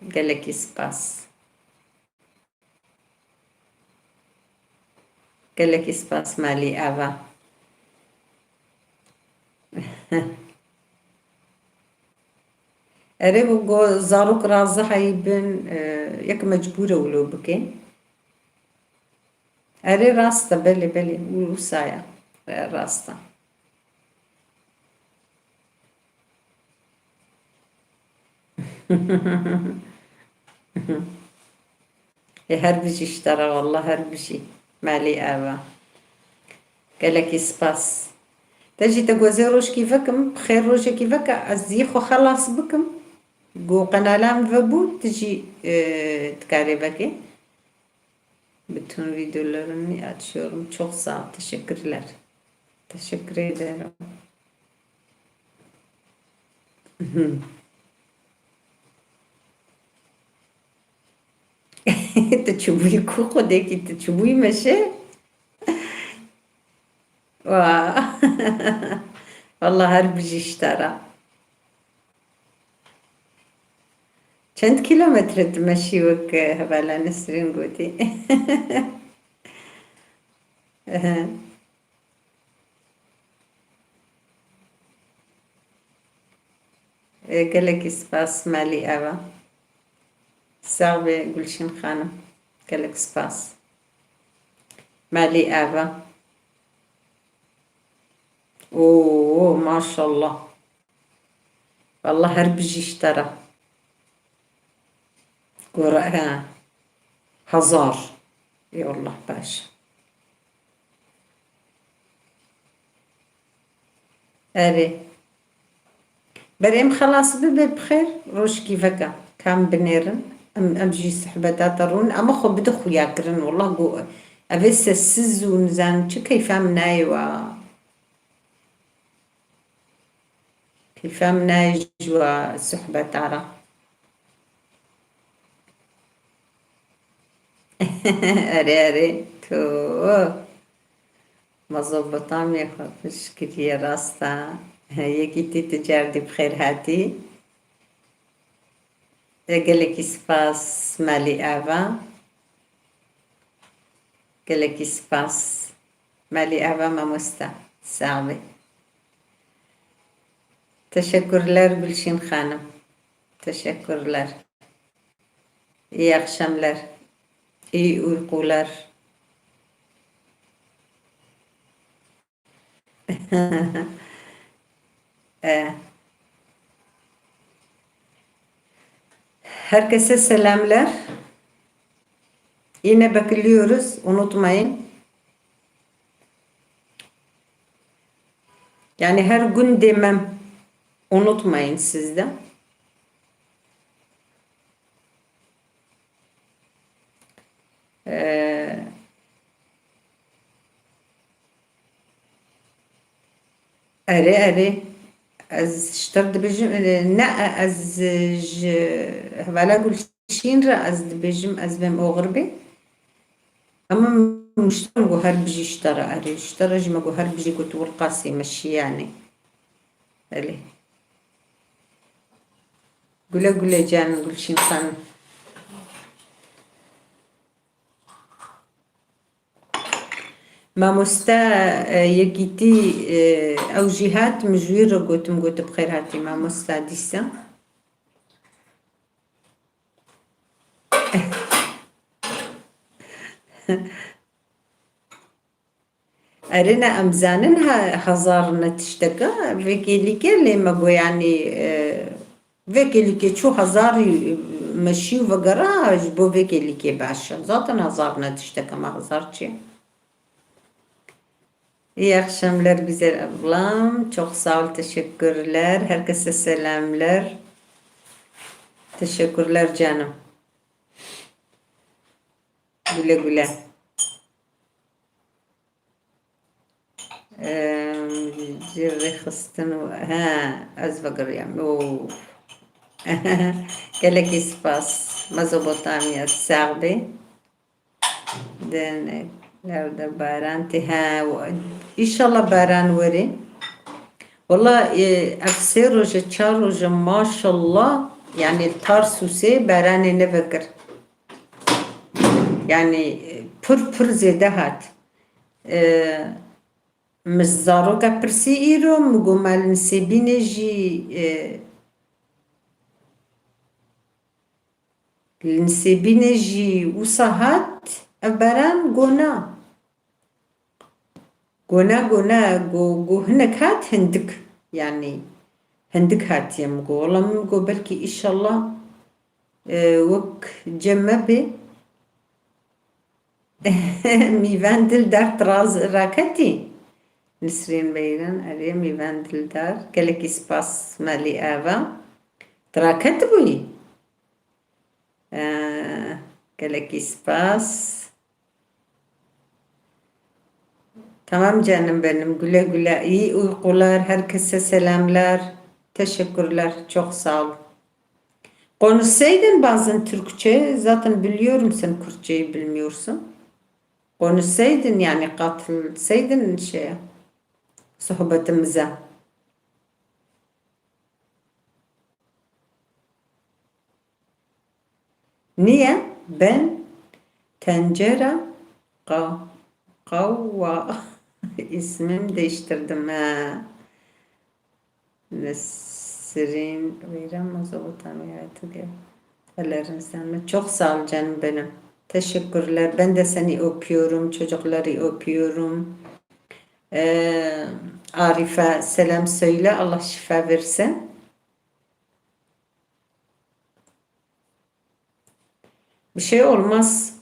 Gelekî spas. Gelekî spas malî ava. Erê, ku go zarok razihayî bin, e, yek mecbûr e wilo bike. Erê, rast e, belê, belê, wisa ye. E, rast e. Ê, her bijî ji te re, wallah her bijî. Malî ava. Gelekî spas. Te jî te gozê rojkî vekim, bi xêr rojekî veke, ez yê xwe xelas bikim. Go qenala min vebû, tu jî, e, dikarê vekê. Bütün videolarını açıyorum. Çok sağ ol. Teşekkürler. Teşekkür ederim. Tu çubûyî ku xwedekî, tu çubûyî meşe? Wa. Wallah her bijî ji te re. Çend kilometre dimeşî wek, e, hevala Nesrîn gotî? Ehe. E, gelekî spas, malî ava. Sax be Gulşîn xanim. Gelek spas. Malî ava. Oo, maşallah. Wallah her bijî ji te re. Gora, he. Hazar. Ey Allah baş. Erê. Ber em xelas bibe bi xêr, rojkî veke. Kam binêrin. Em, em jî sohbeta te rûn. Ama xwe bide xuya kirin. Wallah go, ev ê sessiz û nizanim çi keyfa min nayê wa. Keyfa min nayê ji wa sohbeta re. Erê, erê, tu. Mezopotamya xwe pişt kiriye, rast e. Yekîtî tu cardî bi xêr hatî. E, gelekî spas, malî ava. Gelekî spas. Malî ava mamoste. Sax be. Teşekkürler Gülşin Hanım. Teşekkürler. İyi akşamlar. İyi uykular. E, herkese selamlar. Yine bekliyoruz. Unutmayın. Yani her gün demem. Unutmayın siz de. Ee, erê, erê. Ez ji te re dibêjim, e, ne, ez ji hevala Gulşîn re ez dibêjim, ez bêm oxir bê. Ama min ji te re got her bijî ji te re, erê, ji te re jî me got her bijî got Wilqasê meşiyanê. Belê. Gule gule can Gulşîn Xanim. Mamoste, e, yekîtî, e, ew jî hat, min ji wî re gotim, gotim, bi xêr hatî mamoste dîsa. Erê ne, em zanin he-, hezar ne tişteke, vê kêlîkê lê me got, yanî, e, vê kêlîkê çû hezarî meşî û vegera, ji bo vê kêlîkê baş e. Zaten hezar ne tişteke, me hezar çi? İyi akşamlar güzel ablam. Çok sağ ol, teşekkürler. Herkese selamlar. Teşekkürler canım. Gule gule. Em, ji rêxistin û, he, ez vegiriyam. Of. Gelekî spas. Mezopotamya, sax bê. Denek, lewde baran tê. He, înşallah baran were. Wala, e, ev sê roje, çar roje, maşallah, yani Tarsusê baranê nevekir. Yani, e, pir, pir zêde hat. E, min ji zaroka pirsî îro, min got, ma li Nisêbînê jî, e, li Nisêbînê jî wisa hat ev baran? Got na. Got na, got na, got, got hinek hat, hindik. Yani, hindik hatiye, min got. Wala min got, belkî înşallah, e, wek cem me bê. Mîvan Dildar, tu raz-, raketî? Nisrîn Beyran, erê, Mîvan Dildar. Gelekî spas Melî Ava. Tu raketibûyî? Ee, gelekî spas. Tamam canım benim, güle güle. İyi uykular, herkese selamlar. Teşekkürler, çok sağ ol. Konuşsaydın bazen Türkçe, zaten biliyorum sen Kürtçeyi bilmiyorsun. Konuşsaydın, yani katılsaydın şeye, sohbetimize. Niye? Ben tencere ka-, kavva ismim değiştirdim. Ha. Nesrin Beyran, Mezopotamya, Türkiye. Ellerin sen mi? Çok sağ ol canım benim. Teşekkürler. Ben de seni öpüyorum, çocukları öpüyorum. Ee, Arife selam söyle. Allah şifa versin. Bir şey olmaz.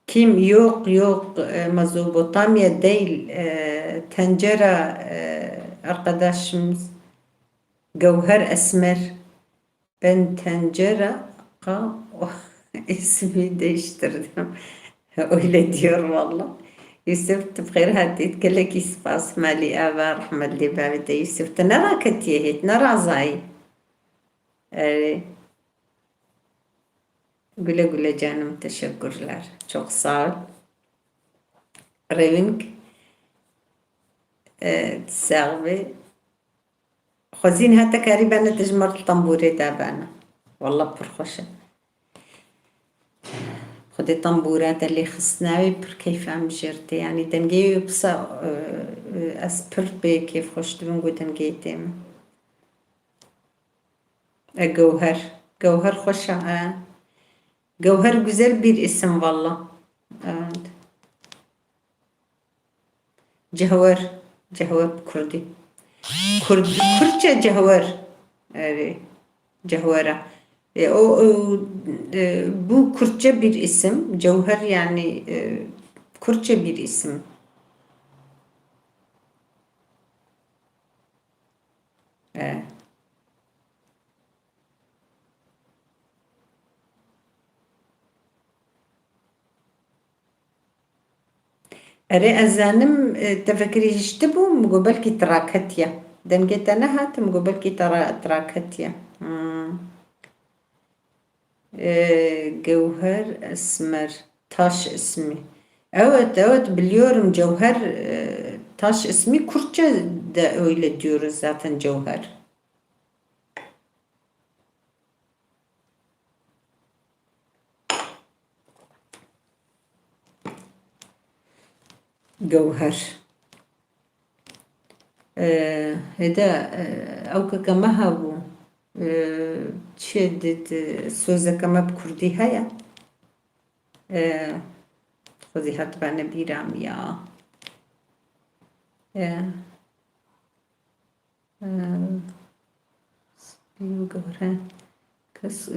Kim? Yok, yok, e, Mezopotamya değil, e, tencere, e, arkadaşımız Gevher Esmer. Ben tencere ka ismi değiştirdim. Öyle diyor valla. Yusuf, tu bi xêr hatî, gelekî spas, Melî Ava, rehmet lê bavê te Yusuf. Tu ne raketiye hêt, ne razayî. Erê. Güle güle canım, teşekkürler. Çok sağ ol. Revink, e, sax bê. Xwezîn hete karî bene, tu ji mir li tembûrê de bene. Wallah pir xweş e. Xwedê tembûra te lê xistine wê pir keyfa min jê re tê. Yanî dengê wê pisa, e, e, ez pir bê kêfxweş dibim ku dengê tê min. E, Gewher. Gewher xweş e, e. Gewher güzel bir isim valla. Evet. Cehwer. Cehwer bi kurdî. Kurd, Kürtçe cehwer. Erê. Cehwera. E, o, o, e, bu Kürtçe bir isim. Cevher yani, e, Kürtçe bir isim. E. Erê, ez zanim, e, te vekirî hiştibû, min got belkî tu raketiye. Dengê te nehat, min got belkî tu ra-, tu raketiye. Hmm. E, Gewher Esmer, Taş ismi. Evet, evet, biliyorum. Cevher, e, Taş ismi Kürtçe de öyle diyoruz zaten, cevher. Gewher. Ee, hede, e, ew keke me hebû. Ee, çi dît, sozeke me bi kurdî heye. Ee, xwezî hatibene bîra min ya. Ee, Ee, spî û gewre. Kes,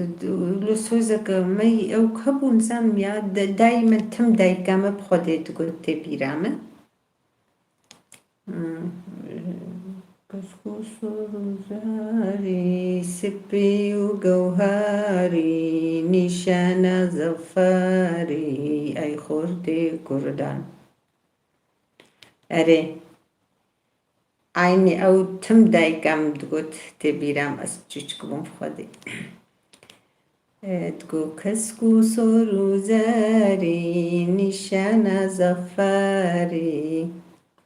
li sozeke me yî ew hebû, nizanim ya, de, dayî min tim dayika me bi Xwedê digot tê bîra min. Hmm, kes ku sor û zarî, spî û gewher. Erê. Eynî ew tim dayika min digot, tê bîra min, ez çûçik bûm xwedî. E, digot, kesk û sor û zerî, nîşana zeferî.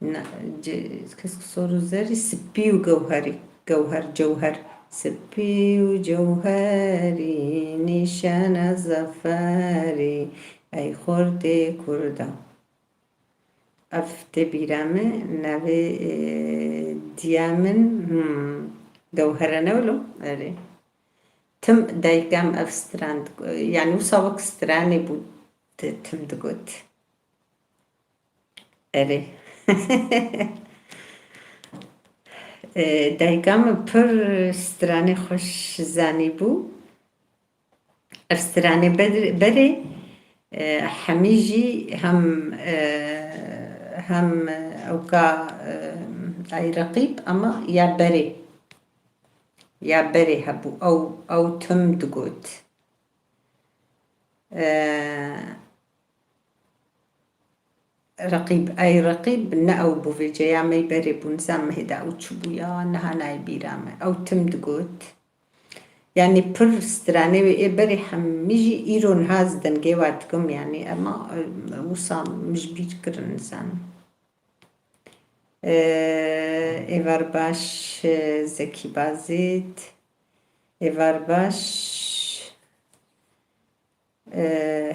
Na, ce-, kesk û sor û zerî, spî û gewherî. Gewher, cewher. Spî û cewherî, nîşana zeferî, ey xortê Kurda. Ev tê bîra min, navê, e, diya min, hmm, Gewhere ne wilo? Erê. Tim dayika min ev stran dik-, yanî wisa wek stranê bû, ti-, tim digot. Erê. E, dayika min pir stranê xweş zanîbû. Ev stranê ber-, berê, e, hemî jî hem, e, hem ewka, e, ay reqîb ama ya berê. Ya berê hebû. Ew, ew tim digot. E, Reqîb, ey reqîb ne ew bû, vêceya me berê bû, nizam me hêda ew çi bû ya, niha nayê bîra me. Ew tim digot. Yanî pir stranê wê ê berê hemî jî îro niha ez dengê wa dikim, yanî ema, e, wisa min ji bîr kirin, nizanim. E, êvar baş, e, Zekî Bazîd. Êvar baş.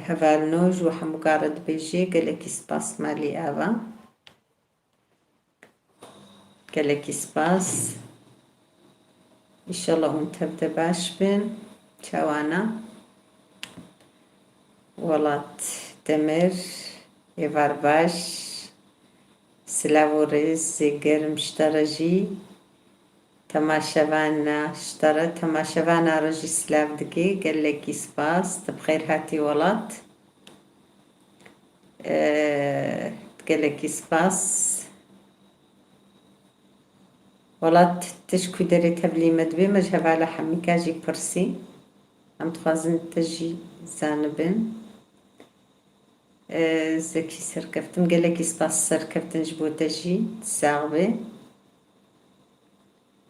Hevalno ji we hemûka re dibêjê gelekî spas malî ava. Gelekî spas. Înşallah hûn tev de baş bin. Çawana? Welat Demir, êvar baş. Silav û rêz zêgerm ji te re jî. Temaşevana ji te re, temaşevana re jî silav dike. Gelekî spas. Tu bi xêr hatî welat. Ee, gelekî spas. Welat, tu ji ku derê tevlî me dibê, me ji hevala hemîka jî pirsî. Em dixwazin te jî zanibin. Ee, Zekî Serkeftin, gelekî spas Serkeftin ji bo te jî. Sax bê.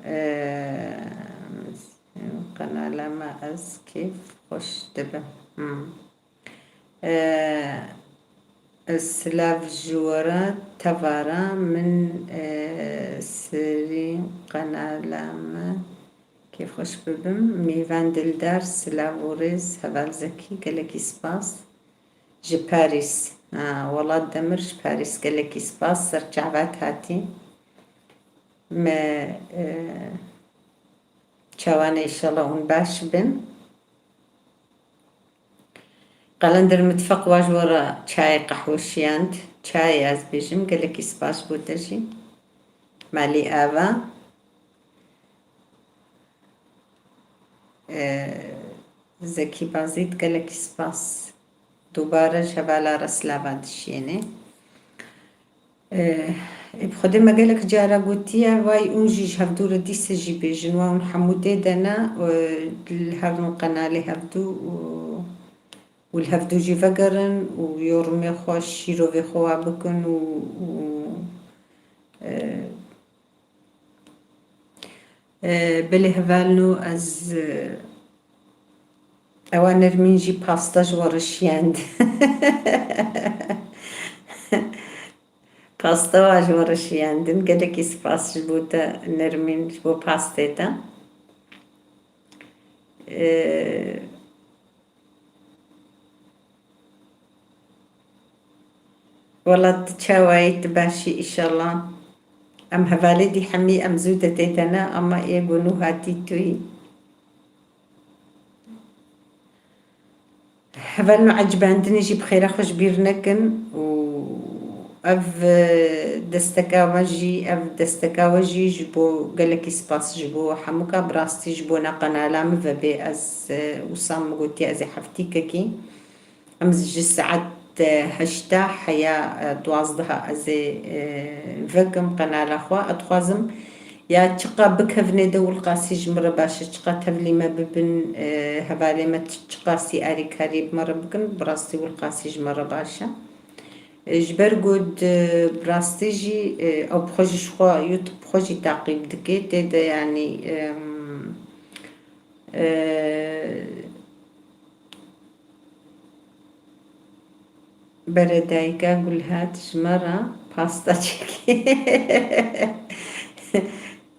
Ee, qenala me ez kêf xweş dibim. Hmm. Ee, silav ji we re tevara min, ee, serî qenala me kêf xweş bibim. Mêvan Dildar, silav û rêz, heval Zekî, gelekî spas. Ji Parîs. Ha, Welat Demir ji Parîs, gelekî spas. Ser çavat hatî. Me, e, çawane, înşallah hûn baş bin. Qelender Mitfeq wa ji we re çayê qehwe şiyand. Çayê ez bêjim, gelekî spas bo te jî. Malî ava. Ee, Zekî Bazîd, gelekî spas. Dubare ji hevala re silava dişiyêne. Ee, ê bi Xwedê me gelek cara gotiye, vay hûn jî ji hevdû re dîse jî bêjin, wa hûn hemû dê de ne, ee, li her qenalê hevdû û, û li hevdû jî vegerin û yorumê xwe, şîrovê xwe wa bikin û, û, ee, Ee, belê hevalno ez, e, ewa Nermîn jî pasta ji we re şiyand. Pasta wa ji we re şiyandin. Gelekî spas ji bo te Nermîn, ji bo pastê te. Ee, Wela tu çawa yî, tu baş î, îşallah. Em hevalê dî hemî em zû de tê de ne, ama ê ku nû hatî tu yî. Hevalno ecibandinê jî bi xêra xwe ji bîr nekin û ev, e, desteka we jî, ev desteka we jî ji bo gelekî spas ji bo hemûka, bi rastî ji bona qenala min vebê. Ez, e, wisa min gotiye ez ê heftîkekî. Em ji saet, e, heşta heya, e, duwazdeha ez ê, e, vekim qenala xwe. Ez dixwazim ya çiqa bikevnê de wilqasî ji min re baş e, çiqa tevlî me bibin, e, hevalê me çi-, çiqasî alîkariyê bi me re bikin, bi rastî wilqasî ji me re baş e. E, ji ber ku di, bi rastî jî, e, ew bi xwe jî ji xwe, YouTube bi xwe jî taqîb dike, tê de, yanî, em, e, Beredayîka Gulhat ji me re pasta çêkir.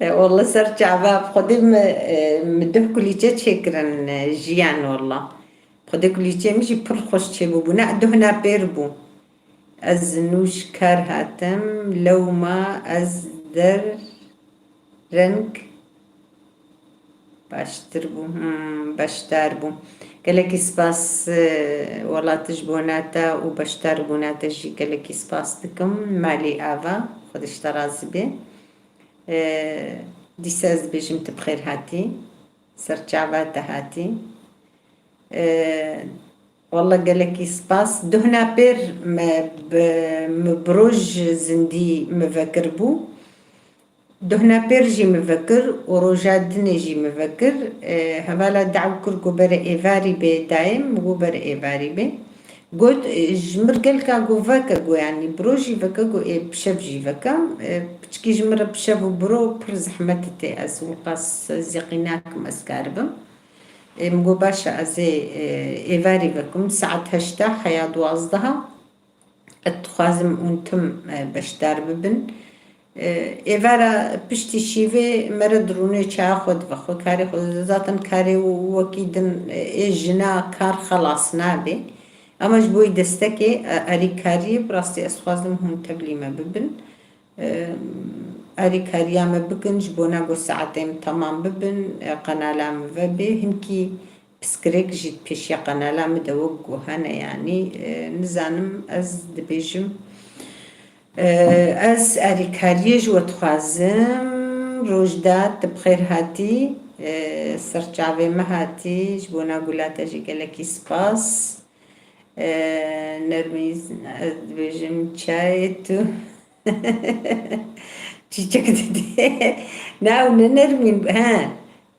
E, walla ser çava, bi Xwedê min, e, min duh kulîçe çêkirin, e, jiyan walla. Xwedê kulîçeyê min jî pir xweş çêbûbû. Ne, duh napêr bû. Ez nû ji kar hatim, lewma ez der reng baştir bû. Hmm, beşdar bû. Gelekî spas, e, welat ji bona te û beşdarbûna te jî gelekî spas dikim. Malî ava, Xwedê ji te razî be. E, dîsa ez dibêjim tu bi xêr hatî. Ser çava te hatî. E, Walla gelekî spas. Duh napêr me bi, min bi roj zindî min vekiribû. Duh napêr jî min vekir û roja dinê jî min vekir. E, hevala daw kir ku bere êvarî bê dayê min, min got bere êvarî bê. Got, e, ji mir gelka got veke, got, yanî bi roj jî veke, got, ê, bi şev jî veke. E, piçkî ji min re bi şev û bi ro pir zehmet tê, ez wiqas ez yaqî nakim ez karibim. Ê, min got, baş e, ez ê, e, êvarî vekim, saet heşta heya duwazdeha. Ez dixwazim hûn tim, e, beşdar bibin. E, êvara piştî şîvê mere dirûnê çaya xwe dibe xwe, karê xwe dibe. Zaten karê wekî din, e, ê jina kar xelas nabe. Ama ji bo wî destekê, e, erîkariyê, bi rastî ez dixwazim hûn tevlî me bibin. Em, erîkariya me bikin, ji bona ku saetê min temam bibin, e, qenala min vebê. Hinkî piskirêk jî di pêşiya qenala min de wek ku hene, yanî, e, nizanim ez dibêjim, e, ez erîkariyê ji we dixwazim. Rojda, tu bi xêr hatî, e, ser çavê me hatî, ji bona gula te jî gelekî spas. E, Nermîn, ez dibêjim çayê tu. Çîçek didê. Na, ew ne Nermîn, he.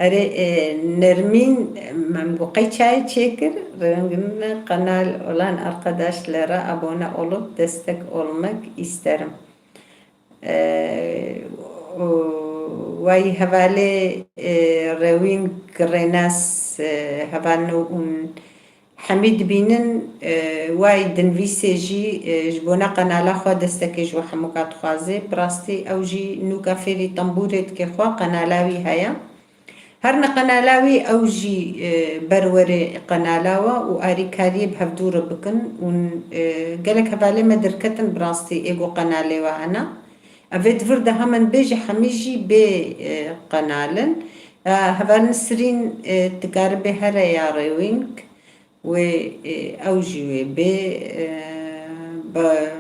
Erê, e, Nermîn, me got qey çayê çêkir, rengin qenal olan arkadaşlara abone olup destek olmak isterim. E, û wayî hevalê, e, Rewîn Girênas, e, heval nû û Hemî dibînin, e, wayî dinivîsê jî, e, ji bona qenala xwe destekê ji we hemûka dixwaze. Bi rastî ew jî nûka fêrî tembûrê dike xwe, qenala wî heye. Her ne qenala wî ew jî, e, ber were qenala we û arîkariyê bi hevdû re bikin û, e, gelek hevalê me derketin bi rastî ê ku qenalê we hene. Ev ê di vir de hemen bêje hemî jî bê, e, qenalin. E, heval Nisrîn, e, dikare bê here ya Rewîng. Wê, e, ew jî wê bê, e, be,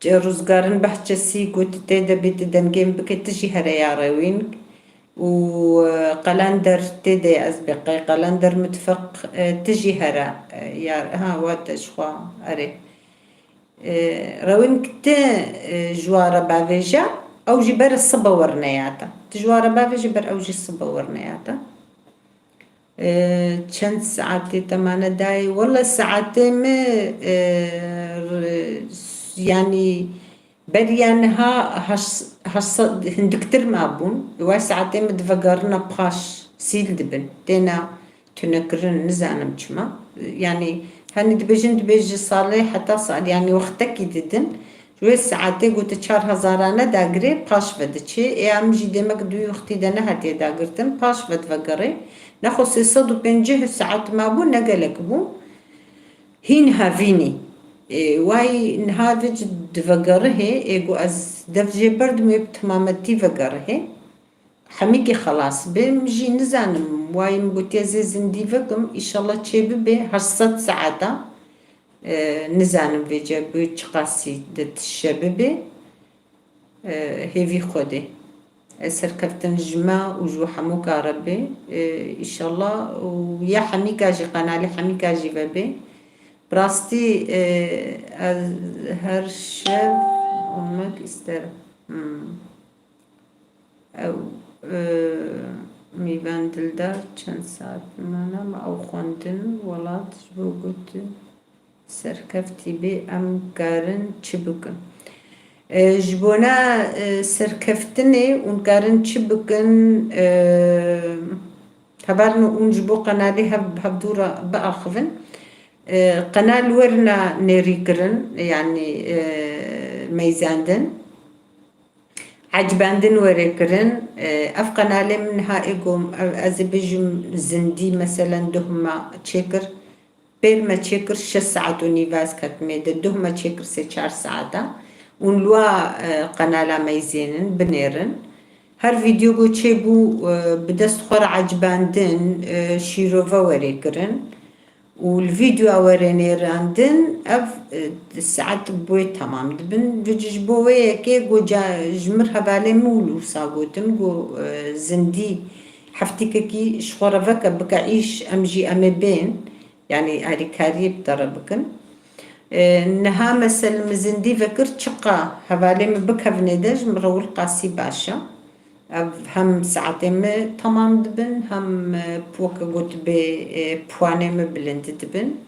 Rûzgarin Behçesî got, tê de bê tu dengê min bike, tu jî here ya Rewîn û, e, Qelender tê de ez bê qey Qelender Mitfiq, e, tu jî here, e, ya, ha, wa te ji xwe, erê. E, Rewîn tu, e, ji wa re bavêje, ew jî ber sibe werneyata. Tu ji wa re bavêje, ber ew jî sibe werneyata. E, çend saetê te mane dayê? Wele saetê me, e, r-, yanî beriya niha heşt, heşt sed hindiktir mabûn. Wa saetê me divegerine paş, sîl dibin. Têne tunekirin, nizanim çima. Yanî, hani dibêjin, dibêje salê heta sal, yanî wextekî didin. Ji wê saetê ku tu çar hezarane dagirê, paş ve diçê. Ê em jî demek di wî wextî de nehatiye dagirtin, paş ve divegerê. Nexwe sê sed û pêncî saet mabû, ne gelek bû. Hîn hevînî. Ê, way niha vê ci divegerihê, ê ku ez dev jê berdim wê bi timametî vegerihê. Hemîkî xelas be, min jî nizanim, wayî min gotiye zê zindî vekim, îşallah çê bibe heşt sed saeta, e, nizanim vêce bi çiqasî di tişe bibe, e, hêvî Xwedê. E, serkeftin ji me û ji we hemûka re be, e, îşallah, û ya hemîka jî, qenalê hemîka jî vebe. Bi rastî, e, ez her şev olmak isterim. Hmm. Ew, e, Mîvan Dildar, çend saet mane me ew xwendin, welat ji bo got serkeftî bê, em karin çi bikin? E, ji bona, e, serkeftinê hûn karin çi bikin? E, hevalno hûn ji bo qenalê hev, hevdû re biaxivin. E, qenal werine nêrîkirin, yanî, e, meyzandin. Ecbendin were kirin. E, ev qenalê min niha ê ku, e, ez ê bêjim zindî, meselen duh me çêkir, pêr me çêkir şeş saet û nîv ez ketime de, duh me çêkir sê çar saeta. Û li wa, e, qenala meyzênin, binêrin. Her vîdeo ku çêbû, e, bi dest xwe re ecbendin, e, şîrove were kirin. Û li vîdyoa were nêrandin, ev, e, saet bi wê temam dibin. Vêca ji bo wê yekê got, ca ji mir hevalê min wilo wisa gotin, got, e, zindî heftîkekî ji xwe re veke, bike îş, em jî em ê bên, yanî alîkariyê bi te re bikin. E, niha mesel min zindî vekir, çiqa hevalê min bikevine de ji min re wilqasî baş e. Ev hem saetê me temam dibin, hem, e, weke gotibê, e, puanê me bilind dibin.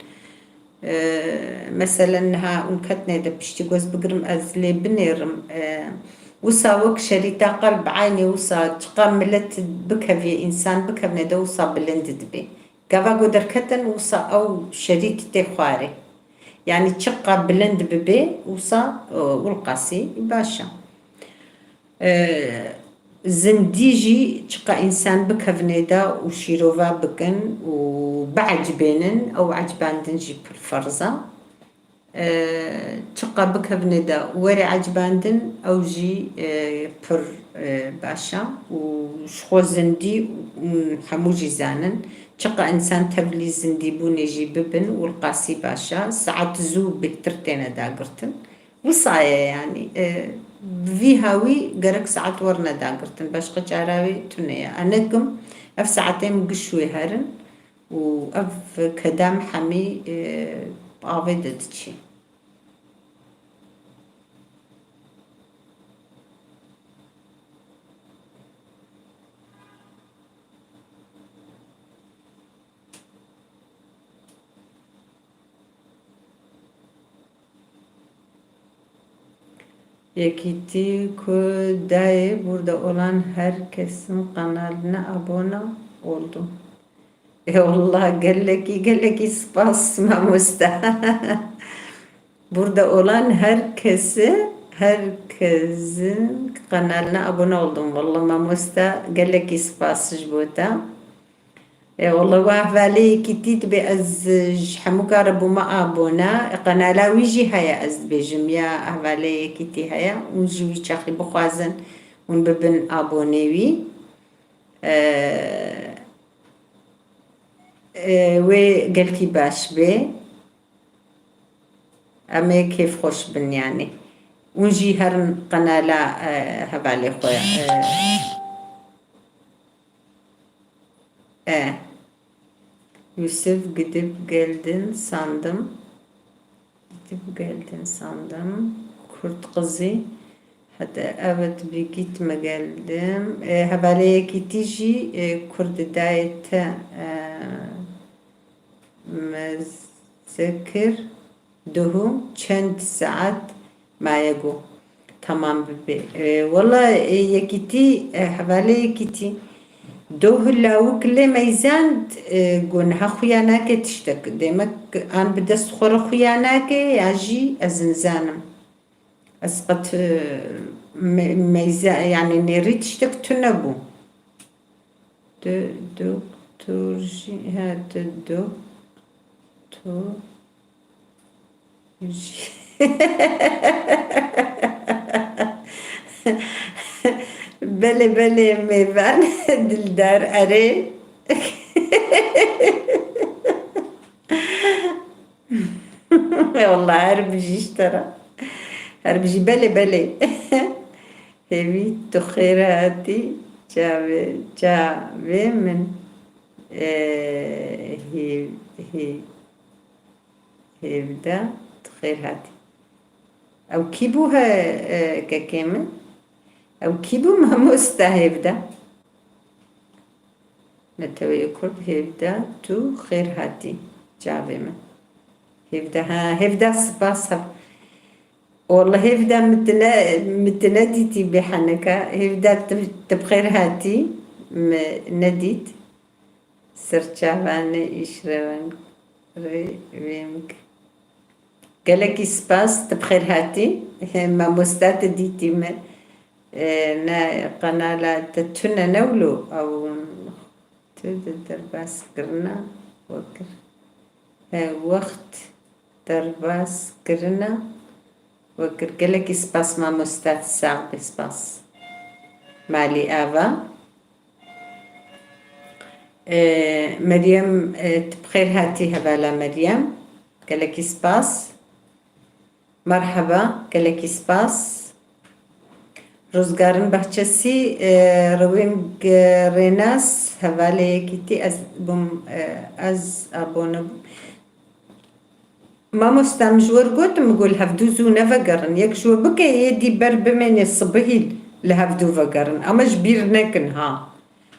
E, meselen niha hûn ketine de piştî ku ez bigirim, ez lê binêrim. E, wisa wek şerîta qelb eynê wisa çiqa milet bikevê, însan bikevine de wisa bilind dibe. Gava ku derketin wisa ew şerît tê xwarê. Yanî çiqa bilind bibe wisa, e, wilqasî baş e. E, zindî jî çiqa însan bikevine de û şîrova bikin û biecibênin, ew ecibandin jî pir ferz e. E, çiqa bikevine de were ecibandin, ew jî, e, pir, e, baş e û ji xwe zindî, û hemû jî zanin, çiqa însan tevlî zindîbûnê jî bibin, wilqasî baş e. Saet zû bêtir têne dagirtin. Wisa ye yanî, e, bi vî hawî gerek saet werine dagirtin, başqa çara wê tune ye. Enekim ev saetê min giş wê herin û ev keda min hemî, e, bi avê de diçî. Yekîtî ku dayê burada olan her kesin kanalına abone oldum. Eyvallah, gelekî, gelekî spas mamoste. Burada olan herkesi, herkesin kanalına abone oldum. Vallahi mamoste, gelekî spas ji bo te. E, wala we hevalê yekîtî dibê ez ji hemû kare bûme abone. E, qenala wî jî heye, ez dibêjim ya hevalê yekîtî heye. Hûn jî wî çaxî bixwazin, hûn bibin abonê wî. E, e, wê gelkî baş bê. Em ê kêfxweş bin yanî. Hûn jî herin qenala, e, hevalê xwe, e, E. Yusuf gidip geldin sandım. Gidip geldin sandım. Kurt kızı. Hadi evet, bir gitme geldim. E, hevalê yekîtî jî, e, Kurd dayê te, e, mezekir. Doh çend saet maye ku temam bibe? E, wela, e, yekîtî, e, hevalê yekîtî. Doh lawik lê meyzand, e, ku niha xuya nake tiştek. Demek an bi dest xwe re xuya nake ya jî ez nizanim. Ez qet, e, me-, meyze-, yanî nêrî tiştek tune bû. Tu doktor jî, he, tu doktor jî. Belê, belê, mêvan, dildar, erê. Wallah, her bijî ji te re. Her bijî, belê, belê. Hêvî, tu xêr hatî çavê, çavê min. E, hê-, hê-, hêvde, tu xêr hatî. Ew kî bû he, e, kekê min? Ew kî bû mamosta hêvde? Neteweyê Kurd, Hêvda, tu xêr hatî çavê min. Hêvda, ha, Hêvda, spas, ha. Walla Hêvda, min tine, min tine dîtî bê heneka. Hêvda, tu, tu bi xêr hatî, min nedît. Serçavane îşrewen rê vêmk. Gelekî spas, tu bi xêr hatî. Mamosta, te dîtî me. E, ne, qenala te tune ne wilo, ew tu de derbas kirina we kir. E, wext derbas kirina we kir. Gelekî spas mamosta, sax be, spas. Malî ava. E, Meryem, e, tu bi xêr hatî hevala Meryem. Gelekî spas. Merheba, gelekî spas. Rûzgarin Behçesî, e, Rewêng, e, Rênas, hevalê yekîtî ez bûm, e, ez abone bûm. Mamosta, min ji we re got, min got li hevdû zû nevegerin. Yek ji we bike, yê dî ber bimêne sibihî li hevdû vegerin. Ama ji bîr nekin ha.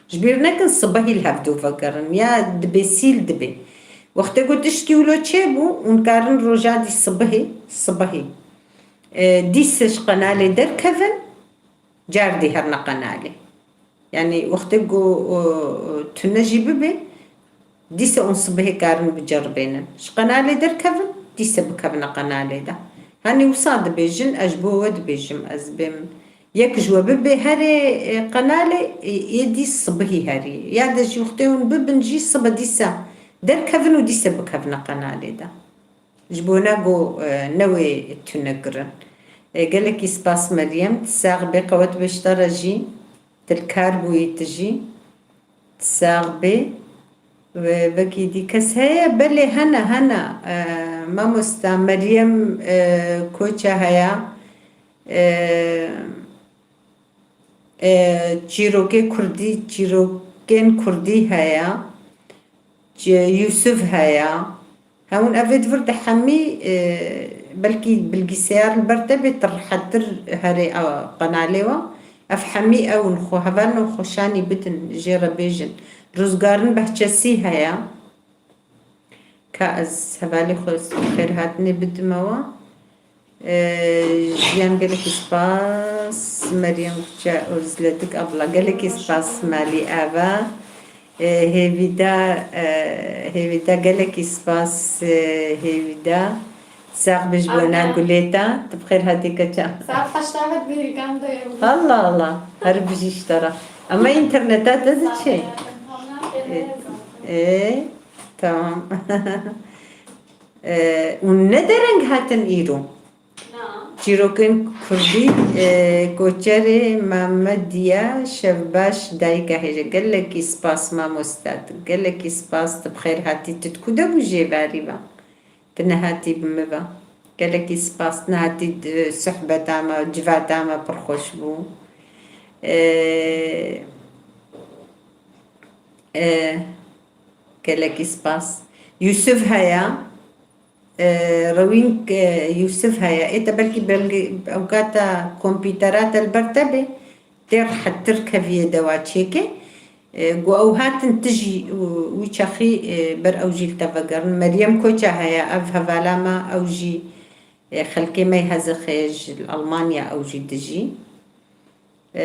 Ji bîr nekin sibehî li hevdû vegerin. Ya dibê sîl dibê. Wextê ku tiştkî wilo çêbû, hûn karin roja dî sibehî, sibehî, e, dîse ji qenalê derkevin, car dî herine qenalê. Yanî wextê ku, e, e, tune jî bibe, dîse hûn sibehê karin biceribênin. Ji qenalê derkevin, dîse bikevine qenalê de. Henî wisa dibêjin, ez ji bo we dibêjim, ez bêm. Yek ji we bibe herê, e, qenalê, e, êdî sibihî herî. Ya de jî wextê hûn bibin jî sibe dîsa derkevin û dîsa bikevine qenalê de. Ji bona ku, e, newê tune kirin. E, gelekî spas Meryem, tu sax bê, qewet be ji te re jî, tu li kar bûyî tu jî. Sax bê. Ve vekî dî kes heye? Belê, hene, hene. E, mamosta Meryem, e, Koça heye. E, e, çîrokê kurdî, çîrokên kurdî heye. Ç-, Yusuf heye. Hewin evê di vir de hemî, e, belkî bilgisayar li ber te bê, tu rehettir herê, a, qenalê we. Ev hemî ew in, xwe hevalno xweşanî bidin, jê re bêjin. Rûzgarin Behçesî heye. Ka ez hevalê xwe xêrhatinê bidime we. Ee, jiyan, gelekî spas. Meryem Kuçe Ozledik abla, gelekî spas. Malî Ava. Ee, Hêvîda, ee, Hêvîda, gelekî spas, ee, Hêvîda. Sax bî ji bona gulê te. Tu bi xêr hatî keça. Saet heşt hat bêrî kam de ye. Allah Allah. Her bijî ji te re. Ama înterneta te diçe. Ee, tamam. Ee, û ne dereng hatin îro? Na. Çîrokên kurdî, e, koçerê Memediya Şevbaş, dayika hêja. Gelekî spas mamosta, tu gelekî spas, tu bi xêr hatî, tu di ku de bû jê verî ve? Tu nehatî bi min ve. Gelekî spas, nehatî di sohbeta me, civata me pir xweş bû. E, e, gelekî spas. Yusuf heye. E, Rewîn, e, Yusuf heye. Ê te belkî belge-, ewkata kompîtera te li ber te bê, tê rehettir keviye dewa çêke. E, ku ew hatin tijî û wî çaxî, e, ber ew jî li te vegerin. Meryem Koça heye, ev hevala me, ew jî, e, xelkê me yê Hezexê ji Almanya ew jî dijî. E,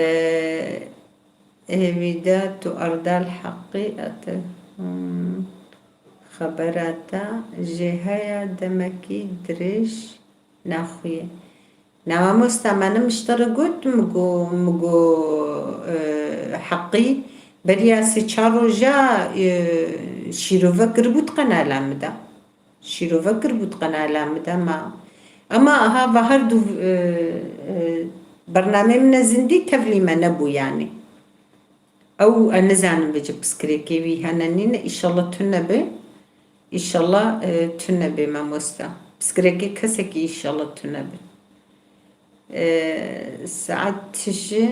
Hêvîda, tu Erdal Heqî, ete, hmm, xebera te jê heye, demekî dirêj naxuye. Na mamosta, me ne min ji te re got, min got, min got, e, Heqî beriya sê çar roja, e, şîrove kiribû di qenala min de. Şîrove kiribû di qenala min de ma. Ema aha va her du, e, e, bernameyê min e zindî tevlî me nebû yanî. Ew, e, nizanim vêce piskirêkê wî hene nîne. Îşallah tune be. Îşallah, e, tune be mamosta. Piskirêkê kesekî îşallah tune be. E, saet tije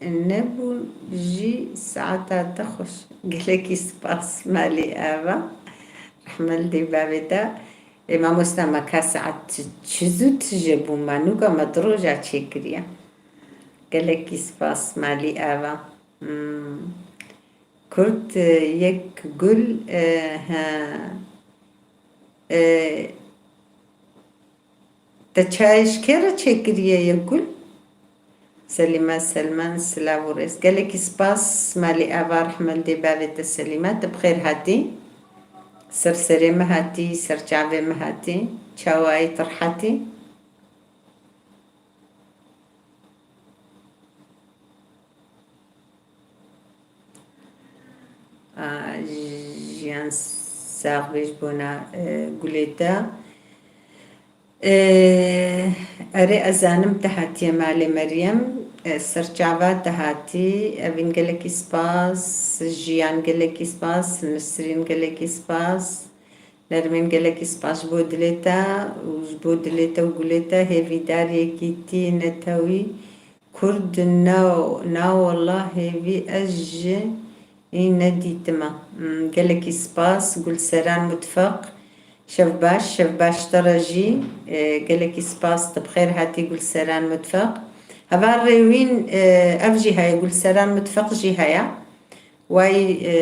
nebû jî saeta te xweş. Gelekî spas Malî Ava. Rehme li dê bavê te. Ê mamosta me ka saet çi, çi zû tije bû, me nûka me di roja çêkiriye. Gelekî spas Malî Ava. Hmm. Kurd, e, yek gul, e, he. E, te çayê ji kê re çêkiriye yek gul? Selîme Selman, silav û rêz. Gelekî spas, malî ava rehme li dê bavê te Selîme, tu bi xêr hatî. Ser serê me hatî, ser çavê me hatî. Çawayî tu rehetî? A, jiyan sax bê ji bona, e, gulê te. E, erê, ez zanim te hatiye malê Meryem. E, serçava te hatî. Evîn gelekî spas. Jiyan gelekî spas. Nisrîn gelekî spas. Nermîn gelekî spas ji bo dilê te û ji bo dilê te û gulê te. Hêvîdar yekîtî netewî. Kurd na, na wela hêvî ez ji î nedîtime. Hmm, gelekî spas, Gulseran Mutfaq. Şev baş, şev baş te re jî. E, gelekî spas, tu bi xêr hatî Gulseran Mutfaq. Heval Rêwîn, e, ev jî heye, Gulseran Mutfaq jî heye. Way, e,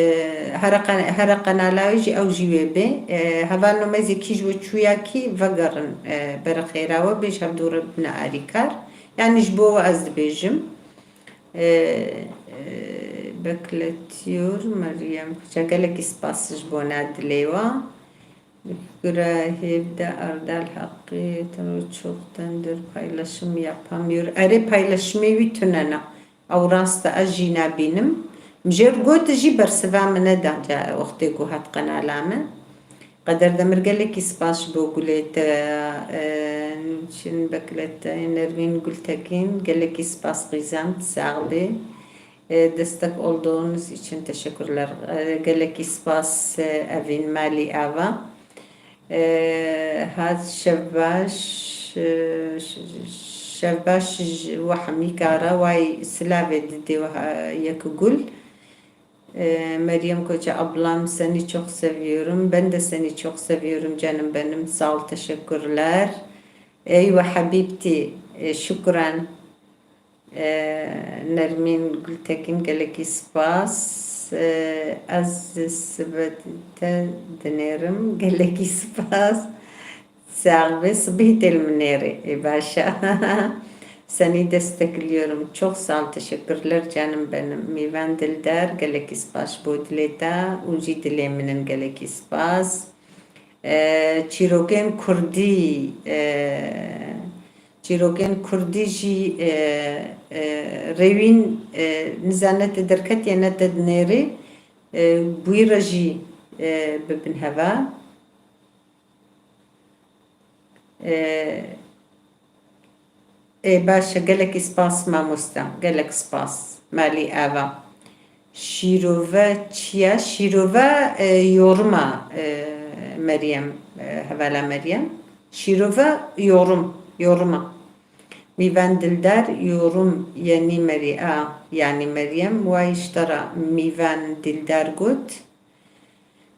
here qe-, here qenala wê jî ew jî wê bê. E, hevalno me zê kî ji we çûya kî vegerin, e, bere xêra we bê ji hevdû re bibine arîkar. Yani ji bo we ez dibêjim. E, e, bekletiyor Meryem Koça. Gelekî spas ji bona dilê we. Gure hêv de Erdal Heqî, tenu çok tendir paylaşım yapamıyor. Erê paylaşımê wî tune ne. Ew rast e, ez jî nabînim. Min jê re got jî bersiva min neda ca wextê ku hat qenala min. Qeder Demir gelekî spas ji bo gulê te, e, çin beklete. Nermîn Gultekîn gelekî spas qîzan sax bê. E, destek olduğunuz için teşekkürler. E, gelekî spas, e, Evîn Malî Ava. E, hat şevbaş, e, ş-, şevbaş ji we hemî kara way silavê didê we ha-, yek gul. E, Meryem Koça ablam seni çok seviyorum. Ben de seni çok seviyorum canım benim. Sağ ol, teşekkürler. Eywa habibti, e, şükran. E, Nermîn Gultekin, gelekî spas. E, ez sibe te dinêrim, gelekî spas. Sax be, sibî tê li min nêrê. Ê, baş e. Seni destekliyorum. Çok sağ ol, teşekkürler canım benim. Mîvan Dildar, gelekî spas ji bo dilê te û jî dilê min in, gelekî spas. E, çîrokên kurdî, e, çîrokên kurdî jî, e, e, Rêwîn, e, nizane te derketiye ne te dinêrê, e, bi wî re jî, e, bibin heva. E, Ê, baş e, gelekî spas mamoste, gelek spas. Malî ava. Şîrove çi ye? Şîrove, e, yorima, e, Meryem, e, hevala Meryem. Şîrove yorum, yorima. Mîvan Dildar, yorum yenî Merî-, a, yanî Meryem, way ji te re Mîvan Dildar got.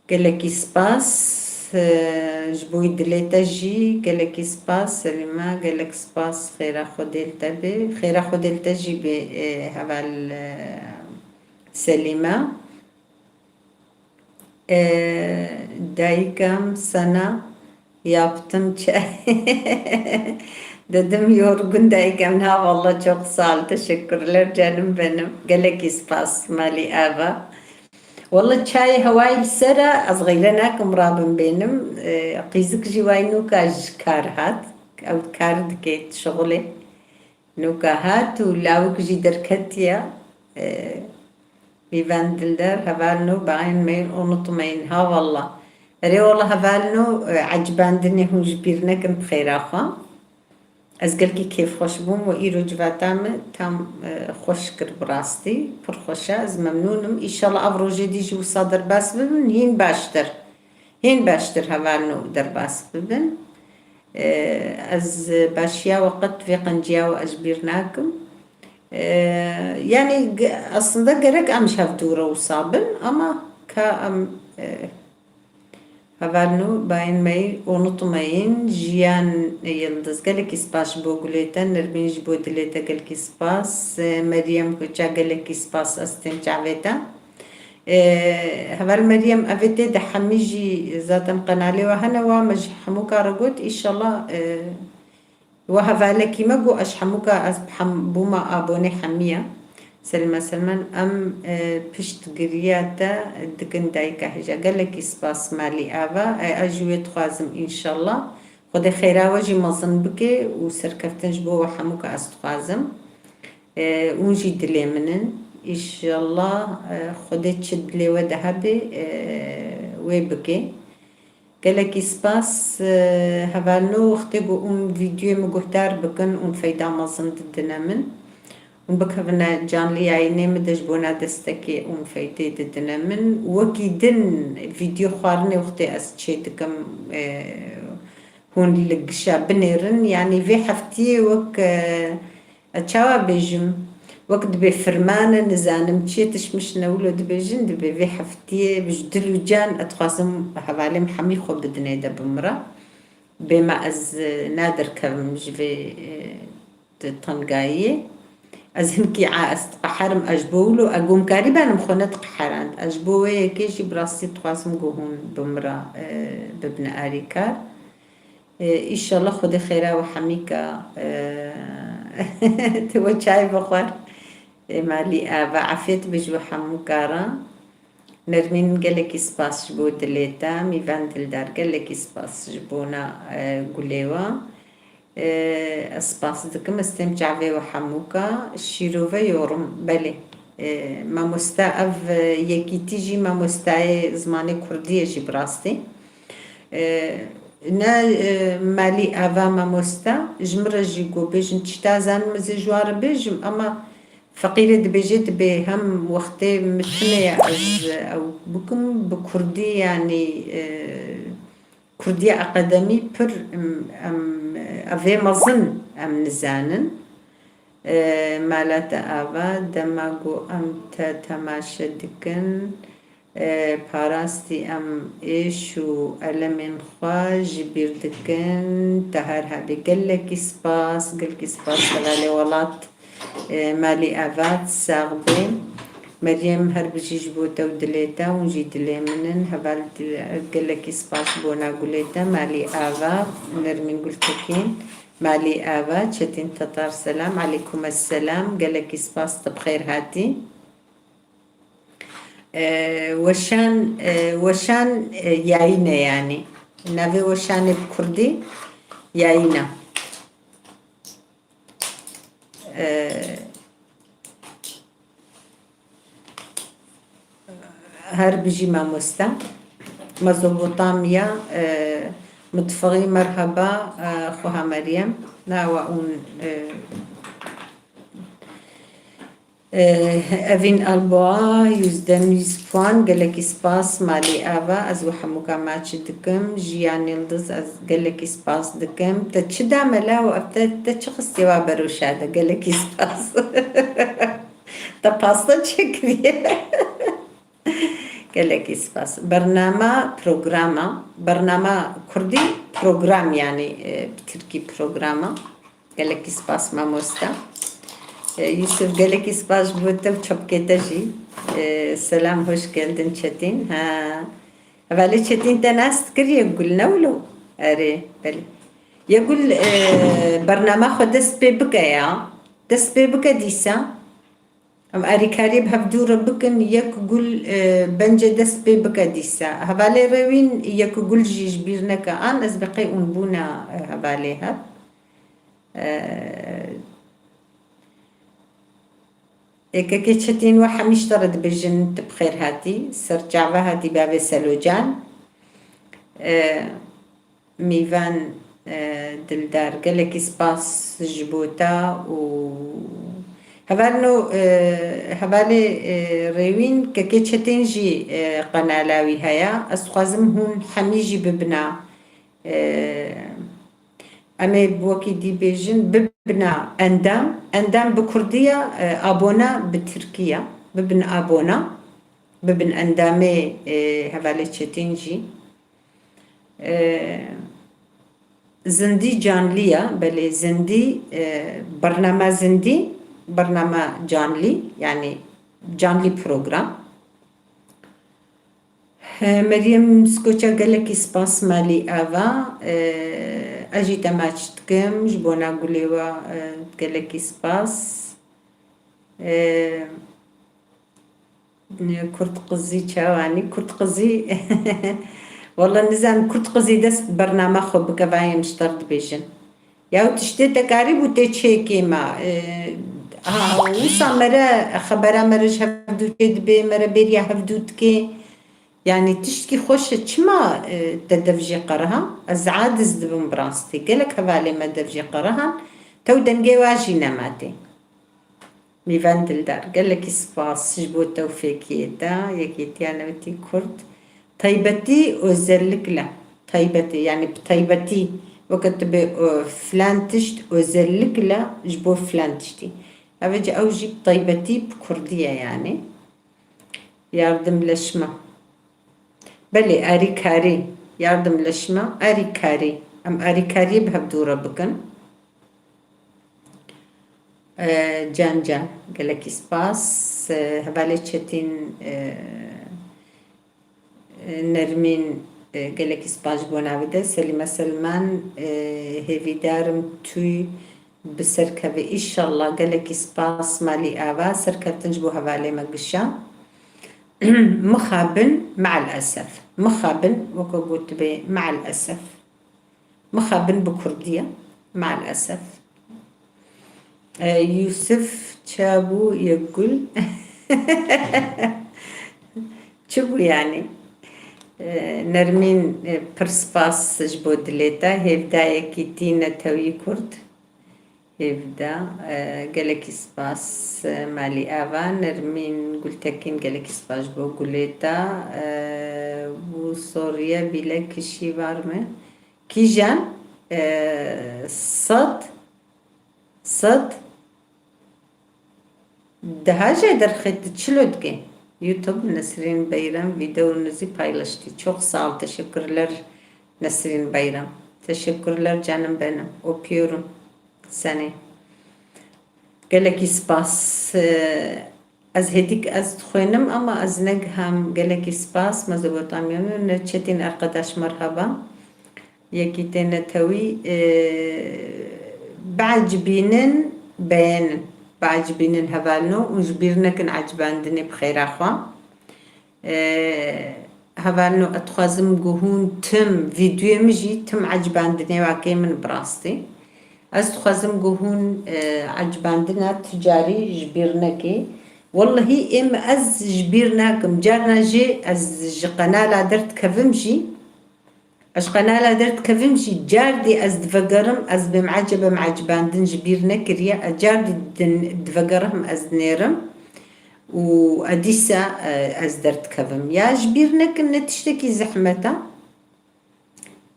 Gelekî spas, e, ji bo dilê te jî gelekî spas, Selîma, gelek spas, xêra Xwedê li te be, xêra Xwedê li te jî be, e, heval, e, Selîma. E, dayikam sana yaptım çay. Dedim yorgun dayikam, ha valla çok sağ ol, teşekkürler canım benim. Gelekî spas, malî ava. Wele çayê hewayî li ser e, ez xeyre nakim rabim bênim. E, qîzik jî way nûka ji kar hat. Ew kar dike, şixulê. Nûka hat û lawik jî derketiye. E, Mîvan Dildar, hevalno, bayên meyl unutmayın. Ha valla. Erê wela hevalno, e, ecibandinê hûn ji bîr nekin bi xêra xwe. Ez gelkî kêfxweş bûm û îro civata min tam, e, xweş kir bi rastî. Pir xweş e, ez memnûn im. Îşallah ev rojê dî jî wisa derbas bibin, hîn baştir. Hîn baştir hevalno derbas bibin. E, ez başiya we qet vê qenciya we ez ji bîr nakim. E, yanî ge-, aslında gerek em ji hev dû re wisa bin, ama ka em, e, Hevalno, bayên meyl unutmayın. Jiyan Yıldız, gelekî spas ji bo gulê te. Nermîn, ji bo dilê te gelekî spas. E, Meryem Koça, gelekî spas, ez tên çavê te. E, Heval Meryem, evê tê de hemî jî zaten qenalê we hene, wa me ji hemû kar re got, îşallah, e, we hevalekî me got, ez ji hemû kar, ez hem, bûma abonê hemî ye. Selma Selman, em, e, piştgiriya te dikin dayika hêja. Gelekî spas Malî Ava, e, ez ji wê dixwazim, înşallah. Xwedê xêra we jî mezin bike û serkeftin ji bo we hemû kar ez dixwazim. E, hûn jî dilê min in. Îşallah, e, Xwedê çi dilê we de hebe, e, wê bike. Gelekî spas, e, hevalno wextê ku hûn vîdyoyê min guhdar bikin, hûn feyda mezin didine min. Hûn bikevine canlî yayînê min de ji bona destekê hûn feydê didine min. Wekî din vîdyo xwarinê wextê ez çê dikim, e, hûn li gişa binêrin. Yanî vê heftiyê wek, e, ez çawa bêjim, wek dibê firmane, nizanim çi ye, tişt mişt ne wilo dibêjin, dibê vê heftiyê bi ji dil û can ez dixwazim hevalê min hemî xwe bidinê de bi min re. Bê me ez, e, naderkevim ji vê, e, di tengayiyê. Ez hinkî a ez diqeherim, ez ji bo wilo, e, gomkarî benim xwe nediqeherand. Ez ji bo wê yekê jî bi rastî dixwazim ku hûn bi min re, e, bibine arîkar. E, îşallah Xwedê xêra we hemî ka, e, tu we çay bixwar. E, Malî Ava, afiyet be ji we hemû kara. Nermîn, gelekî spas ji bo dilê te. Mîvan Dildar, gelekî spas ji bona, e, gulê we. E, ez spas dikim, ez têm çavê we hemûka. Şîrove yorum, belê. E, mamosta, ev, e, yekîtî jî mamostayê zimanê kurdî ye jî bi rastî. E, ne, e, Malî Ava mamosta, ji min re jî ku bêjin çi ta zanim ez ê ji wan re bêjim, ama feqîrê dibêje, dibê hem wextê min tune ye ez ew bikim, bi kurdî, yanî, e, kurdiya akademî pir, em, em, ev ê mezin em nizanin. E, mala te ava, dema ku em te temaşe dikin, e, parastî em êş û elemên xwe ji bîr dikin. Te her hebî gelekî spas, gelekî spas hevalê welat. E, Malî Ava, sax bê. Meryem, her bijî ji bo te û dilê te, hûn jî dilê min in. Heval, gelekî spas ji bona gulê te. Malî Ava, Nermîn Gultekin, Malî Ava, Çetin Tatar, selam. Aleykum esselam. Gelekî spas, te bi xêr hatî. E, weşan, e, weşan, e, yayîn e yanî. Navê weşanê bi kurdî yayîn e. E, her bijî mamoste. Mezopotamya, e, mutfexî, merheba, e, xweha Meryem. Nawa un, e, e, Evîn Alboa, yüzden yüz puan, gelekî spas, Malî Ava, ez we hemûka maçî dikim. Jiyan Yildiz, ez gelekî spas dikim. Te çi da me lawo, ev te, te çi xistiye wa beroşa de, gelekî spas. Te pasta çekiriye. Gelekî spas. Bernama, programa. Bernama kurdî program, yanî, e, bi tirkî programa. Gelekî spas mamosta. E, Yusuf, gelekî spas ji bo te û çapkê te jî. E, selam, hoş geldin Çetin. Ha. Hevalê Çetin te nas dikir, Yekgul ne wilo? Erê, belê. Yekgul, e, bernama xwe dest pê bike ya. Dest pê bike dîsa. Em alîkariyê bi hevdû re bikin, Yekgul, e, bence dest pê bike dîsa. Hevalê Rewîn, Yekgul jî ji bîr neke. An ez bi qey hûn bûna, e, hevalê hev. E, ê kekê Çetîn, we hemî ji te re dibêjin, tu bi xêr hatî. Ser çava hatî bavê Selocan. E, Mîvan, e, Dildar, gelekî spas ji bo te û hevalno, e, hevalê, e, Rêwîn, kekê Çetîn jî, e, qenala wî heye. Ez dixwazim hûn hemî jî bibina, e, em ê wekî dî bêjin, bibina endam. Endam bi kurdî ya, e, abona bi tirkî ya. Bibin abona, bibin endamê, e, hevalê Çetîn jî. E, zindî canlî ya, belê zindî, e, bernama zindî, bernama canlî, yanî canlî program. E, Meryem Skoça, gelekî spas malî ava. E, ez jî te maç dikim ji bona gulê we, e, gelekî spas. E, Kurd qizî çawanî? Kurd qizî, walla nizam Kurd qizî dest bernama xwe bike, vayên ji ter dibêjin. Ya tiştê te karî bû tê çêkê me. E, ha, wisa mere xebera mere ji hevdû çê dibê, mere bêriya hevdû dikê. Yanî tiştkî xweş e, çima, e, te dev jê qeriha? Ez aciz dibim bi rastî. Gelek hevalê me dev jê qerihan. Tew dengê wa jî nematê. Mîvan Dildar, gelekî spas ji bo tewfêkiyê te, Yekîtiya Newtî Kurd. Taybetî, özellikle. Taybetî, yanî bi taybetî, weke tu bê, e, filan tişt, özellikle ji bo filan tiştî. Ev jî, ew jî bi taybetî bi kurdî ye, yanî. Yardımlaşma. Belê, arîkarî. Yardımlaşma, arîkarî. Em arîkariyê bi hevdû re bikin. E, Can Can, gelekî spas. E, hevalê Çetin, e, e, Nermîn, e, gelekî spas ji bo navê de. Selîme Selman, e, hêvîdar im tu bi ser kevî. Îşallah, gelekî spas malî ava. Serkeftin ji bo hevalê me gişa. Mixabin, me'el esef. Mixabin, weke gotibê, me'el esef. Mixabin bi kurdî ye, me'el esef. E, Yusuf Çabû Yekgul. Çi bû yanî? E, Nermîn, e, pir spas ji bo dilê te. Hêvdayekî tî netewî Kurd. Hêvda, e, gelekî spas, e, malî ava. Nermîn Gultekîn, gelekî spas ji bo gulê te. E, bu soruya bile kişî var mı? Kîjan, e, sed, sed, daha jê derxê tu çilo dikê. YouTube, Nesrin Bayram videonuzu paylaştı. Çok sağ ol, teşekkürler Nesrin Bayram. Teşekkürler canım benim. Öpüyorum seni. Gelekî spas. E, ez hêdîk ez dixwînim ama ez negiham. Gelekî spas. Mezopotamya min, Çetin arkadaş, merhaba. Yekîtê netewî, e, biecibînin, beyenin. Biecibînin hevalno û ji bîr nekin ecibandinê bi xêra xwe. E, hevalno, ez dixwazim ku hûn tim vîdyoyê min jî tim ecibandinê wekê min bi rastî. Ez dixwazim ku hûn, e, ecibandina tu carî ji bîr nekê. Wellehî êm ez ji bîr nakim. Carna jî ez ji qenala derdikevim jî, Ez ji qenala derdikevim jî, cardî ez divegerim, ez bêm ecebe, em ecibandin ji bîr nekiriye, ez cardî din-, divegerihim, ez dinêrim û e dîsa, e, ez derdikevim. Ya ji bîr nekin, ne tiştekî zehmet e.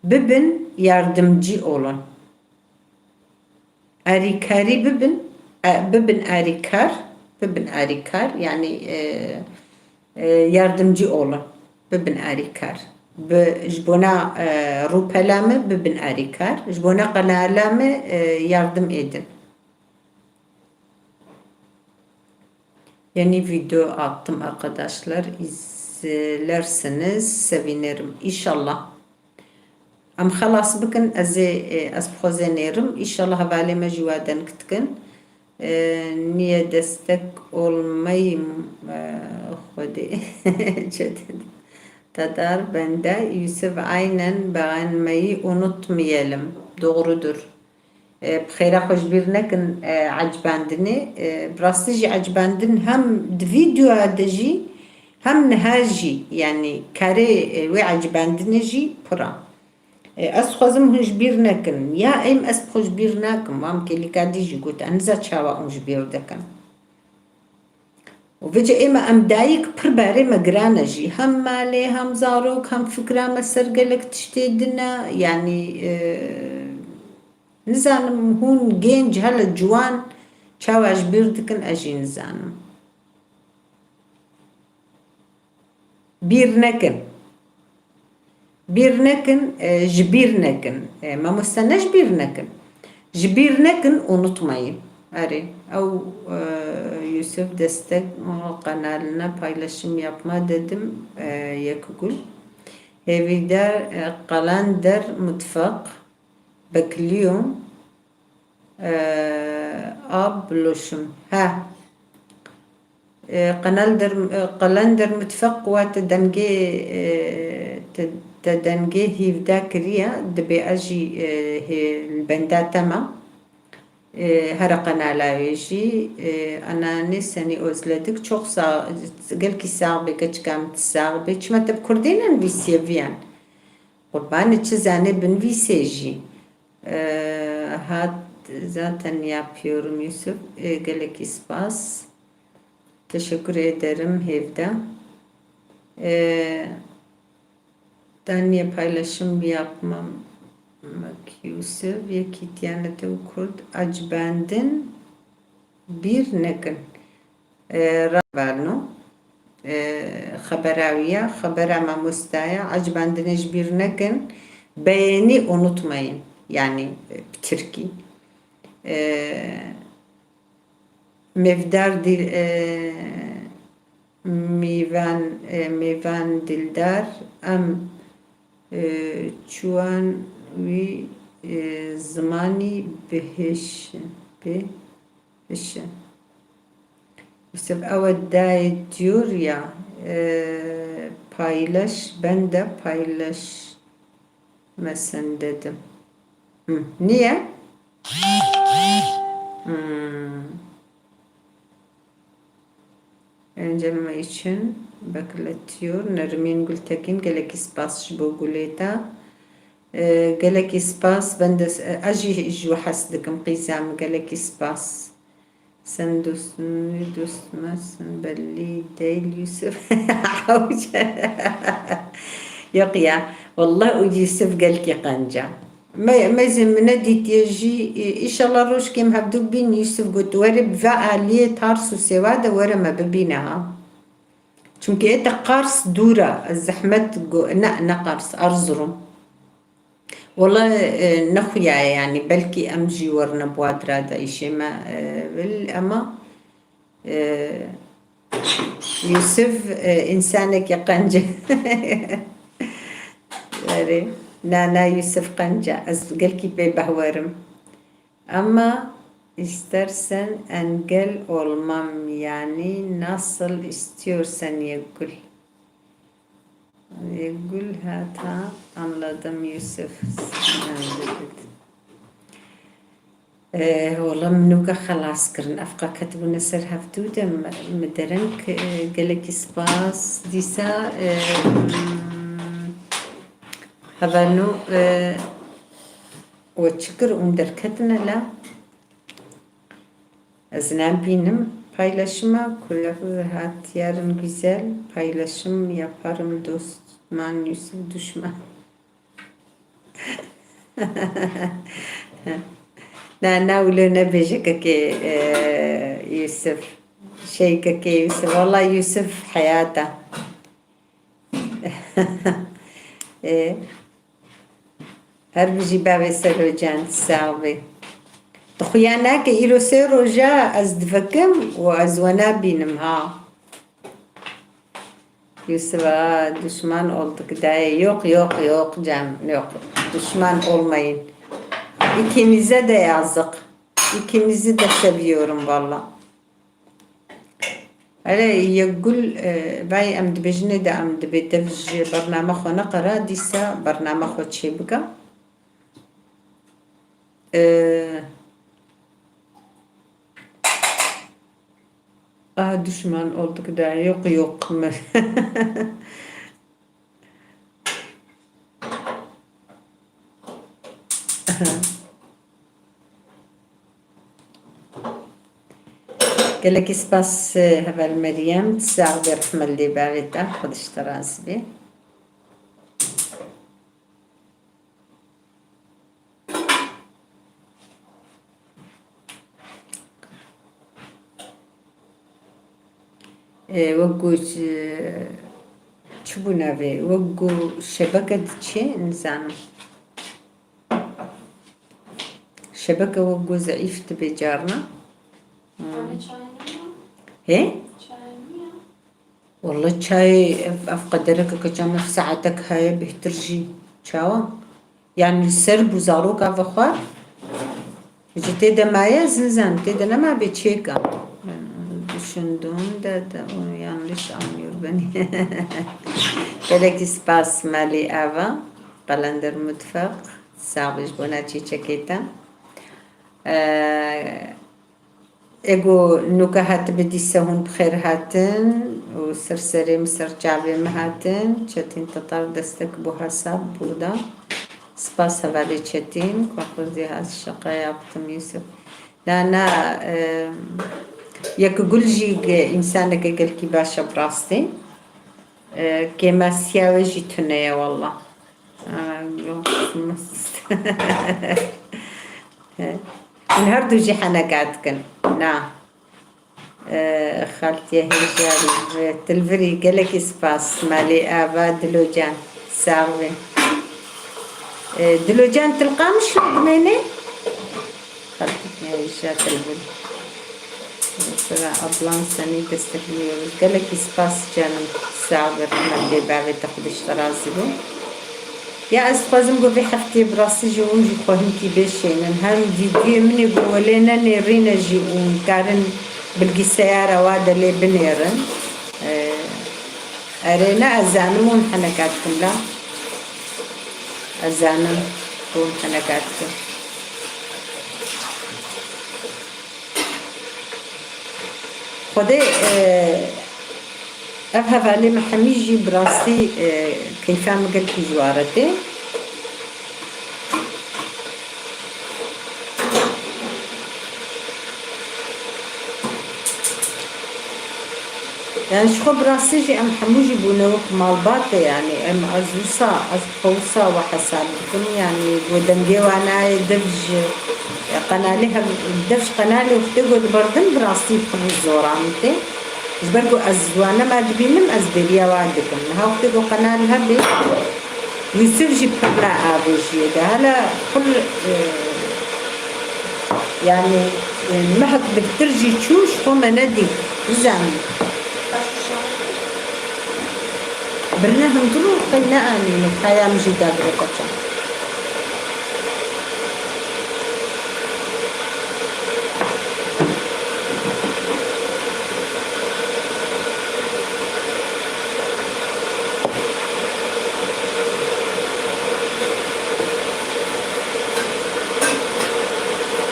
Bibin yardımcı olun. Arîkarî bibin, e, bibin arîkar, bibin arîkar, yanî, e, e, yardımcı olun, bibin arîkar. Bi, ji bona, e, rûpela me bibin arîkar, ji bona qenala me, e, yardım edin. Yeni video attım arkadaşlar, izlersiniz sevinirim. İnşallah. Em xelas bikin, ez ê, e, ez bi xwe zê nêrim. Înşallah hevalê me jî wa deng dikin. E, niye destek olmayım, e, Xwedê. Çetin. Tadar bende, Yusuf, aynen beğenmeyi unutmayalım. Doğrudur. E, bi xêra xwe ji bîr nekin, e, ecibandinê. E, bi rastî jî ecibandin hem di vîdeoya de jî hem niha jî, yanî karê, e, wê ecibandinê jî pir e. E, ez dixwazim hûn ji bîr nekin. Ya êm ez bi xwe ji bîr nakim. Wan kêlîka dî jî got, ez niza çawa hûn ji bîr dikin. Û vêca ême em dayik pir berê me giran e jî. Hem malê, hem zarok, hem fikra me ser gelek tiştê din e. Yanî, e, nizanim hûn gênc hele ciwan çawa ji bîr dikin, ez jî nizanim. Bîr nekin. Bîr nekin, e, ji bîr nekin. E, mamoste ne ji bîr nekin. Ji bîr nekin, unutmayın. Erê, ew, e, Yusuf destek, o kanalına paylaşım yapma dedim, e, Yekugul. Hêvîdar, e, Qelender Mutfeq, bekliyorum. E, Abloşum. Ha. E, Qeneldir, e, Qelender Mutfeq wa te dengê, e, te, te dengê hîvda kiriye, dibê ez jî, e, hê, li benda te me. E, here qenala wê jî, e, Anneanne seni özledik. Çok sağ, gelkî sax bê, keçika min tu sax bê. Çima te bi kurdî nenivîsiye viyan? Qurbanê çi zanê binivîsê jî. E, hat zaten yapıyorum Yusuf. E, gelekî spas. Teşekkür ederim hêvda. E, Daniye paylaşım yapmamak Yusuf, yekî diyanetê û Kurd acibandin bîr nekin. E, ra-, verno. E, xebera wî ya, xebera mamostaya, acibandinê ji bîr nekin. Beğeni unutmayın. Yani, e, bi tirkî. E, Mevdar Dil-, e, Mîvan, e, Mêvan Dildar, em, e, çûyan wî, e, zimanî bihişin, bihişin. Yusuf, ew dayê diyor ya, e, paylaş, ben de paylaşmasın dedim. Hı, niye? Hmm. Önceleme için bekletiyor. Nermin Gültekin, gelekî spas ji bo gulê te. E, gelekî spas, ben de, e, ez jî ji we hez dikim, qîza min, gelekî spas. Sen dostum, dostum, sen belli değil Yusuf. Yok ya, wallah û Yusuf gelkî qenca. Me, me zî min nedîtiye jî, î-, îşallah rojkê em hevdû bîn, Yusuf got, were bi vê aliyê Tars û Sêwa de were me bibîne ha. Çimkî ê te Qars dûr e, zehmet go-, ne, ne Qars, Erzurum. Wele, e, nexuyaye, yanî belkî em jî werine bi wa dira de îşê me, e, vil, ema, e, Yusuf, e, însanekî qenc e. Erê, na, na, Yusuf qenc e. Ez gelkî pê behwerim. Ama istersen engel olmam, yani nasıl istiyorsan Yegul. Yegul, ha, ta anladım Yusuf. Ee, wala min nûka xelas kirin. Ev qe ketibûne ser hevdû de mi, mi dereng, e, gelekî spas. Dîsa, e, hevalno, e, we çi kir û derketine la? Ez nabînim paylaşıma, kulak hatiyarın güzel, paylaşım yaparım dostman Yusuf düşman. Na, na, wilo nebêje kekê, e, Yusuf. Şey kekê Yusuf. Wala Yusuf heyata. E, her bijî bavê Sero can, sax bê. Tu xuya nake, îro sê roja ez divekim û ez we nabînim ha. Yusuf, a, düşman olduk daye. Yok, yok, yok can, yok. Düşman olmayın. İkinize de yazık. İkinizi de seviyorum valla. Hele Yegul, e, vay em dibêjinê de em dibê dev ji bername xwe neqera, dîsa bername xwe çêbike. E, Aha, düşman olduk da, yok, yok. Gelekî spas, e, heval Meryem, sax be, rehmet lê bavê te, Xwedê ji te razî be. E, wek ku, e, çi bû navê? Wek ku şebeke diçe, nizanim. Şebeke wek ku zeîf dibe carna. Hmm. Hê? Walla çayê ev, ev qedereke keçan ev saetek heye bêhtir jî. Çawa? Yani li ser bû zaroka vexwar. Ji tê de maye zin zan, tê de nema bê çêka. Düşündüğümde de onu yanlış anlıyor beni. Gelekî spas Melî Ava, Kalender Mutfak, sax bî ji bona çîçekê te. Ee, Ego nûke hatibe dîse hûn bi xêr hatin û ser serê min ser çavê min hatin. Çetin Tatar destek bu hesab burada. Spas hevalê Çetin. Korkuzî has şaka yaptım Yusuf. Na, na, e, yek gul jî ge-, însaneke gelkî baş e bi rastî. E, kêmasiya wê jî tune ye walla. Aa, yok. Hûn her du jî heneka dikin. Na. Ee, xaltiyê hêja li Tilvirî gelekî spas. Malê ava Dilocan. Sax bî. Ee, Dilocan, Til Qamişlo dimêne? Xaltiyê hêja Tilvirî. Mesela ablam seni destekliyoruz. Gelekî spas canım. Sağ ol. Rehmet bê bavê te Xwedê ji te razî bo. Ya ez dixwazim ku vê heftê bi rastî jî hûn jî xwe hinkî bêşênin. Hem vîdyoyê min ê ku welê nenêrîne jî û karin bilgisayara wa de lê binêrin. Ee, erê ne ez zanim hûn heneka dikin la. Ez zanim hûn heneka dikin. Xwedê, e, ev hevalê min hemî jî bi rastî, e, keyfa min gelkî ji wa re tê. Yani ji xwe bi rastî jî em hemû jî bûne wek malbatê, yani em ez wisa, ez bi xwe wisa we hesab dikim, yani ku dengê wan nayê dev ji qenalê hev, dev ji qenalê wextê ku diberdin bi rastî pir zoran tê. Ji ber ku ez wan nema dibînim, ez bêriya wan dikim. Niha wextê ku qenal hebê, Yusuf jî pir ne avêjiyê de. Hele pir, e, yani, e, mehek bihtir jî çû, ji xwe me nedî. Bizanî. Birine hundir û qey neanîne, kaya min jî dagire keçan.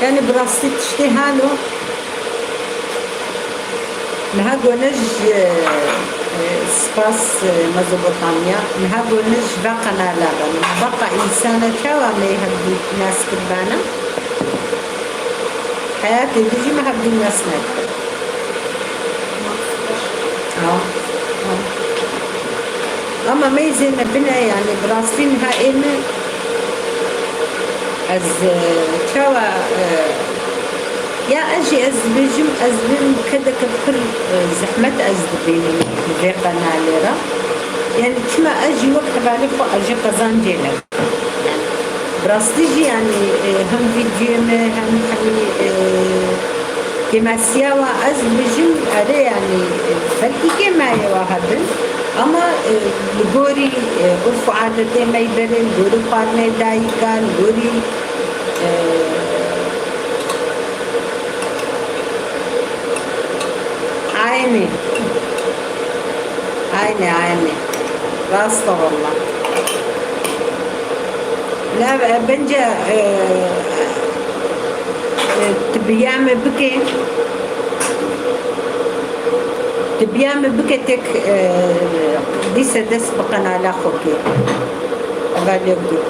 Yani bi rastî tiştê halo. Niha gone ji, e, spas, e, Mezopotamya, niha gone ji ve qenala be. Beqa însana çawa me hevdî nas kiribana? Heyatê din jî me hevdî nas nekir. Ha, ha. Ama meyzê me bine, yani bi rastî niha ê me ez, e, çawa, e, ya ez jî ez dibêjim, ez vê mûkedeke pir, e, zehmet ez dibînim vê qenalê re. Yani çima ez jî wek hevalê xwe ez jî qezancê ne. Bi rastî jî, yanî, e, hem vîdyoyê me, hem hemî, e, kêmasiya wa ez dibêjim, erê, yanî, e, belkî kêmayê wa hebin, ama, e, li gorî, e, urf û adetê me yê berê, li gorî xwarinê dayika, li gorî, e, Aynî. Aynî, aynî. Rast e walla. La, e, bence, e, e, tibiya me bike, tibiya me bike tek, e, dîse dest bi qenala xwe kê. Eva lê got.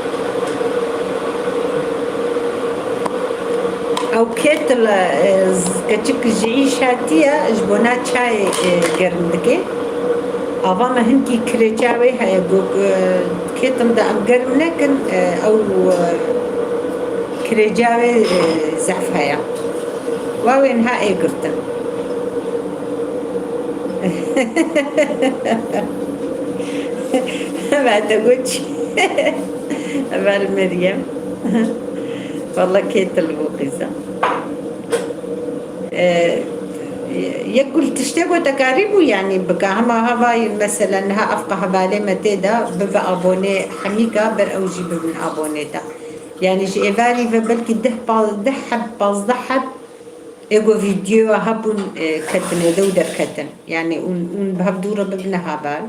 Ew kettle, e, z-, keçik ji îş hatiye, ji bona çayê, e, germ dike. Ava me hinkî kirêca wê heye, got, e, kettle de em germ nekin, e, ew, e, kirêca wê, e, zehf heye. Wa wê niha ê girtin. Hema te got çi? Heval Meryem. Valla kettle bû qîza. Ee, Yek ku li tiştê ku te karîbû, yanî bike. Hema hevayî, mesela niha ev qehvalê me tê de, bibe abonê hemîka, ber ew jî bibin abonê te. Yanî ji êvarî ve belkî deh, pa-, deh heb, pazdeh heb ê ku vîdyoya hebûn, e, ketine de û derketin. Yanî hûn, hûn bi hev dû re bibine heval.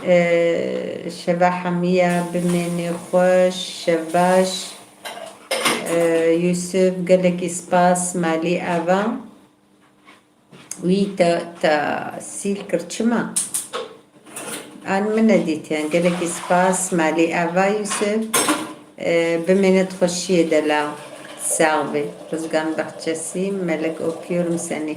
E, şeva hemiya, bimêne xweş, şev baş. E, Yusuf, gelekî spas, malî ava. Wî te, te sîl kir çima? An min nedîtiye. Gelekî spas, malî ava Yusuf. E, bimêne di xweşiyê de la. Sax bê. Rizgan Bahçesi, Melek öpüyorum seni.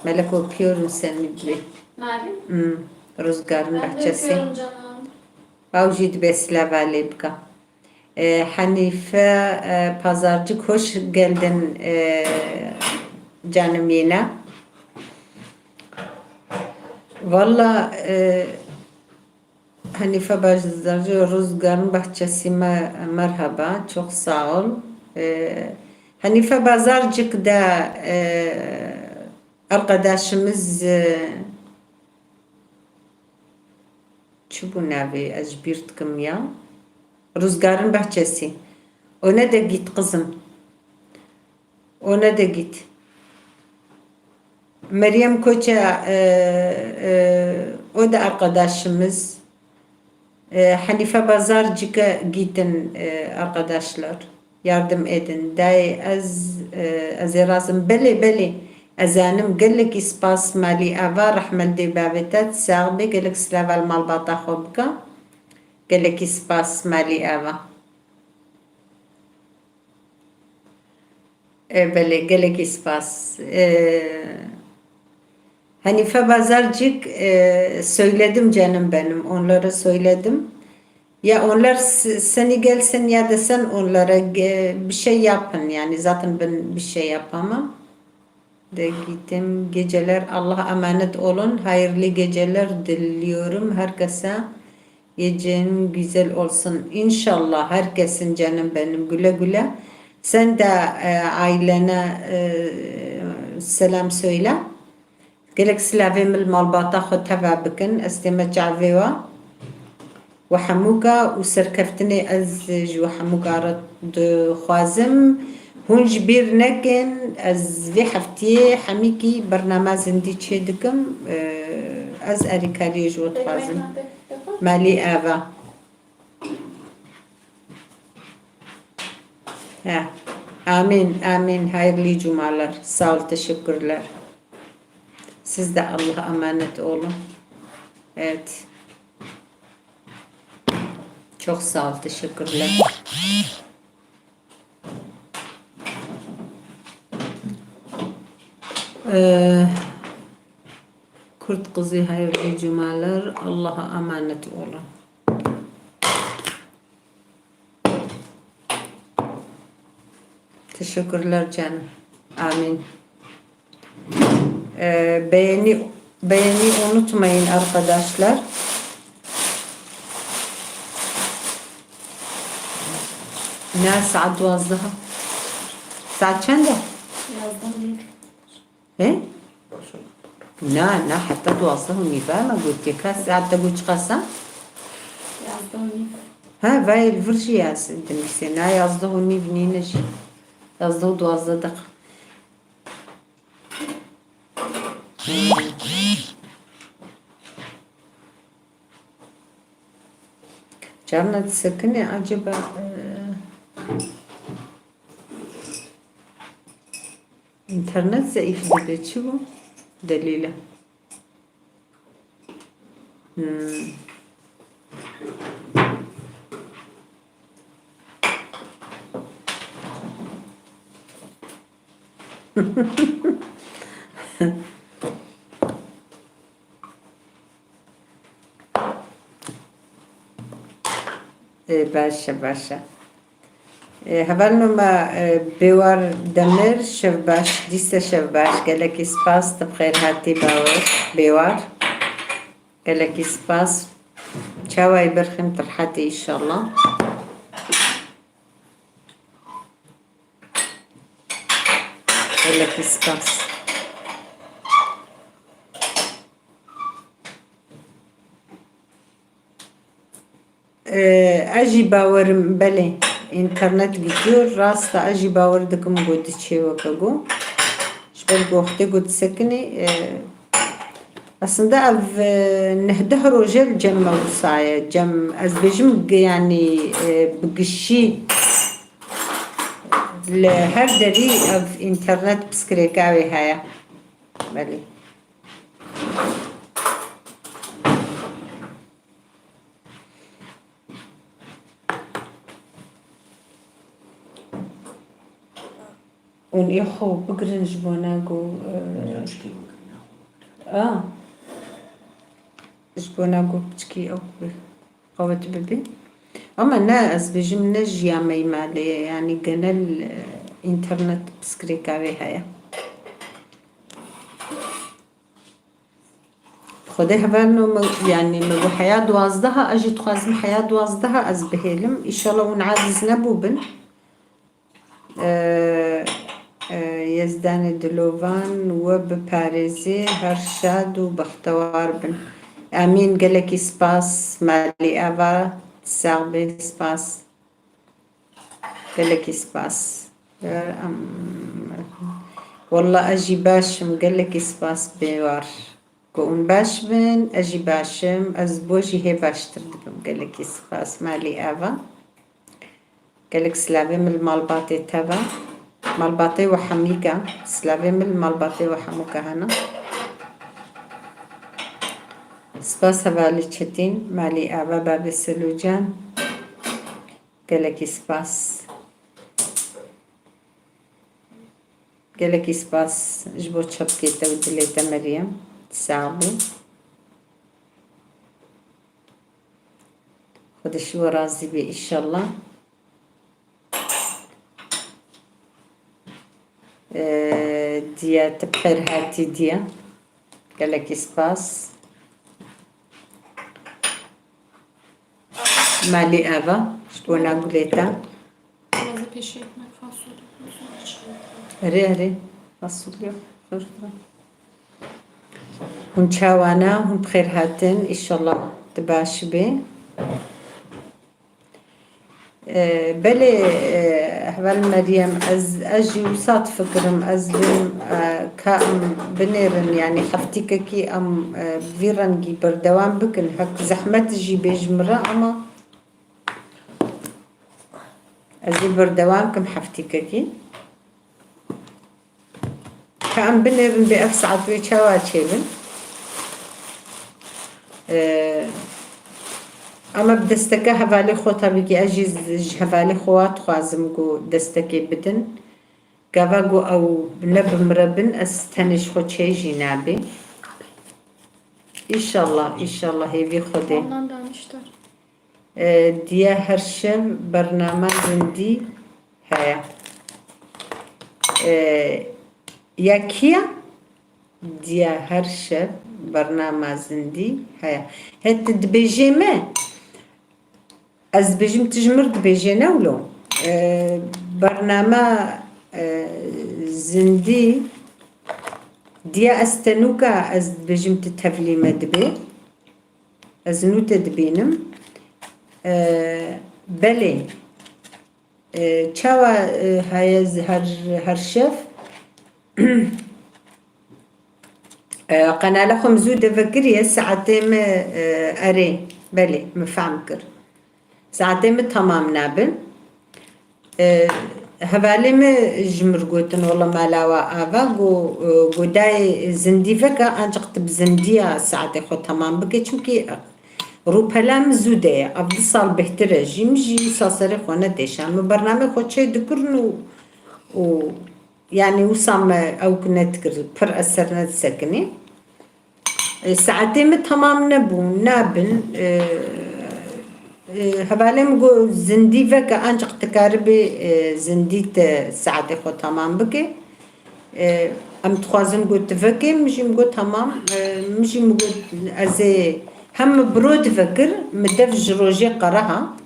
Melek öpüyorum seni dibe. Malî? Hmm. Rizgan Bahçesi. Ben de öpüyorum canım. Ew jî dibê silava lê bika. E, Hanife, e, Pazarcık, hoş geldin, e, canım yine. Valla, e, Hanife Pazarcık, Rüzgarın Bahçesi, me-, merhaba, çok sağ ol. E, Hanife Pazarcık da, e, arkadaşımız, e, Çi bû navê? Ez ji bîr dikim ya. Ruzgarin Bahçesi. O ne de gît qizim. O ne de gît. Meryem Koça, e, e, o da arkadaşımız. E, Hanife Bazarcık'a gittin, e, arkadaşlar. Yardım edin. Dayê ez, e, ez ê razim. Belê, belê. Ez zanim. Gelekî spas malî ava, rehmet dê bavê te, sax bê, gelek silava li malbata xwe bike. Gelekî spas malî ava. E, belê, gelekî spas. E, Hanife Bazarcık, e, söyledim canım benim. Onlara söyledim. Ya onlar s-, seni gelsin ya da sen onlara ge-, bir şey yapın. Yani zaten ben bir şey yapamam. De gittim. Geceler Allah'a emanet olun. Hayırlı geceler diliyorum herkese. Gecen güzel olsun. İnşallah herkesin canım benim. Güle güle. Sen de, e, ailene, e, selam söyle. Gelek silavê min li malbata xwe teva bikin, ez tême çavê we. We hemûka û serkeftinê ez ji we hemûka re dixwazim. Hûn ji bîr nekin, ez vê heftiyê hemîkî bernama zindî çê dikim. Ez erîkariyê ji we dixwazim. Malî ava. He. Amin, amin. Hayırlı cumalar. Sağ ol, teşekkürler. Siz de Allah'a emanet olun. Evet. Çok sağ ol, teşekkürler. Ee, Kürt kızı, hayırlı cumalar. Allah'a emanet olun. Teşekkürler canım. Amin. Ee, beğeni, beğeni unutmayın arkadaşlar. Ne saat duwazdeh? Saat çend e? Birazdan bir. He? Na, na, heta duwazdeh û nîv e me gotiye. Ka saet te got çiqas e? Yazdeh û nîv. Ha, vayê li vir jî yaz dinivîsê. Na, yazdeh û nîv nîne jî. Yazdeh û duwazdeh deq. Carna disekine acaba, e, internet zayıf dibe, çi bu? Delîl e. Hmm. Ê, baş e, baş e. Ê, hevalno me, ê, Bêwar Demir, şev baş, dîse şev baş. Gelekî spas, tu bi xêr hatî bawer, Bêwar. Gelekî spas. Çawayî berxîm, tu rehetî înşallah. Gelekî spas. Ee, ez jî bawerim, belê, înternet gidiyor, rast e, ez jî bawer dikim ku diçê weke ku. Ji ber ku wextê ku disekinî, e, aslında ev, e, neh deh roje li cem me wisa ye. Cem, ez bêjim, gi-, yanî, e, bi gişî li her derî ev înternet piskirêka wê heye. Belê. Hûn ê xwe bigirin ji bona ku, e, Yanlışlıkla bakın ya. A. Ji bona ku piçkî ew bi qewet bibe. Ama ne, ez bêjim ne ji ya me yî malê ye, yanî genel, e, înternet piskirêka wê heye. Xwedê hevalno min, yanî min got heya duwazdeh a, ez jî dixwazim heya duwazdeh a ez bihêlim. Înşallah hûn aciz nebûbin. Ee, e, Yezdanê dilovan we biparêzê, her şad û bextewar bin. Amîn, gelekî spas, malî ava, sax bê, spas. Gelekî spas. Em, Wallah ez jî baş im, gelekî spas bêwar. Ku hûn baş bin, ez jî baş im, ez bo jî hê baştir dibim. Gelekî spas, malî ava. Gelek silavê min li malbatê te ve. Malbatê we hemîka. Silavê min li malbatê we hemûka hene. Spas hevalî Çetîn, malî ava, babê Selocan. Gelekî spas. Gelekî spas ji bo çepkê te û dilê te Meryem. Sax bî. Xwedê ji we razî be, înşallah. Ee, Diya, tu bi xêr hatî, Diya. Gelekî spas. Malî ava, ji bona gulê te. Biraz da pişirmek fasulye. Erê, erê. Fasulye. Zor zor. Hûn çawa ne? Hûn bi xêr hatin. Înşallah tu baş bê. Ee, belê, e, heval Meryem, ez, ez jî wisa difikirim, ez bim, e, ka em binêrin, yanî heftîkekî em, e, bi vî rengî berdewam bikin. Hek zehmet jî bê ji min re, ama ez ê berdewam kim heftîkekî. Ka em binêrin bê ev saet wê çawa çêbin? Ee, ama bi desteke hevalê xwe, tabii ki ez jî ji hevalê xwe wa dixwazim ku destekê bidin. Gava ku ew ne bi min re bin, ez tenê ji xwe çêy jî nabê. Înşallah, înşallah hêvî Xwedê. Ondan danıştılar. Ee, Diya her şev bernama zindî heye. Ee, ya kî ya? Diya her şev bernama zindî heye. He, tu dibêjê me, ez dibêjim, tu ji mir dibêjê, ne wilo? Ee, bernama, e, zindî, Diya, ez te nûka, ez dibêjim tu tevlî me dibê. Ez nû te dibînim. Ee, belê. Ee, çawa, e, heye z-, her, her şev? Ee, qenala xwe min zû de vekiriye, saetê min, e, erê, belê, min fehm kir. Saetê min temam nabin. E, hevalê min ji mir gotin, wela mala we ava, got, e, got dayê zindî veke, ancaq tu bi zindiya saetê xwe temam bike, çimkî rûpela min zû de ye. Ev du sal bêhtir e jî, min jî wisa serê xwe nedêşan. Min bernameyê xwe çê dikirin û, û, yanî wisa me ew nedikir, pir ez ser nedisekinî. E, saetê min temam nebû, nabin. E, e, hevalê min got, zindî veke, ancaq tu karibî, e, zindî te saetê xwe temam bike. E, em dixwazin got tu vekê, min jî min got, tamam. E, min jî min got, ez ê hem min bi roj vekir, min dev ji rojê qereha.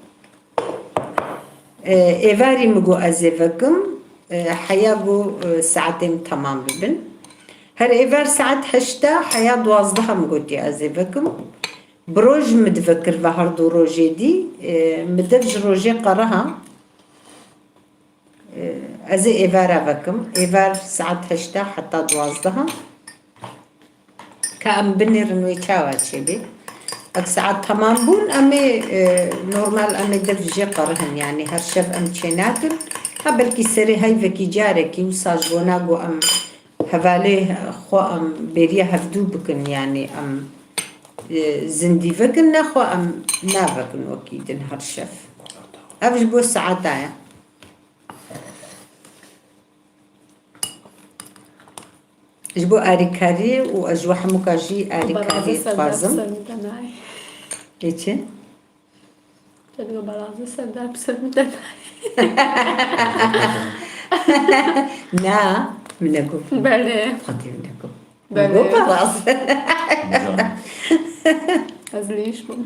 E, êvarî min got ez ê vekim, e, heya got, e, saetê min temam bibin. Her êvar saet heşta, heya duwazdeh min gotiye ez ê vekim. Bi roj min divekir ve her du rojê dî, e, min dev ji rojê qeriha. E, ez ê êvara vekim. Êvar saet heşta heta duwazdeh. Ka em binêrin wê çawa çêbê. Ek saet temam bûn, em ê, e, normal em ê dev jê qerihin. Yanî her şev em çênakin. Ha belkî serê heyvekî carekî wisa ji bona ku em hevalê xwe em bêriya hevdû bikin, yanî em, e, zindî vekin, nexwe em navekin wekî din her şev. Ev ji bo saeta ye. Ji bo arîkarî û ez ji we hemûka jî arîkarî dixwazim. Ê çi? Te digo belazi serdar bi ser min de nayê. Na, min negot. Belê. Xwedê min negot. Belê. Min got belaz. Ez lîş bûm.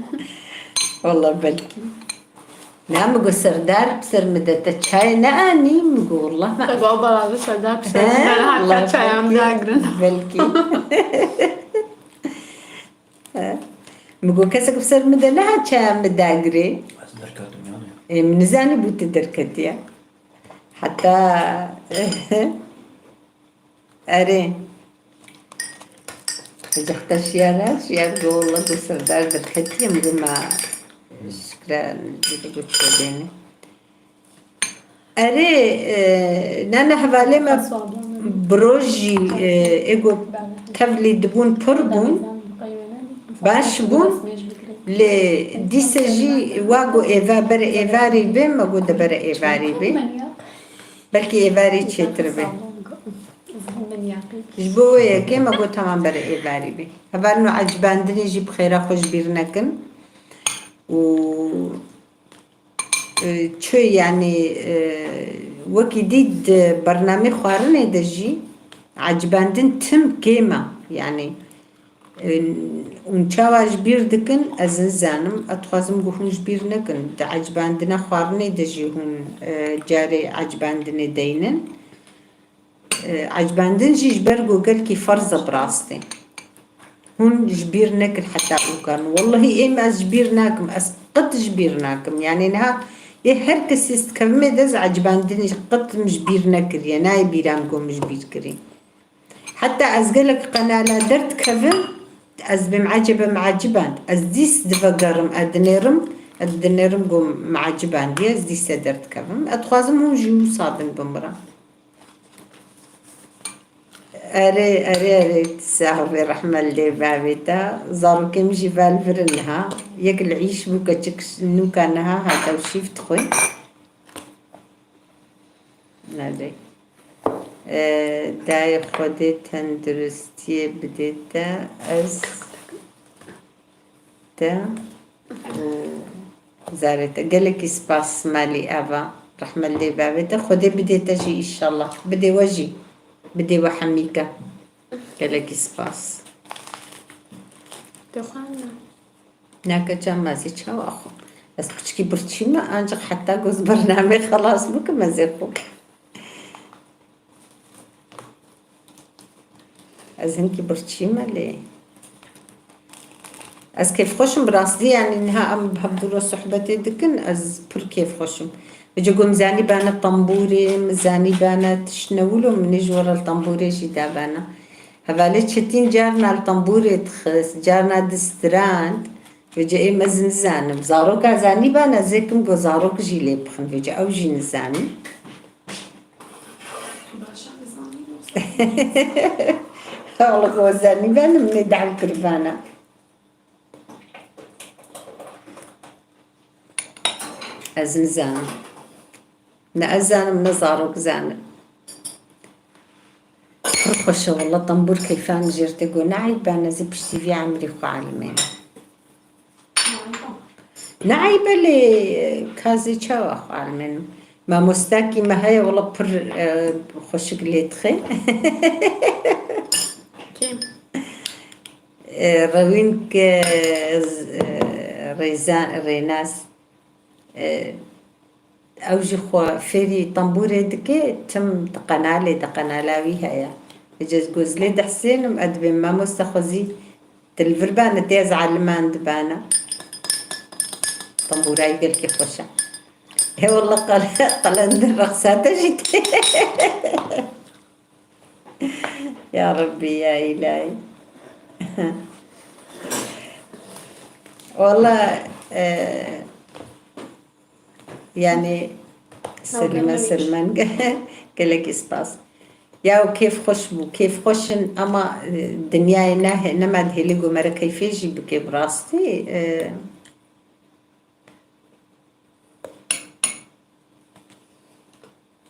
Wallah belkî. Na, min got serdar bi ser min de te çayê neanî, min got wallah me. Te got belazi serdar bi ser min de, ha, te çaya min dagirin. Belkî. He. Min got kesek bi ser min de nehat çaya min dagirê. Ez derketim yanî. Ê, min nizanî bû tu derketiye. Heta erê. Cihta şiyar hat, şiyar got walla got serdar derketiye, min got ma şikra got çêbêne. Erê, e, nana hevalê me bi roj jî, e, ê got tevlî dibûn pir bûn, baş bûn, lê dîse jî wa got êva bere êvarî bê, me got de bere êvarî bê. Belkî êvarî çêtir bê. Ji bo wê yekê me got tamam bere êvarî bê. Hevalino ecibandinê jî bi xêra xwe ji bîr nekin. Û E, çi, yanî, e, wekî dî di bernamê xwarinê de jî ecibandin tim kêm e. Yanî, e, hûn çawa ji bîr dikin, ez nizanim. Ez dixwazim ku hûn ji bîr nekin. Di ecibandina xwarinê de jî hûn, e, carê ecibandinê deynin. E, ecbendin jî ji ber ku gelkî ferz e bi rastî. Hûn ji bîr nekir heta ûkan. Wellahî êm ez ji bîr nakim. Ez qet ji bîr nakim. Yanî niha ê her kesî ez dikevimê de ez ecbendinê qet min ji bîr nekiriye. Nayê bîra min ku min ji bîr kirî. Heta ez gelek qenala derdikevim, ez bêm ecebe min eciband. Ez dîs divegerim, ez dinêrim, ez dinêrim ku min ecibandiye, ez dîse derdikevim. Ez dixwazim hûn jî wisa bin bimirin. Erê, erê, erê, sax be, rehme li dê bavê te. Zarokê min jî vel vir in niha. Yek li îş bû, keçik nûka niha hate û şîv dixwe. Erê. E, dayê Xwedê tenduristiyê bidê te, ez te û zarê te. Gelekî spas Malî Eva. Rehme li dê bavê te. Xwedê bidê te jî înşallah. Bidê we jî. Bidê we hemî ke. Gelekî spas. Te xwend na? Na keça me ez ê çawa xwim? Ez piçkî birçî me, ancaq heta ku ez bernamê xelas bikim ez ê xwim. Ez hinkî birçî me lê ez kêfxweş im bi rastî, yanî niha em bi hevdû re sohbetê dikin, ez pir kêfxweş im. Vêce ku min zanîbane tembûrê, min zanîbane tiştine wilo, min ê ji we re li tembûrê jî dabana. Hevalê Çetîn carna li tembûrê dixist, carna distrand. Vêce êm ez nizanim. Zaroka zanîbane, ez ê kim ku zarok jî lê bixin. Vêce ew jî nizanin. Wala xwe zanîbane, min ê dew kiribana. Ez nizanim. Ne ez zanim, ne zarok zanin. Pir xweş e wela, tembûr keyfan jêr tê got, ne eyb e, ez ê piştî vî emrê xwe elimênim. Ne eyb e lê ka ez ê çawa xwe elimênim. Mamostakî me heye wela pir, e, xweşik lê dixe. Kêm? E, Rewîn ke, e, Rêza-, Rênas, e, ew jî xwe fêrî tembûrê dike, tim di qenalê de, qenala wî heye. Vêce ez got ez lê dihsênim, ez dibêm mamoste xwezî Di li vir bane tê ez eliman dibana. Tembûrayî gelkî xweş e. He wallah qal-, qelendir rexsate jî tê. Ya Rabbî ya Îlahî. Wallah, e, yanî Selîme Selmen gelekî spas. Ya kêf xweş bû, kêf xweş in ama, e, dinyayê ne, nema dihêlî ku me re keyfê jî bike bi rastî, e,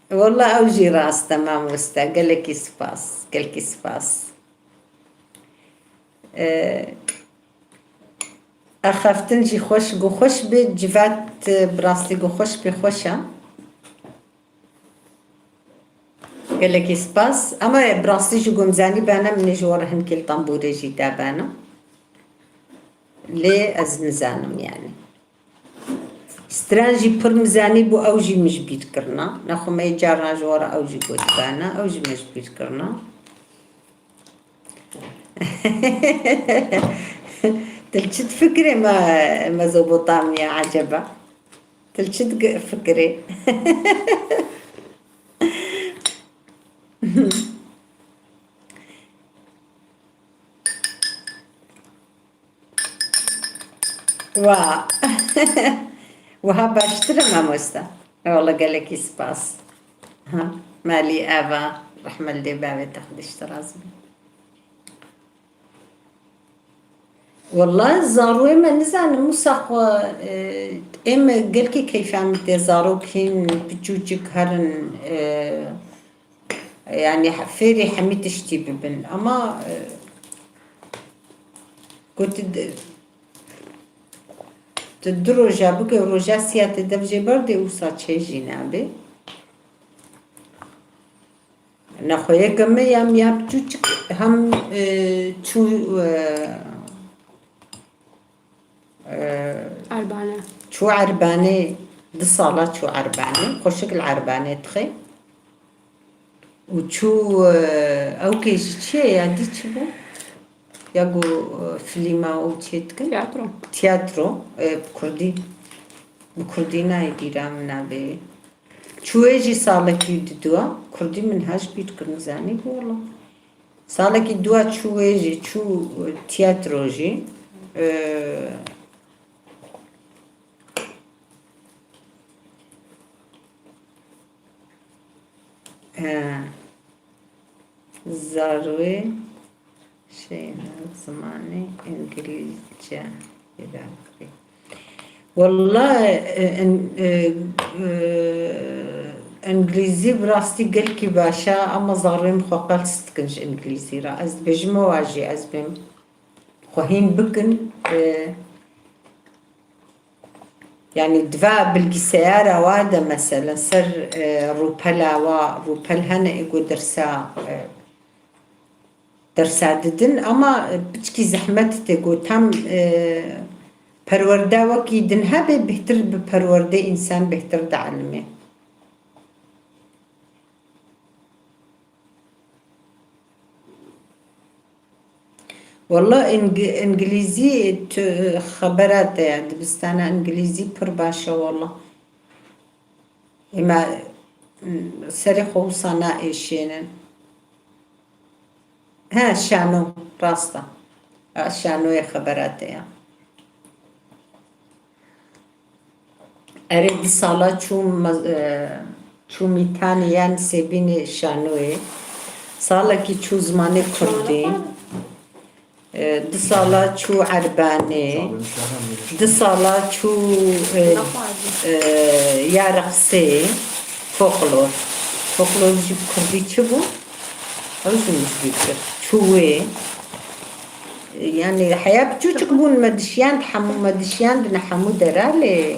Walla ew jî rast e mamoste. Gelekî spas. Gelekî spas. Ee, axaftin jî xweş, gu xweş bê, civat, e, bi rastî gu xweş bê, xweş e. Gelekî spas. Ama bi rastî jî gomzanî bene, min ê ji we re hin kêl tembûrê jî dabena. Lê ez nizanim yani. Stran jî pir min zanîbû, ew jî min ji bîr kirina. Nexwe me yê carna ji we re ew jî gotibana, ew jî me ji bîr kirina. Tu li çi difikirê me, Mezopotamya, eceba? Tu li çi difikirê? Wa. Wiha baştir e mamoste. Walla gelekî spas. Ha, malî eva, rehme li dê bavê te, Xwedê ji te razî be. Walla zarûyê me nizanim, wisa xwe, e, êm gelkî keyfa min tê, zarok hîn piçûçik herin, e, yanî he-, fêrî hemî tiştî bibin. Ama, e, ku tu di-, tu du roja bike, roja siya te dev jê berdê, wisa çê jî nabê. Nexwe yeke me ya, ya piçûçik hem, e, çû, e, e, Erbane. Çû Erbanê, du sala çû Erbanê, xweşik li Erbanê dixê. Û çû, e, ew kê jî çi ye ya dî çi bû? Ya ku, e, filîma û çê dikin? Tiyatro. Tiyatro, e, bi kurdî. Bi kurdî nayê bîra min nabê. Çûyê jî salekî di dua, kurdî min hej bîr kir, nizanî wala. Salekî dua çûyê jî, çû tiyatro jî. Ee, he. Zarwê Şeyna zimanê îngilîzce fêra kirî. Walla, e, en-, e, e, îngilîzî bi rastî gelkî baş e, ama zarên xwe qels dikin ji îngilîzî re. Ez dibêjim ewa jî ez bêm xwe hîn bikin, e, yanî diva bilgisayara wa de mesela ser, e, rûpela wa, rûpel hene ê ku dersa, e, dersa didin, ama piçkî zehmet tê ku tam, e, perwerde wekî din hebe, bêhtir bi perwerde însan bêhtir dielime. Walla îng-, îngilîzî tu xebera te ye, dibistana îngilîzî pir baş e walla. Ê me, m, serê xwe wisa naêşênin. He, şano, rast e. A, şanoyê xebera te ya. Erê, di sala çû me-, e, çû mîtanê yan sêbînê şanoyê. Salekî çû zimanê kurdî. E, du sala çû Erbanê, du sala çû, e, e, ya reqsê, folklor. Folklor jî bi kurdî çi bû? Ew jî min ji bîr kir. Çû wê. E, yanî heya piçûçik bûn, me dişiyand hemû, me dişiyandine hemû dera lê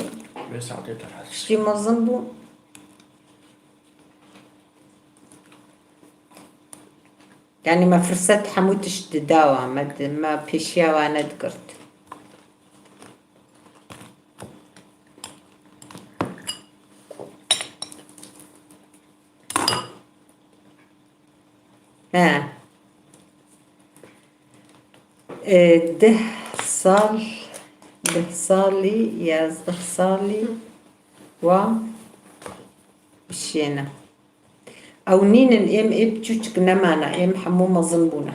tiştî mezin bû. Yanî me firset hemû tişt dida wan, me di, me pêşiya wan nedigirt. He. E, deh sal, deh salî, yazdeh salî wa bişêne. Ew nînin, êm ê piçûçik nemane, êm hemû mezin bûne.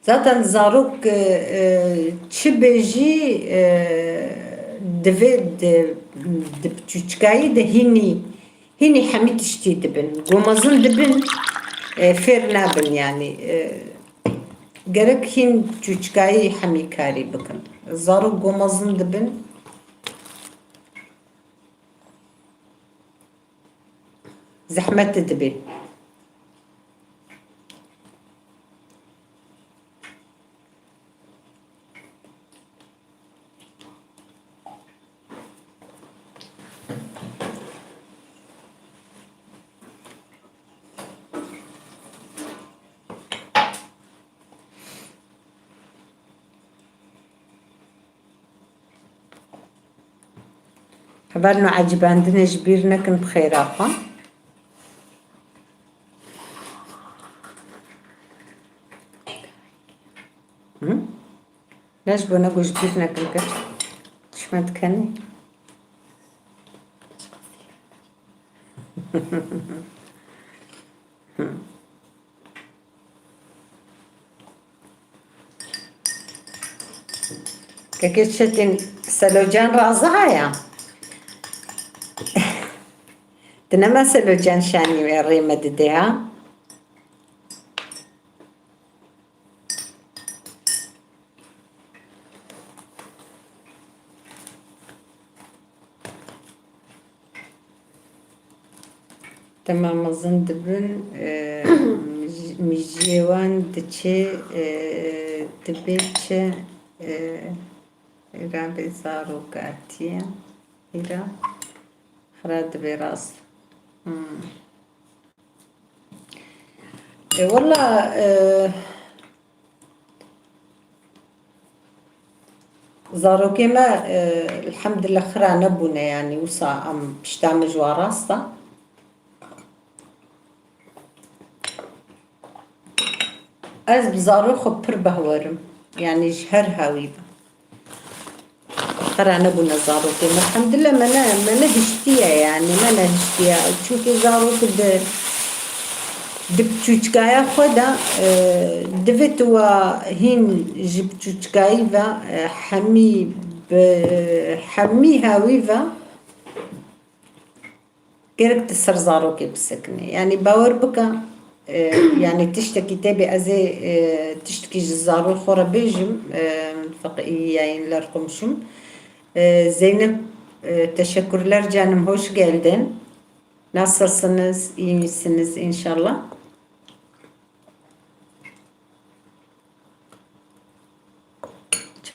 Zaten zarok, e, e, çi bê jî, e, divê di, di piçûçikayî de hînî, hînî hemî tiştî dibin. Ku mezin dibin, e, fêr nabin, yanî, e, gerek hîn çûçikayî hemî karî bikin. Zarok ku mezin dibin, zehmet dibe. Hevalno, ecibandinê ji bîr nekin bi xêra xwe. Hı? Ne ji bo ne ku ji bîr nekin kir. Tişt me dikenî. Kekê Çetin, Selocan raza ya. Dineme Selocan şanî wê rê me dide ha. Dema mezin dibin, e, mij-, mijiyê wan diçe, e, dibê çi, e, îra bê zarokatiye, îra xira dibê rast. Hmm. E, wela, e, Zarokê me, e, elhamdulillah xira nebûne, yanî wisa em pişta min ji wan rast e. Ez bi zarok xwe pir behwerim, yanî ji her hawî ve. Xira nebûne zarokê me. Elhamdulillah me ne, me nehiştiye, yanî me nehiştiye. Çunkî zarok di, di piçûçikaya xwe de, e, divê tu wa hîn ji piçûçikayî ve, e, hemî bi hemî hawî ve gerek tu ser zarokê bisekinî. Yanî bawer bike, e, yanî tiştekî tê bê ez ê, e, tiştekî ji zarokê xwe re bêjim, e, feqî yayınlar komşum. E, Zeynep, e, teşekkürler canım, hoş geldin. Nasılsınız? İyi misiniz inşallah?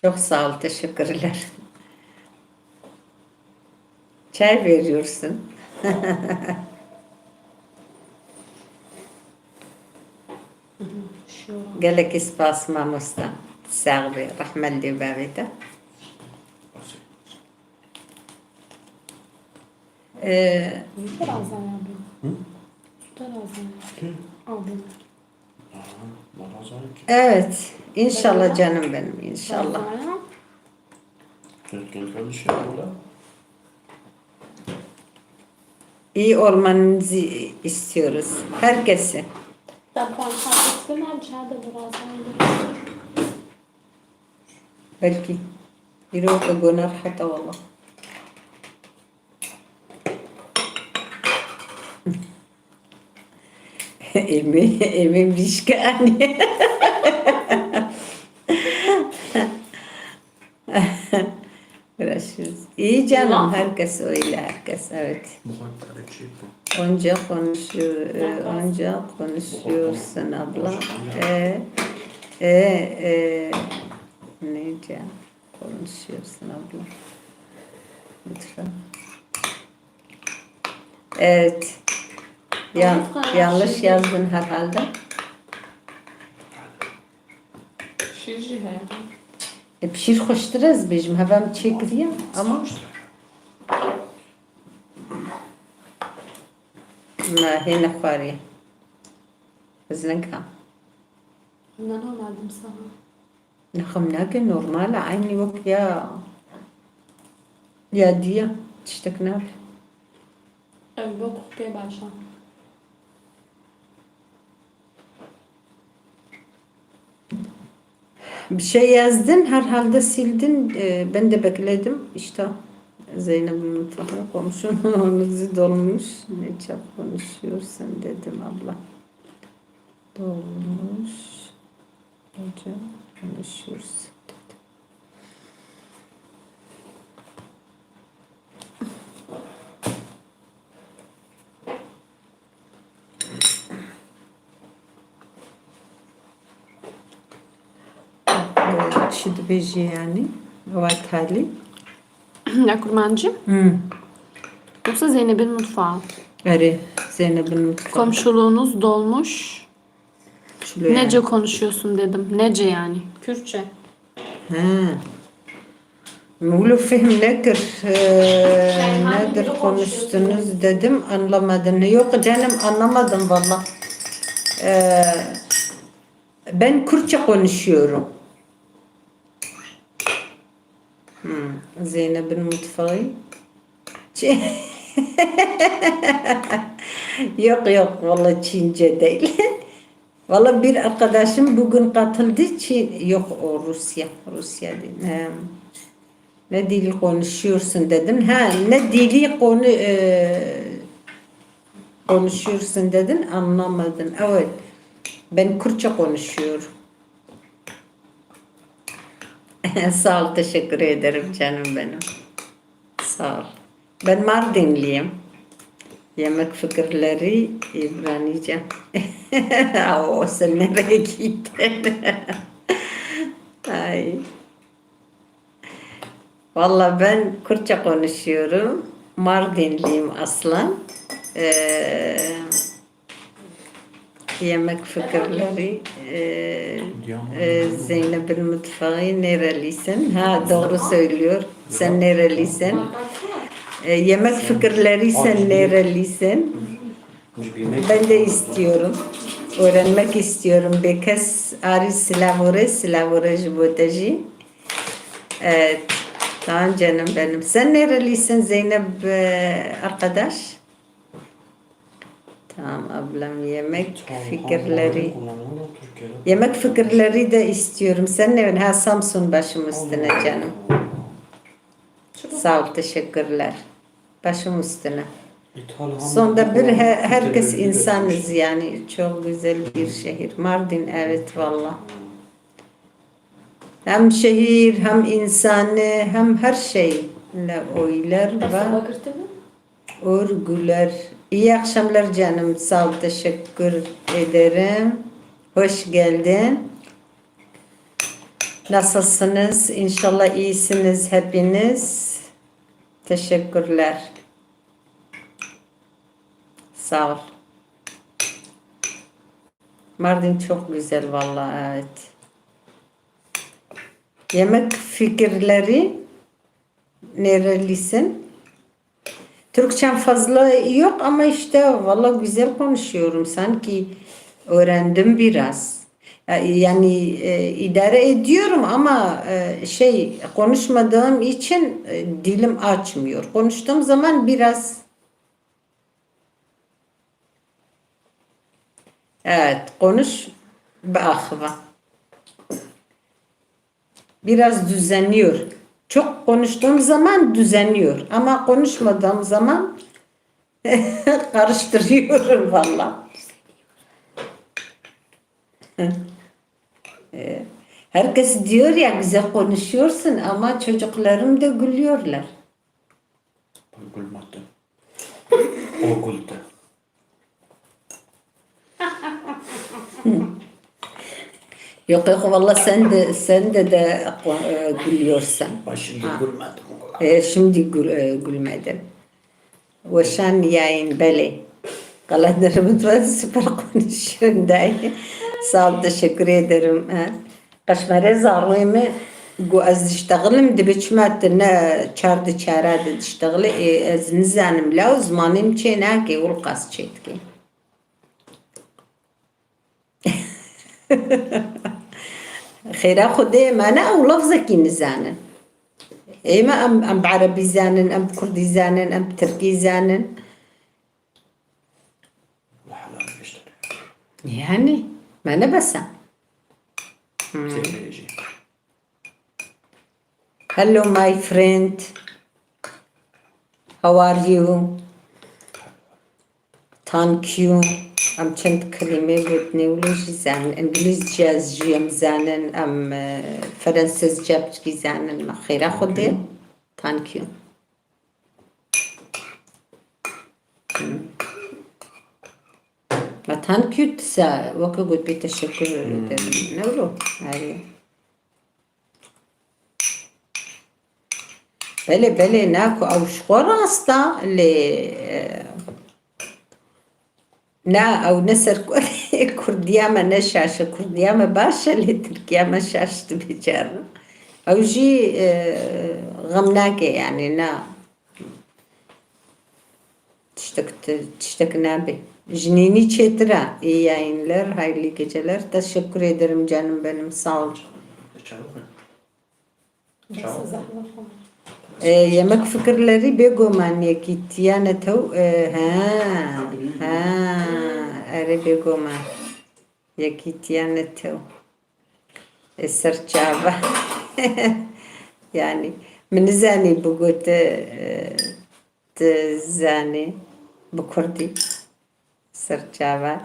Çok sağ ol, teşekkürler. Çay veriyorsun. Şu Gelek spas mamosta. Sağ ol, rahmet li bavê te. Ee, Yeter azaya bin. Hı? Tutar azaya. Kim? Aldın. Aha, bana zor ki. Evet, inşallah canım benim, inşallah. Azaya. Gel, gel, gel, inşallah. İyi olmanızı istiyoruz. Herkesi. Tapan, hafiften al, çağda biraz daha. Belkî. Îro weke gona rehet e wele. Êmê, êmê mirîşke anî. Biraz şu. İyi canım, herkes öyle, herkes, evet. Onca konuşuyor, e, onca konuşuyorsun abla. E, e, e, neyce konuşuyorsun abla? Lütfen. Evet. Ya, yanlış yazdın herhalde. Şîr jî heye. E, bi şîr xweştir ez bêjim, heva min çêkiriye, ama me hê nexwariye. Ez neka. Ondan almadım sana. Nexem nake, normal e, aynı wek ya, ya diye, tiştek nabe. Ev bok pê başa. Bir şey yazdın, herhalde sildin. E, ben de bekledim. İşte Zeynep'in mutfağı, komşunuzu dolmuş. Ne çabuk konuşuyorsun dedim abla. Dolmuş. Hocam konuşuyorsun dedim. Çi dibêjî yanî? Ewa talî. Ne kurmancı? Hmm. Yoksa Zeynep'in mutfağı? Erê, Zeynep'in mutfağı. Komşuluğunuz dolmuş. Şöyle yani. Nece konuşuyorsun dedim. Nece yani? Kürtçe. He. Wilo fehm nekir. Ee, nedir konuştunuz dedim, anlamadım. Yok canım, anlamadım valla. Ee, ben Kürtçe konuşuyorum. Hmm, Zeynep'in mutfağı. Çi- Yok yok, valla Çince değil. Valla bir arkadaşım bugün katıldı. Çin, yok, o Rusya. Rusya değil. He. Ne dili konuşuyorsun dedin. Ha, ne dili konu e, konuşuyorsun dedin, anlamadım. Evet. Ben Kürtçe konuşuyorum. Sağ ol, teşekkür ederim canım benim. Sağ ol. Ben Mardinliyim. Yemek fikirleri İbranice. Aa, o sen nereye gittin? Ay. Valla ben Kürtçe konuşuyorum. Mardinliyim aslen. Ee, yemek fikirleri, e, e, Zeynep'in mutfağı, nerelisin? Ha, doğru söylüyor. Sen nerelisin? E, yemek fikirleri, sen nerelisin? Ben de istiyorum. Öğrenmek istiyorum. Bekes Ari Slavore, Slavore Jiboteci. Evet. Tamam canım benim. Sen nerelisin Zeynep, e, arkadaş? Tamam ablam, yemek fikirleri. Yemek fikirleri de istiyorum. Sen ne? Ha, Samsun, başım üstüne canım. Sağ ol, teşekkürler. Başım üstüne. Sonda bir he-, herkes insanız yani. Çok güzel bir şehir. Mardin, evet valla. Hem şehir, hem insanı, hem her şeyle oylar var. Örgüler. İyi akşamlar canım. Sağ ol, teşekkür ederim. Hoş geldin. Nasılsınız? İnşallah iyisiniz hepiniz. Teşekkürler. Sağ ol. Mardin çok güzel vallahi, evet. Yemek fikirleri nerelisin? Türkçem fazla yok ama işte valla güzel konuşuyorum. Sanki öğrendim biraz. Ya-, yani, e, idare ediyorum ama, e, şey, konuşmadığım için, e, dilim açmıyor. Konuştuğum zaman biraz, evet, konuş, baaxiva. Biraz düzeniyor. Çok konuştuğum zaman düzeniyor. Ama konuşmadığım zaman karıştırıyorum valla. E, herkes diyor ya, güzel konuşuyorsun ama çocuklarım da gülüyorlar. Gülmedi. O güldü. Yok yok, valla sen de, sen de de, e, gülüyorsun. Bak şimdi gülmedim valla. E, şimdi gül-, e, gülmedim. Weşan yayın, belê. Galadin'in mutfağı süper konuşuyor dayı. Sağ ol, teşekkür ederim. Ha. Qeşmerê zarûyê min got, ez diştexilim, dibe çima tu ne çar di çara de diştexilî, ê, ez nizanim, law zimanê min çê nake, wil qas çê dike. Xêra Xwedê, me ne ew lafzekî nizanin. Ê me em, em bi erebî zanin, em bi kurdî zanin, em bi tirkî zanin. Li helal pêştir. Yani, me ne bes e. Hmm. Sê bêjî. Hello, my friend. How are you? Thank you. Em çend kelîme gotinê wilo jî zanin. Îngilîzce jî em zanin, em, e, Fransizce piçkî zanin. Me xêra Xwedê. Thank you. Me thank you disa, weke got bê teşekkür Hmm. dedim. Ne wilo? Erê. Belê, belê, na ku ew ji xwe rast e, lê, e, na, ew ne ser ku-, kurdiya me ne şaş e, kurdiya me baş e, lê tirkiya me şaş dibe caran. Ew jî, e, xem nake, yani, na. Tiştek, tiştek nabe. Ji nînî çêtir e. İyi yayınlar, hayırlı geceler. Teşekkür ederim canım benim, sağ ol. Çabuk mu? Nasıl zahmet oldu? E, yemek fikirleri bêguman yekîtiya netew, e, ha, ha, erê bêguman. Yekîtiya netew. E, ser çava. Yani, min nizanî bigote, e, tu zanî bi kurdî. Ser çava.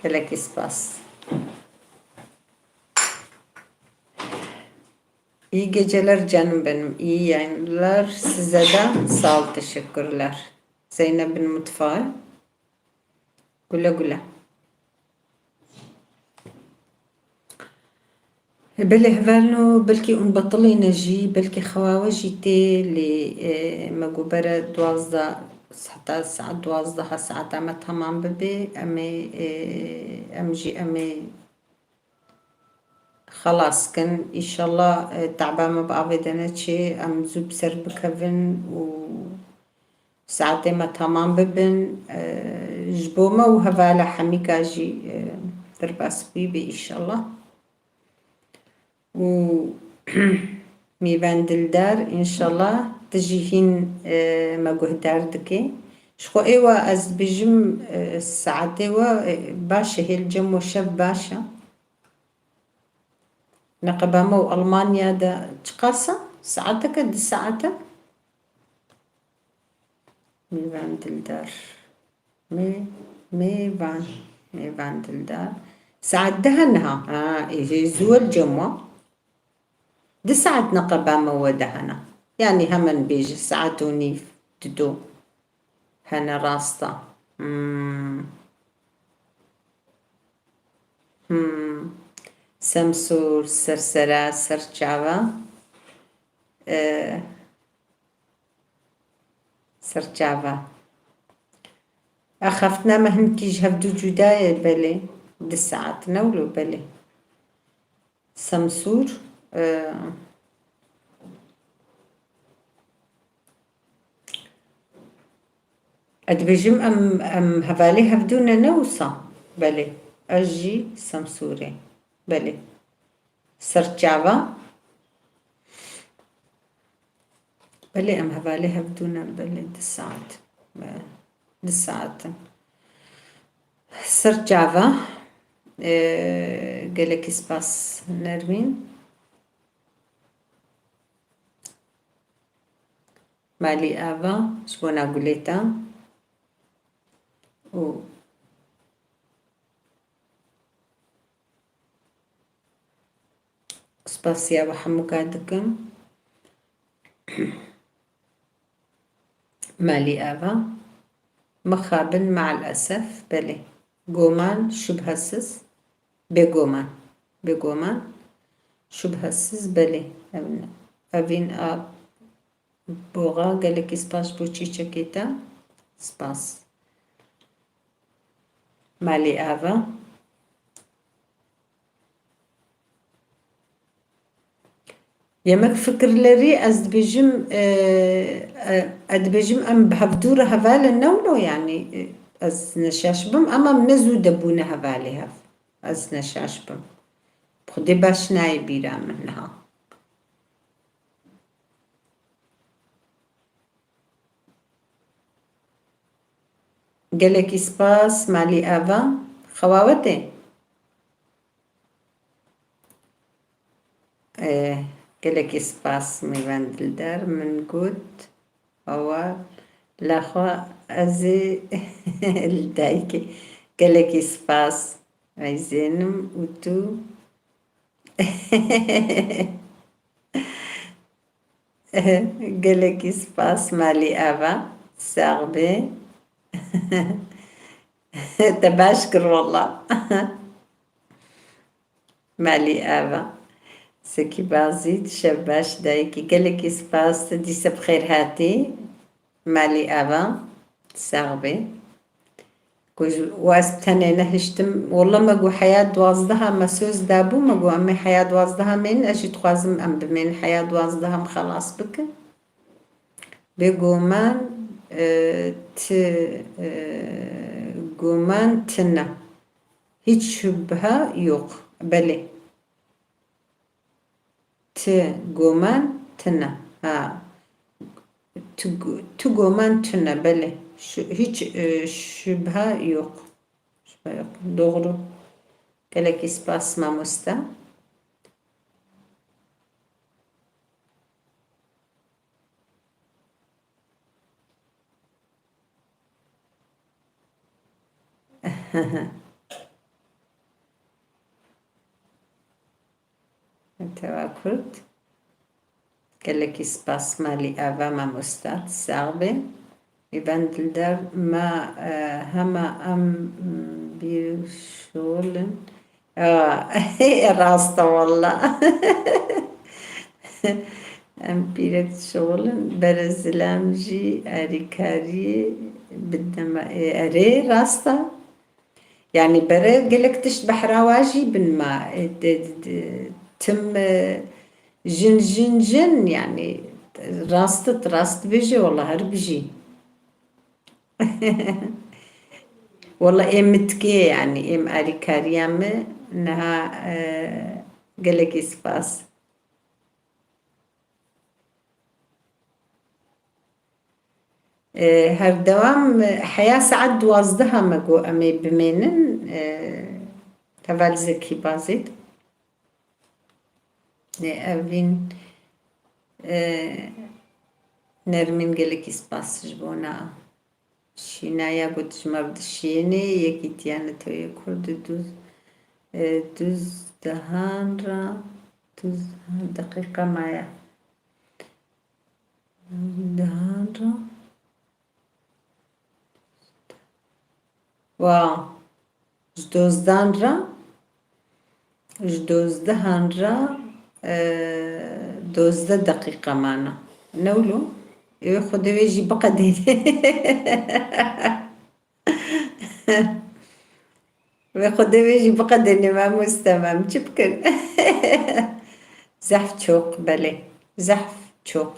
Gelekî spas. İyi geceler canım benim. İyi yayınlar. Size de sağ ol, teşekkürler. Zeynep'in mutfağı. Gule gule. Belê hevalno, belkî hûn betilî ne jî, belkî xewa we jî tê, lê, e, me got bere duwazdeh, heta saet duwazdeh saeta me temam bibe, em ê, e, em jî em ê xelas kin. Înşallah, e, teba me bi avê de neçê, em zû bi ser bikevin û saetê me temam bibin. E, ji bo me û hevala Hemîka jî, e, derbas bîbe înşallah. Û Mêvan Dildar, înşallah tu jî hîn, e, me guhdar dike. Ji xwe êwa ez dibêjim, e, saetê we, e, baş e, hêl cem we şev baş e. Neqeba me û Almanya de çiqas e? Saeteke, du saet e? Mêvan Dildar. Mê-, Mêvan. Mêvan Dildar. Saet deh e niha. Ha, ê, ê, zû e cem we. Du saet neqeba me we de hene. Yani hemen bêje saet û nîv, dido. Hene rast e. Hmm. Hmm. Semsûr, Sersera, Serçava. E, Serçava. Axaftina me hinkî ji hevdû cuda ye, belê. Du saet, ne wilo, belê. Semsûr, e, ez dibêjim em, em hevalê hevdû ne, ne wisa? Belê. Ez jî Semsûrê. Belê. Serçava. Belê, em hevalê hevdû ne, belê, du saet. Be-, du saet in. Serçava, e, gelekî spas Nermîn. Malî Ava, ji bona gulê te. Û Spasiya we hemûka dikim. Malî Ava. Mixabin, me'el esef, belê. Goman, şubhesiz. Bêgoman. Bêgoman. Şubhesiz, belê. Evin, evin a Boxa, gelekî spas ji bo çîçekê te. Spas. Malî Ava. Yemek fikirleri, ez dibêjim, e, e, ez dibêjim em bi hevdû re heval in, ne wilo, yanî, e, Ez ne şaş bim, ama min ne zû de bûne hevalê hev. Ez ne şaş bim. Xwedê baş nayê bîra min niha. Gelekî spas, malî ava. Xewawetê. Ee, gelekî spas, Mîvan Dildar. Min got, awa, la xwe ez ê li dayikê. Gelekî spas, ez ê zênim û tu. Gelekî spas, malî ava. Sax bê. Te baş kir wela. Malî ava. Sekî Bazîd, şev baş dayikî. Gelekî spas, tu dîse bi xêr hatî. Malî ava. Sax bê. Ku ji, û ez tenê nehiştim. Wela me got heya duwazdeha me söz dabû, me got em ê heya duwazdeha mênin, ez jî dixwazim em bimênin heya duwazdeha em xelas bikin. Bêguman, e, ti, e, guman tine. Hiç şübhe yok. Belê. Ti guman tine. Ha. Tu gu-, tu guman tune, belê. Şu, hiç, e, şübhe yok. Şübhe yok. Doğru. Gelekî spas, mamoste. Tewa Kurd. Gelekî spas, malî ava, mamosta, sax be. Mîvan Dildar, ma, e, hema em, m, bîr şol in. Ya, rast e walla. Em pîrek şol in, berê zilam jî alîkariyê bi dema-, e, erê, rast e. Yanî bere gelek tişt behra wa jî bin ma, e, de, de, tim, e, jin, jin, jin, yanî rast, rast bêje, wela her bijî. Wela ê mitkê, yanî êm alîkariya me niha, e, gelekî spas. E, her dewam, e, heya saet duwazdeh me got em ê bimênin, e, heval Zekî Bazîd. E, evîn, e, Nermîn, gelekî spas ji bona şînaya got ji me dişînê, Yekîtiya Neteweyê Kurd dûz, e, dûzdehan re, dûzdehan deqîqa maye. Dûzdehan re. Wa, ji dozdan re, ji dozdehan re, e, dozdeh deqîqe mane. Ne wilo? Ê wê Xwedê wê jî biqedêne. Wê Xwedê wê jî biqedêne, mamoste, em çi bikin? Zehf çok, belê. Zehf çok.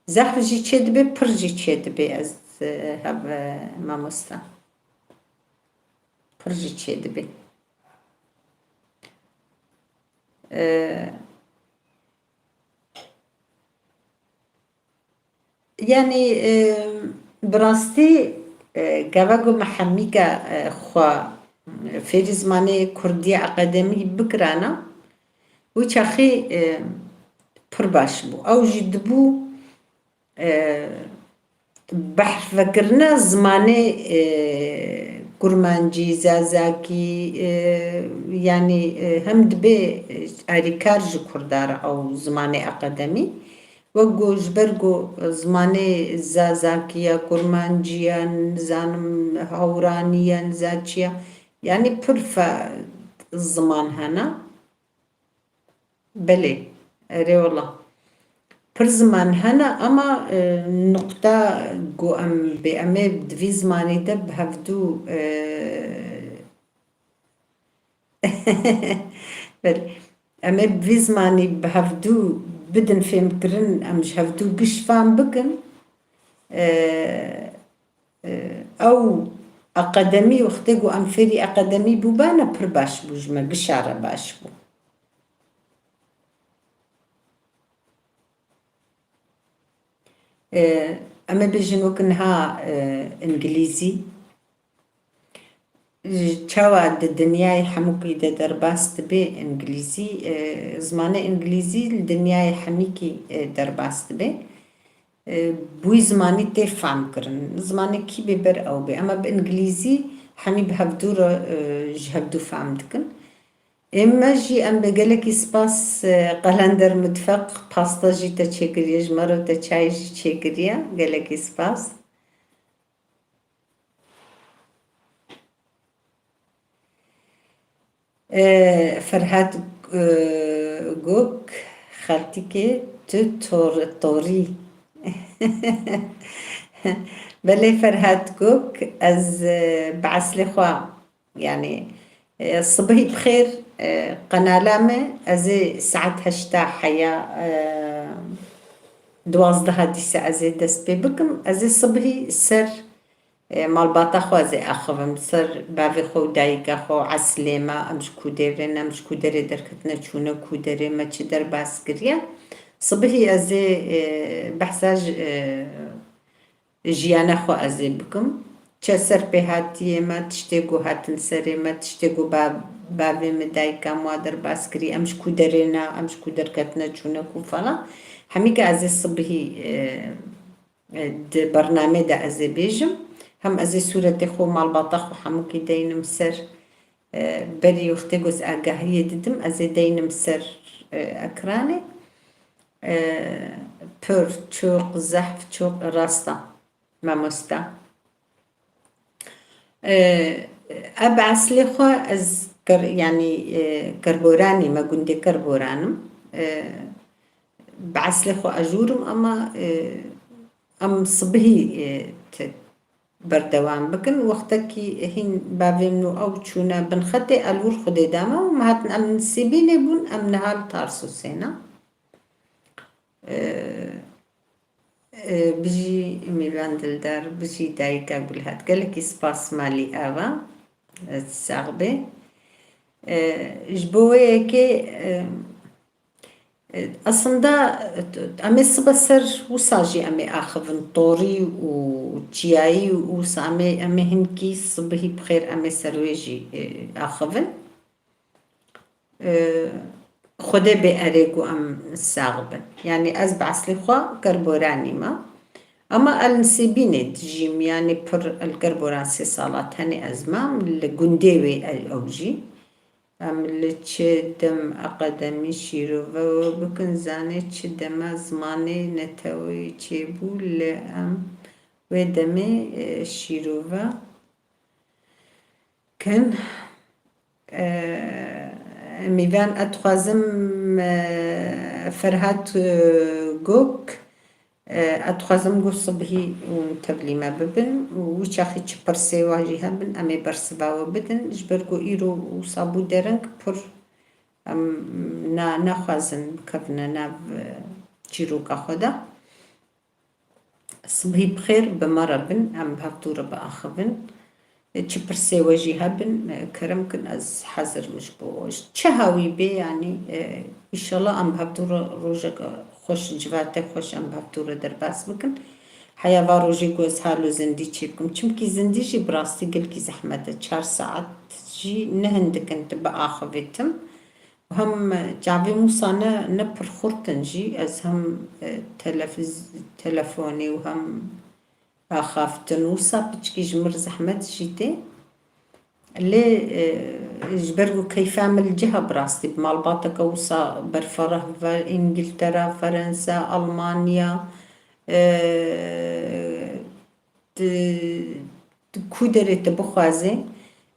Zehf jî çêdibe, pir jî çêdibe, ez, e, hev, e, mamosta. Pir jî çêdibe. E, Yanî, e, bi rastî, e, gava ku me hemîka, e, xwe, e, fêrî zimanê kurdî akademî bikirana, wî çaxî, e, pir baş bû. Ew jî dibû, e, behs vekirina zimanê, e, kurmancî, zazakî, e, yanî, e, hem dibe, e, alîkar ji kurda re ew zimanê akademî. Wek ku ji ber ku zimanê zazakî ya, kurmancî ya, nizanim hewranî ya, niza çi ya, yanî pir fe-, ziman hene. Belê, erê wela. Pir ziman hene, ama, e, nuqta ku em bê, em ê di vî zimanî de bi hevdû, e, belê, em ê bi vî zimanî bi hevdû bidin fêmkirin, em ji hevdû giş fam bikin. E, e, ew akademî, wextê ku em fêrî akademî bûbane, pir baş bû, ji me gişa re baş bû. Em ê bêjin wek niha, e, îngilîzî. Çawa di dinyayê hemûkî de derbas dibe îngilîzî? E, zimanê îngilîzî li dinyayê hemîkî, e, derbas dibe. E, bi wî zimanî tê fam kirin. Zimanê kî bê ber ew bê. Ema bi îngilîzî hemî bi hevdû re, e, ji hevdû fam dikin. Ê me jî em bi gelekî spas, e, Qelender Mitfeq, pasta jî te çêkiriye, ji me re te çayê jî çêkiriye. Gelekî spas. E, Ferhat, e, Gok, xeltîkê tu tor-, torî. Belê Ferhat Gok, ez, e, bi eslê xwe, yanî, e, sibihî bi xêr, e, qenala me, ez ê saet heşta heya, e, duwazdeha dîsa ez ê dest pê bikim. Ez ê sibihî ser, e, malbata xwe ez ê axivim, ser bavê xwe û dayika xwe û eslê me, em ji ku derê ne, em ji ku derê derketine çûne, ku derê me çi derbas kiriye. Sibihî ez ê, e, behsa ji, e, jiyana xwe ez ê bikim. Çi ser pê hatiyê me, tiştê ku hatin serê me, tiştê ku ba-, bavê min, dayika min wa derbas kirî, em ji ku derê ne, em ji ku derketine çûne ku falan. Hemî ke ez ê sibihî, e, e, di bernamê de ez ê bêjim. Hem ez ê sûretê xwe, malbata xwe hemûkî deynim ser, e, berî wextê ku ez agahiyê didim, ez ê deynim ser, e, ekranê. E, pir çok zehf çok rasta mamosta. E, e, bi eslê xwe ez ker-, yanî, e, Kerboranî me, gundê Kerboran im. E, bi eslê xwe Ajûr im, ama, e, em sibihî, e, te-, berdewam bikin. Wextekî hîn bavê min û ew çûne bin xetê, elwir Xwedê dame û me hatin em nisêbînê bûn, em niha li Tarsusê ne. E, e, bijî Mîvan Dildar, bijî dayika Gulhat. Gelekî spas malî ava. E, sax bê. E, ji bo wê yekê, e, e, aslında, e, em ê sibe ser wisa jî em ê axivin, torî û çiyayî û wisa em ê, em ê hinkî sibihî bi xêr em ê ser wê jî, e, axivin. E, Xwedê bê erê ku em sax bin. Yanî ez bi eslê xwe Kerboranî me. Ama el Nisêbînê dijîm, yanî pir el Kerboran sê sala tenê ez mam, li gundê wê el ew jî. Em li çi dem akademî şîrove we bikin, zanê çi dema zimanê neteweyî çêbû, lê em wê demê, e, şîrove kin. E, Mîvan, ez dixwazim, e, Ferhat, e, Gok, e, ez dixwazim ku sibhî hûn tevlî me bibin û wî çaxî çi pirsê we jî hebin, em ê bersiva we bidin. Ji ber ku îro wisa bû dereng, pir em na-, naxwazin bikevine nav, e, çîroka xwe de. Sibhî bi xêr bi me re bin, em bi hevdû re biaxivin. Çi pirsê we jî hebin, kerem kin, ez hazir im ji bo we. Çi hawî bê, yanî, e, înşallah em bi hevdû re rojek xweş, civate xweş em bi hevdû re derbas bikin. Heya va rojê ku ez halo zindî çêbikim. Çimkî zindî jî bi rastî gelkî zehmet e. Çar saet jî ne hindik in tu biaxivî tim. Hem çavê Mûsa ne, ne pir xurt in jî, ez hem, e, telefiz-, telefonê û hem axaftin wisa piçkî ji mir zehmet jî tê. Lê, e, ji ber ku keyfa min li cih e bi rastî, bi malbateke wisa berfereh ve Îngiltera, Ferensa, Almanya, e, di, di ku derê te bixwazê,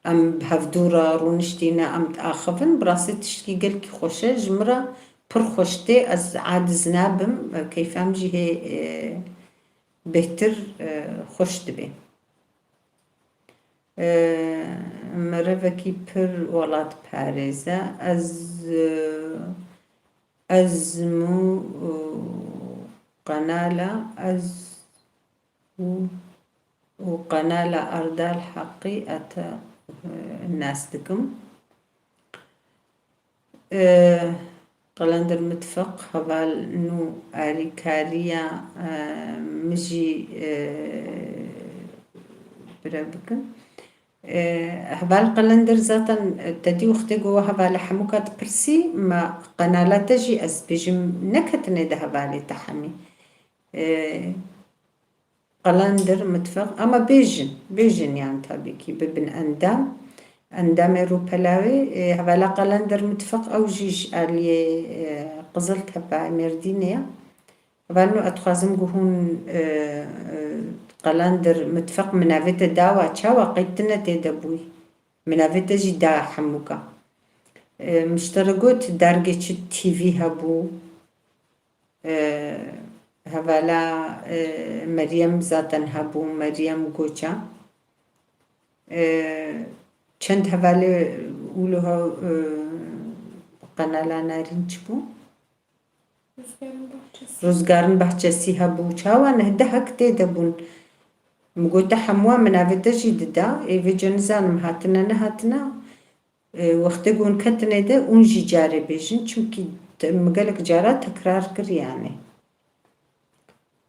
em bi hevdû re rûniştîne, em diaxivin. Bi rastî tiştkî gelkî xweş e. Ji min re pir xweş tê. Ez aciz nabim. Keyfa min jî hê, e, bêhtir, e, xweş dibe. E, merivekî pir welatparêz e. Ez, e, ez mû, e, qenala, ez û û qenala Erdal Heqî ez te, e, nas dikim. E, Qelender Mitfeq heval nû arîkariya, e, min jî, e, bire bikin. E, heval Qelender zaten, e, te dî wextê ku we hevala hemûka dipirsî, me qenala te jî ez dibêjim neketine de hevalê te hemî. E, Qelender Mitfeq, ama bêjin, bêjin yan tabii ki bibin endam. Endamê Rûpelawê, e, hevala Qelender Mitfeq ew jî ji aliyê, e, Qiziltepe Mêrdînê ye. Hevalno ez dixwazim ku hûn, e, e, Qelender Mitfeq min navê te dawa çawa qey tine tê de bûyî. Min navê te jî da hemûka. E, min ji te re got dergê çi T V hebû. E, hevala, e, Meryem zaten hebû, Meryem Goça. E, çend hevalê wilo he, e, qenala Narîn çi bû? Rûzgarın Bahçesi. Rûzgarın Bahçesi hebû. Çawa neh dehek tê de bûn. Min gote hemûa min navê te jî dida. Ê vêca nizanim hatine nehatine. E, wextê ku hûn ketine de, hûn jî carê bêjin, çimkî te, min gelek cara tekrar kir, yanî.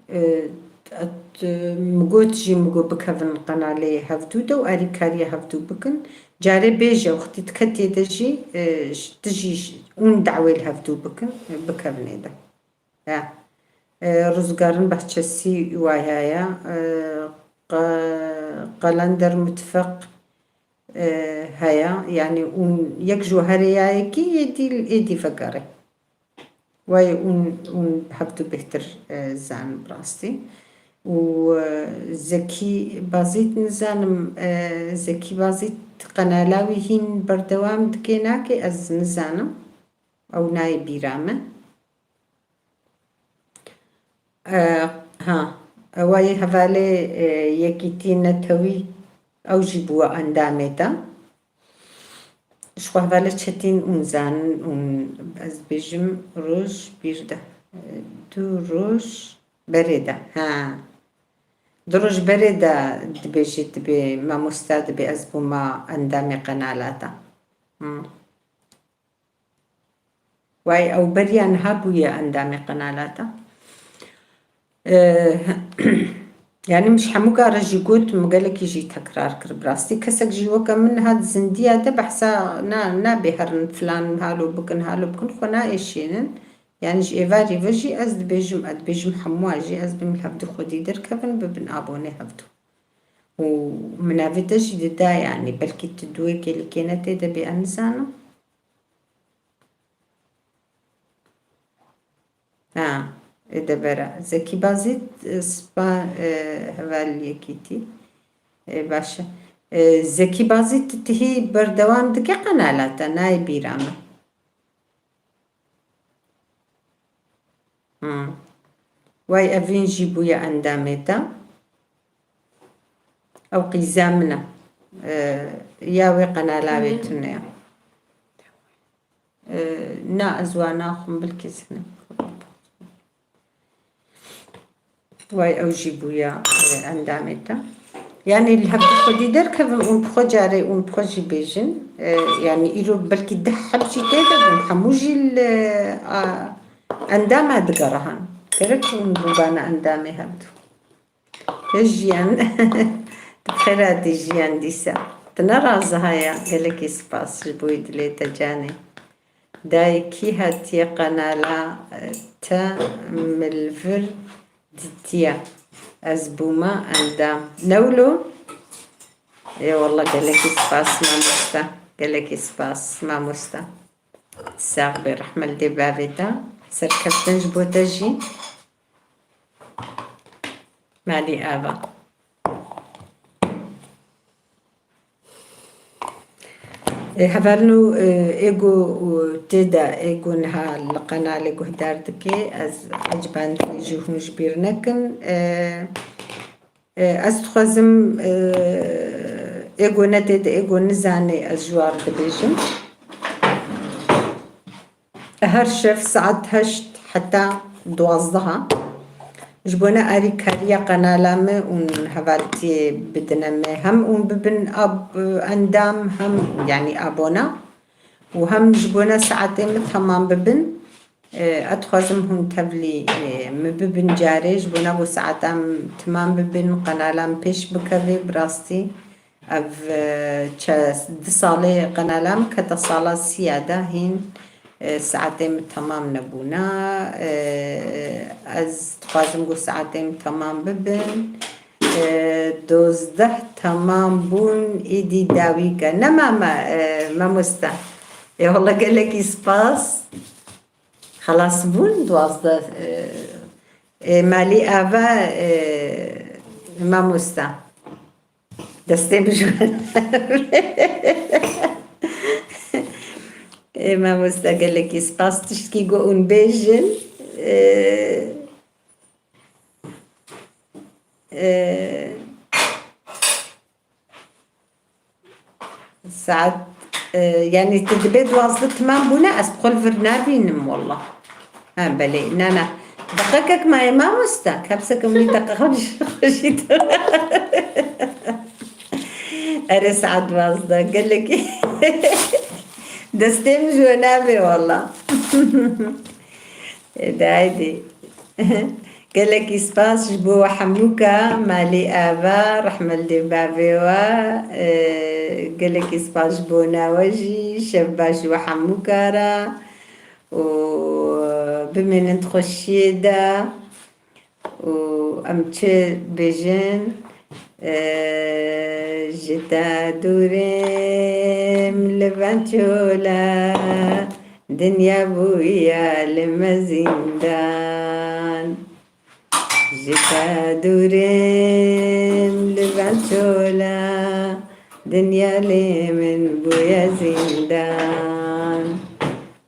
E, et, e, min got jî, min got bikevin qenalê hevdû de û alîkariya hevdû bikin. Carê bêje, wextî diketê de jî, e, ş-, tu jî ş-, hûn dawê li hevdû bikin, e, bikevin ê de. Ya. E, Rûzgarın Bahçesi waya ya. E, Qe-, Qelender Mitfeq, e, heye. Yanî hûn yek ji we here ya yekî, yê dî, ê dî vegere. Wayê hûn, hûn hevdu bêhtir, e, zanin bi rastî. Û, e, Zekî Bazît nizanim, e, Zekî Bazît qenala wî hîn berdewam dike nake, ez nizanim. Ew nayê bîra me. E, ha, ewa yê hevalê, e, Yekîtî Netewî, ew jî bûye endamê te. Ji xwe hevalê Çetîn hûn zanin, hûn, ez dibêjim roj bîr de, e, du roj berê de, ha. Du roj berê de dibêjî, dibê mamosta, dibê ez bûma endamê qenala te. Hmm. Way ew beriya niha bûye endamê qenala te. Ee, yanî min ji hemû kare jî got, min gelekî jî tekrar kir. Bi rastî kesek jî weke min niha di zindiya de behsa na, nabê herin filan halo bikin, halo bikin, xwe naêşînin. Yanî ji êvarî ve jî ez dibêjim, ez dibêjim hemûa jî ez bim li hevdu xwedî derkevin, bibin abonê hevdu. Û min navê te jî dida, yanî belkî tu duwekê li kênetê de bê, ez nizanim. Ha, ê de bera. Zekî Bazît, e, spa, e, heval Yekîtî. E, baş e. E, Zekî Bazît tu tihî berdewam dike qenala te, nayê bîra min. Hmm. Way evîn jî bûye endamê te. Ew qîza min e. E, ya wê qenala wê tune ye. E, na, ez wa naxwim, bilkî zinim. Way ew jî bûya, e, endamê te. Yanî li hevdu xwedî derkevin û bi xwe carê û bi xwe jî bêjin. E, yanî îro belkî deh heb jî tê de bin. Hemû jî li, a, endama digerihan. Gerek hûn bûbana endamê hevdu. Ya jiyan. Tu bi xêr hatî jiyan dîsa. Tu ne raziha ya. Gelekî spas ji bo wî dilê te canê. Dayê kî hatiye qenala, e, te min li vir dîtiye. Ez bûma endam. Ne wilo? Ê wallah gelekî spas mamosta. Gelekî spas mamosta. Sax bê, rehme li dê bavê te. Serkeftin ji bo te jî. Malî ava. E, hevalno, e, ê ku, e, tê de, ê ku niha li qenalê guhdar dike, ez ecibandinê jî hûn ji bîr nekin. E, e, ez dixwazim, e, ê ku ne tê de, ê ku nizane, ez ji war dibêjim. Her şev saet heşt heta duwazdeh, Ji bona alîkariya qenala me û hevaltiyê bidine me. Hem hûn bibin ab-, endam, hem, yanî abona. Û hem ji bona saetê min temam bibin. E, ez dixwazim hûn tevlî, e, min bibin carê, ji bona ku saeta min temam bibin, qenala min pêş bikeve, bi rastî. Ev, e, çe-, du salê qenala min kete sala sî ya de hîn, e, saetê min temam nebûna. E, ez dixwazim ku saetê min temam bibin. E, dozdeh temam bûn, îdî dawî ke. Ne mama, e, mamoste. Ê wele gelekî spas. Xelas bûn, duwazdeh, e, e, malî ava, e, mamoste. Destê min ji we. Ê mamoste, gelekî spas, tiştkî ku hûn bêjin. Ê, ê, saet, ê, yanî tu dibê duwazdeh timam bûne, ez bi xwe li vir nabînim, wallah. Ha, belê, na, na. Deqekek maye mamoste, kepseke min deqexa xwe jî Erê saet duwazdeh, gelekî destê min ji we nabe, wallah. Ê, de haydî. Gelekî spas ji bo we hemûka, malî ava, rehme li dê bavê we. Ê, gelekî spas ji bona we jî, şev baş ji we hemûka re. û bimînin di xweşiyê de û em çi bêjin, e, ji te dûr im li van çol e, dinya bûye li me zîndan. Ji te dûr im li van çol e, dinya li min bûye zîndan.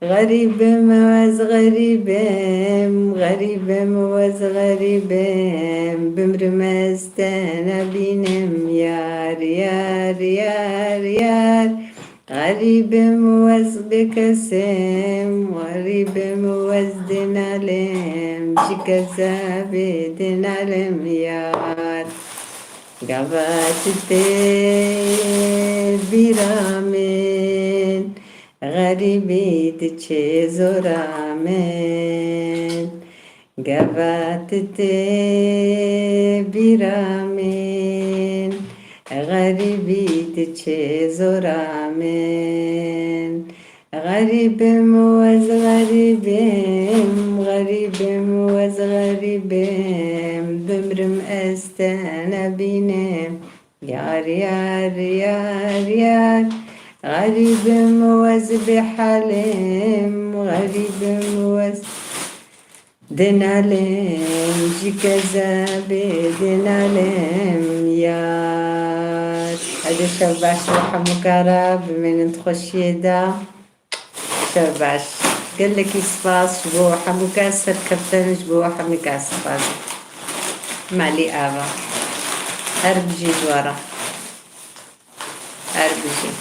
Xerîb im ez, xerîb im, xerîb im ez, xerîb im, bimrim ez te nebînim, yar, yar, yar, yar. Xerîb im û ez bêkes im, xerîb im û ez dê nalim, ji kesa bê dê nalim yar. Gava tu tê bîra min, xerîbî diçe zora min. Gava tu tê bîra min, xerîbî diçe zora min. Xerîb im û ez xerîb im, xerîb im û ez xerîb im, bimrim ez te nebînim. Yar, yar, yar, yar, xerîb im û ez bêhal im, xerîb im û ez Dê nalim ji kezebê, dê nalim yar. Hede şev baş bo hemûka re, bimînin di xweşiyê de. Şev baş. Gelekî spas ji bo hemûka, serkeftin ji bo hemûka spas. Malî ava. Her bijî ji we re. Her bijî.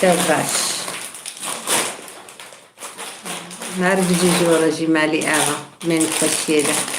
Şev baş. Her bijî ji we re jî malî ava. Bên xweşiyê de.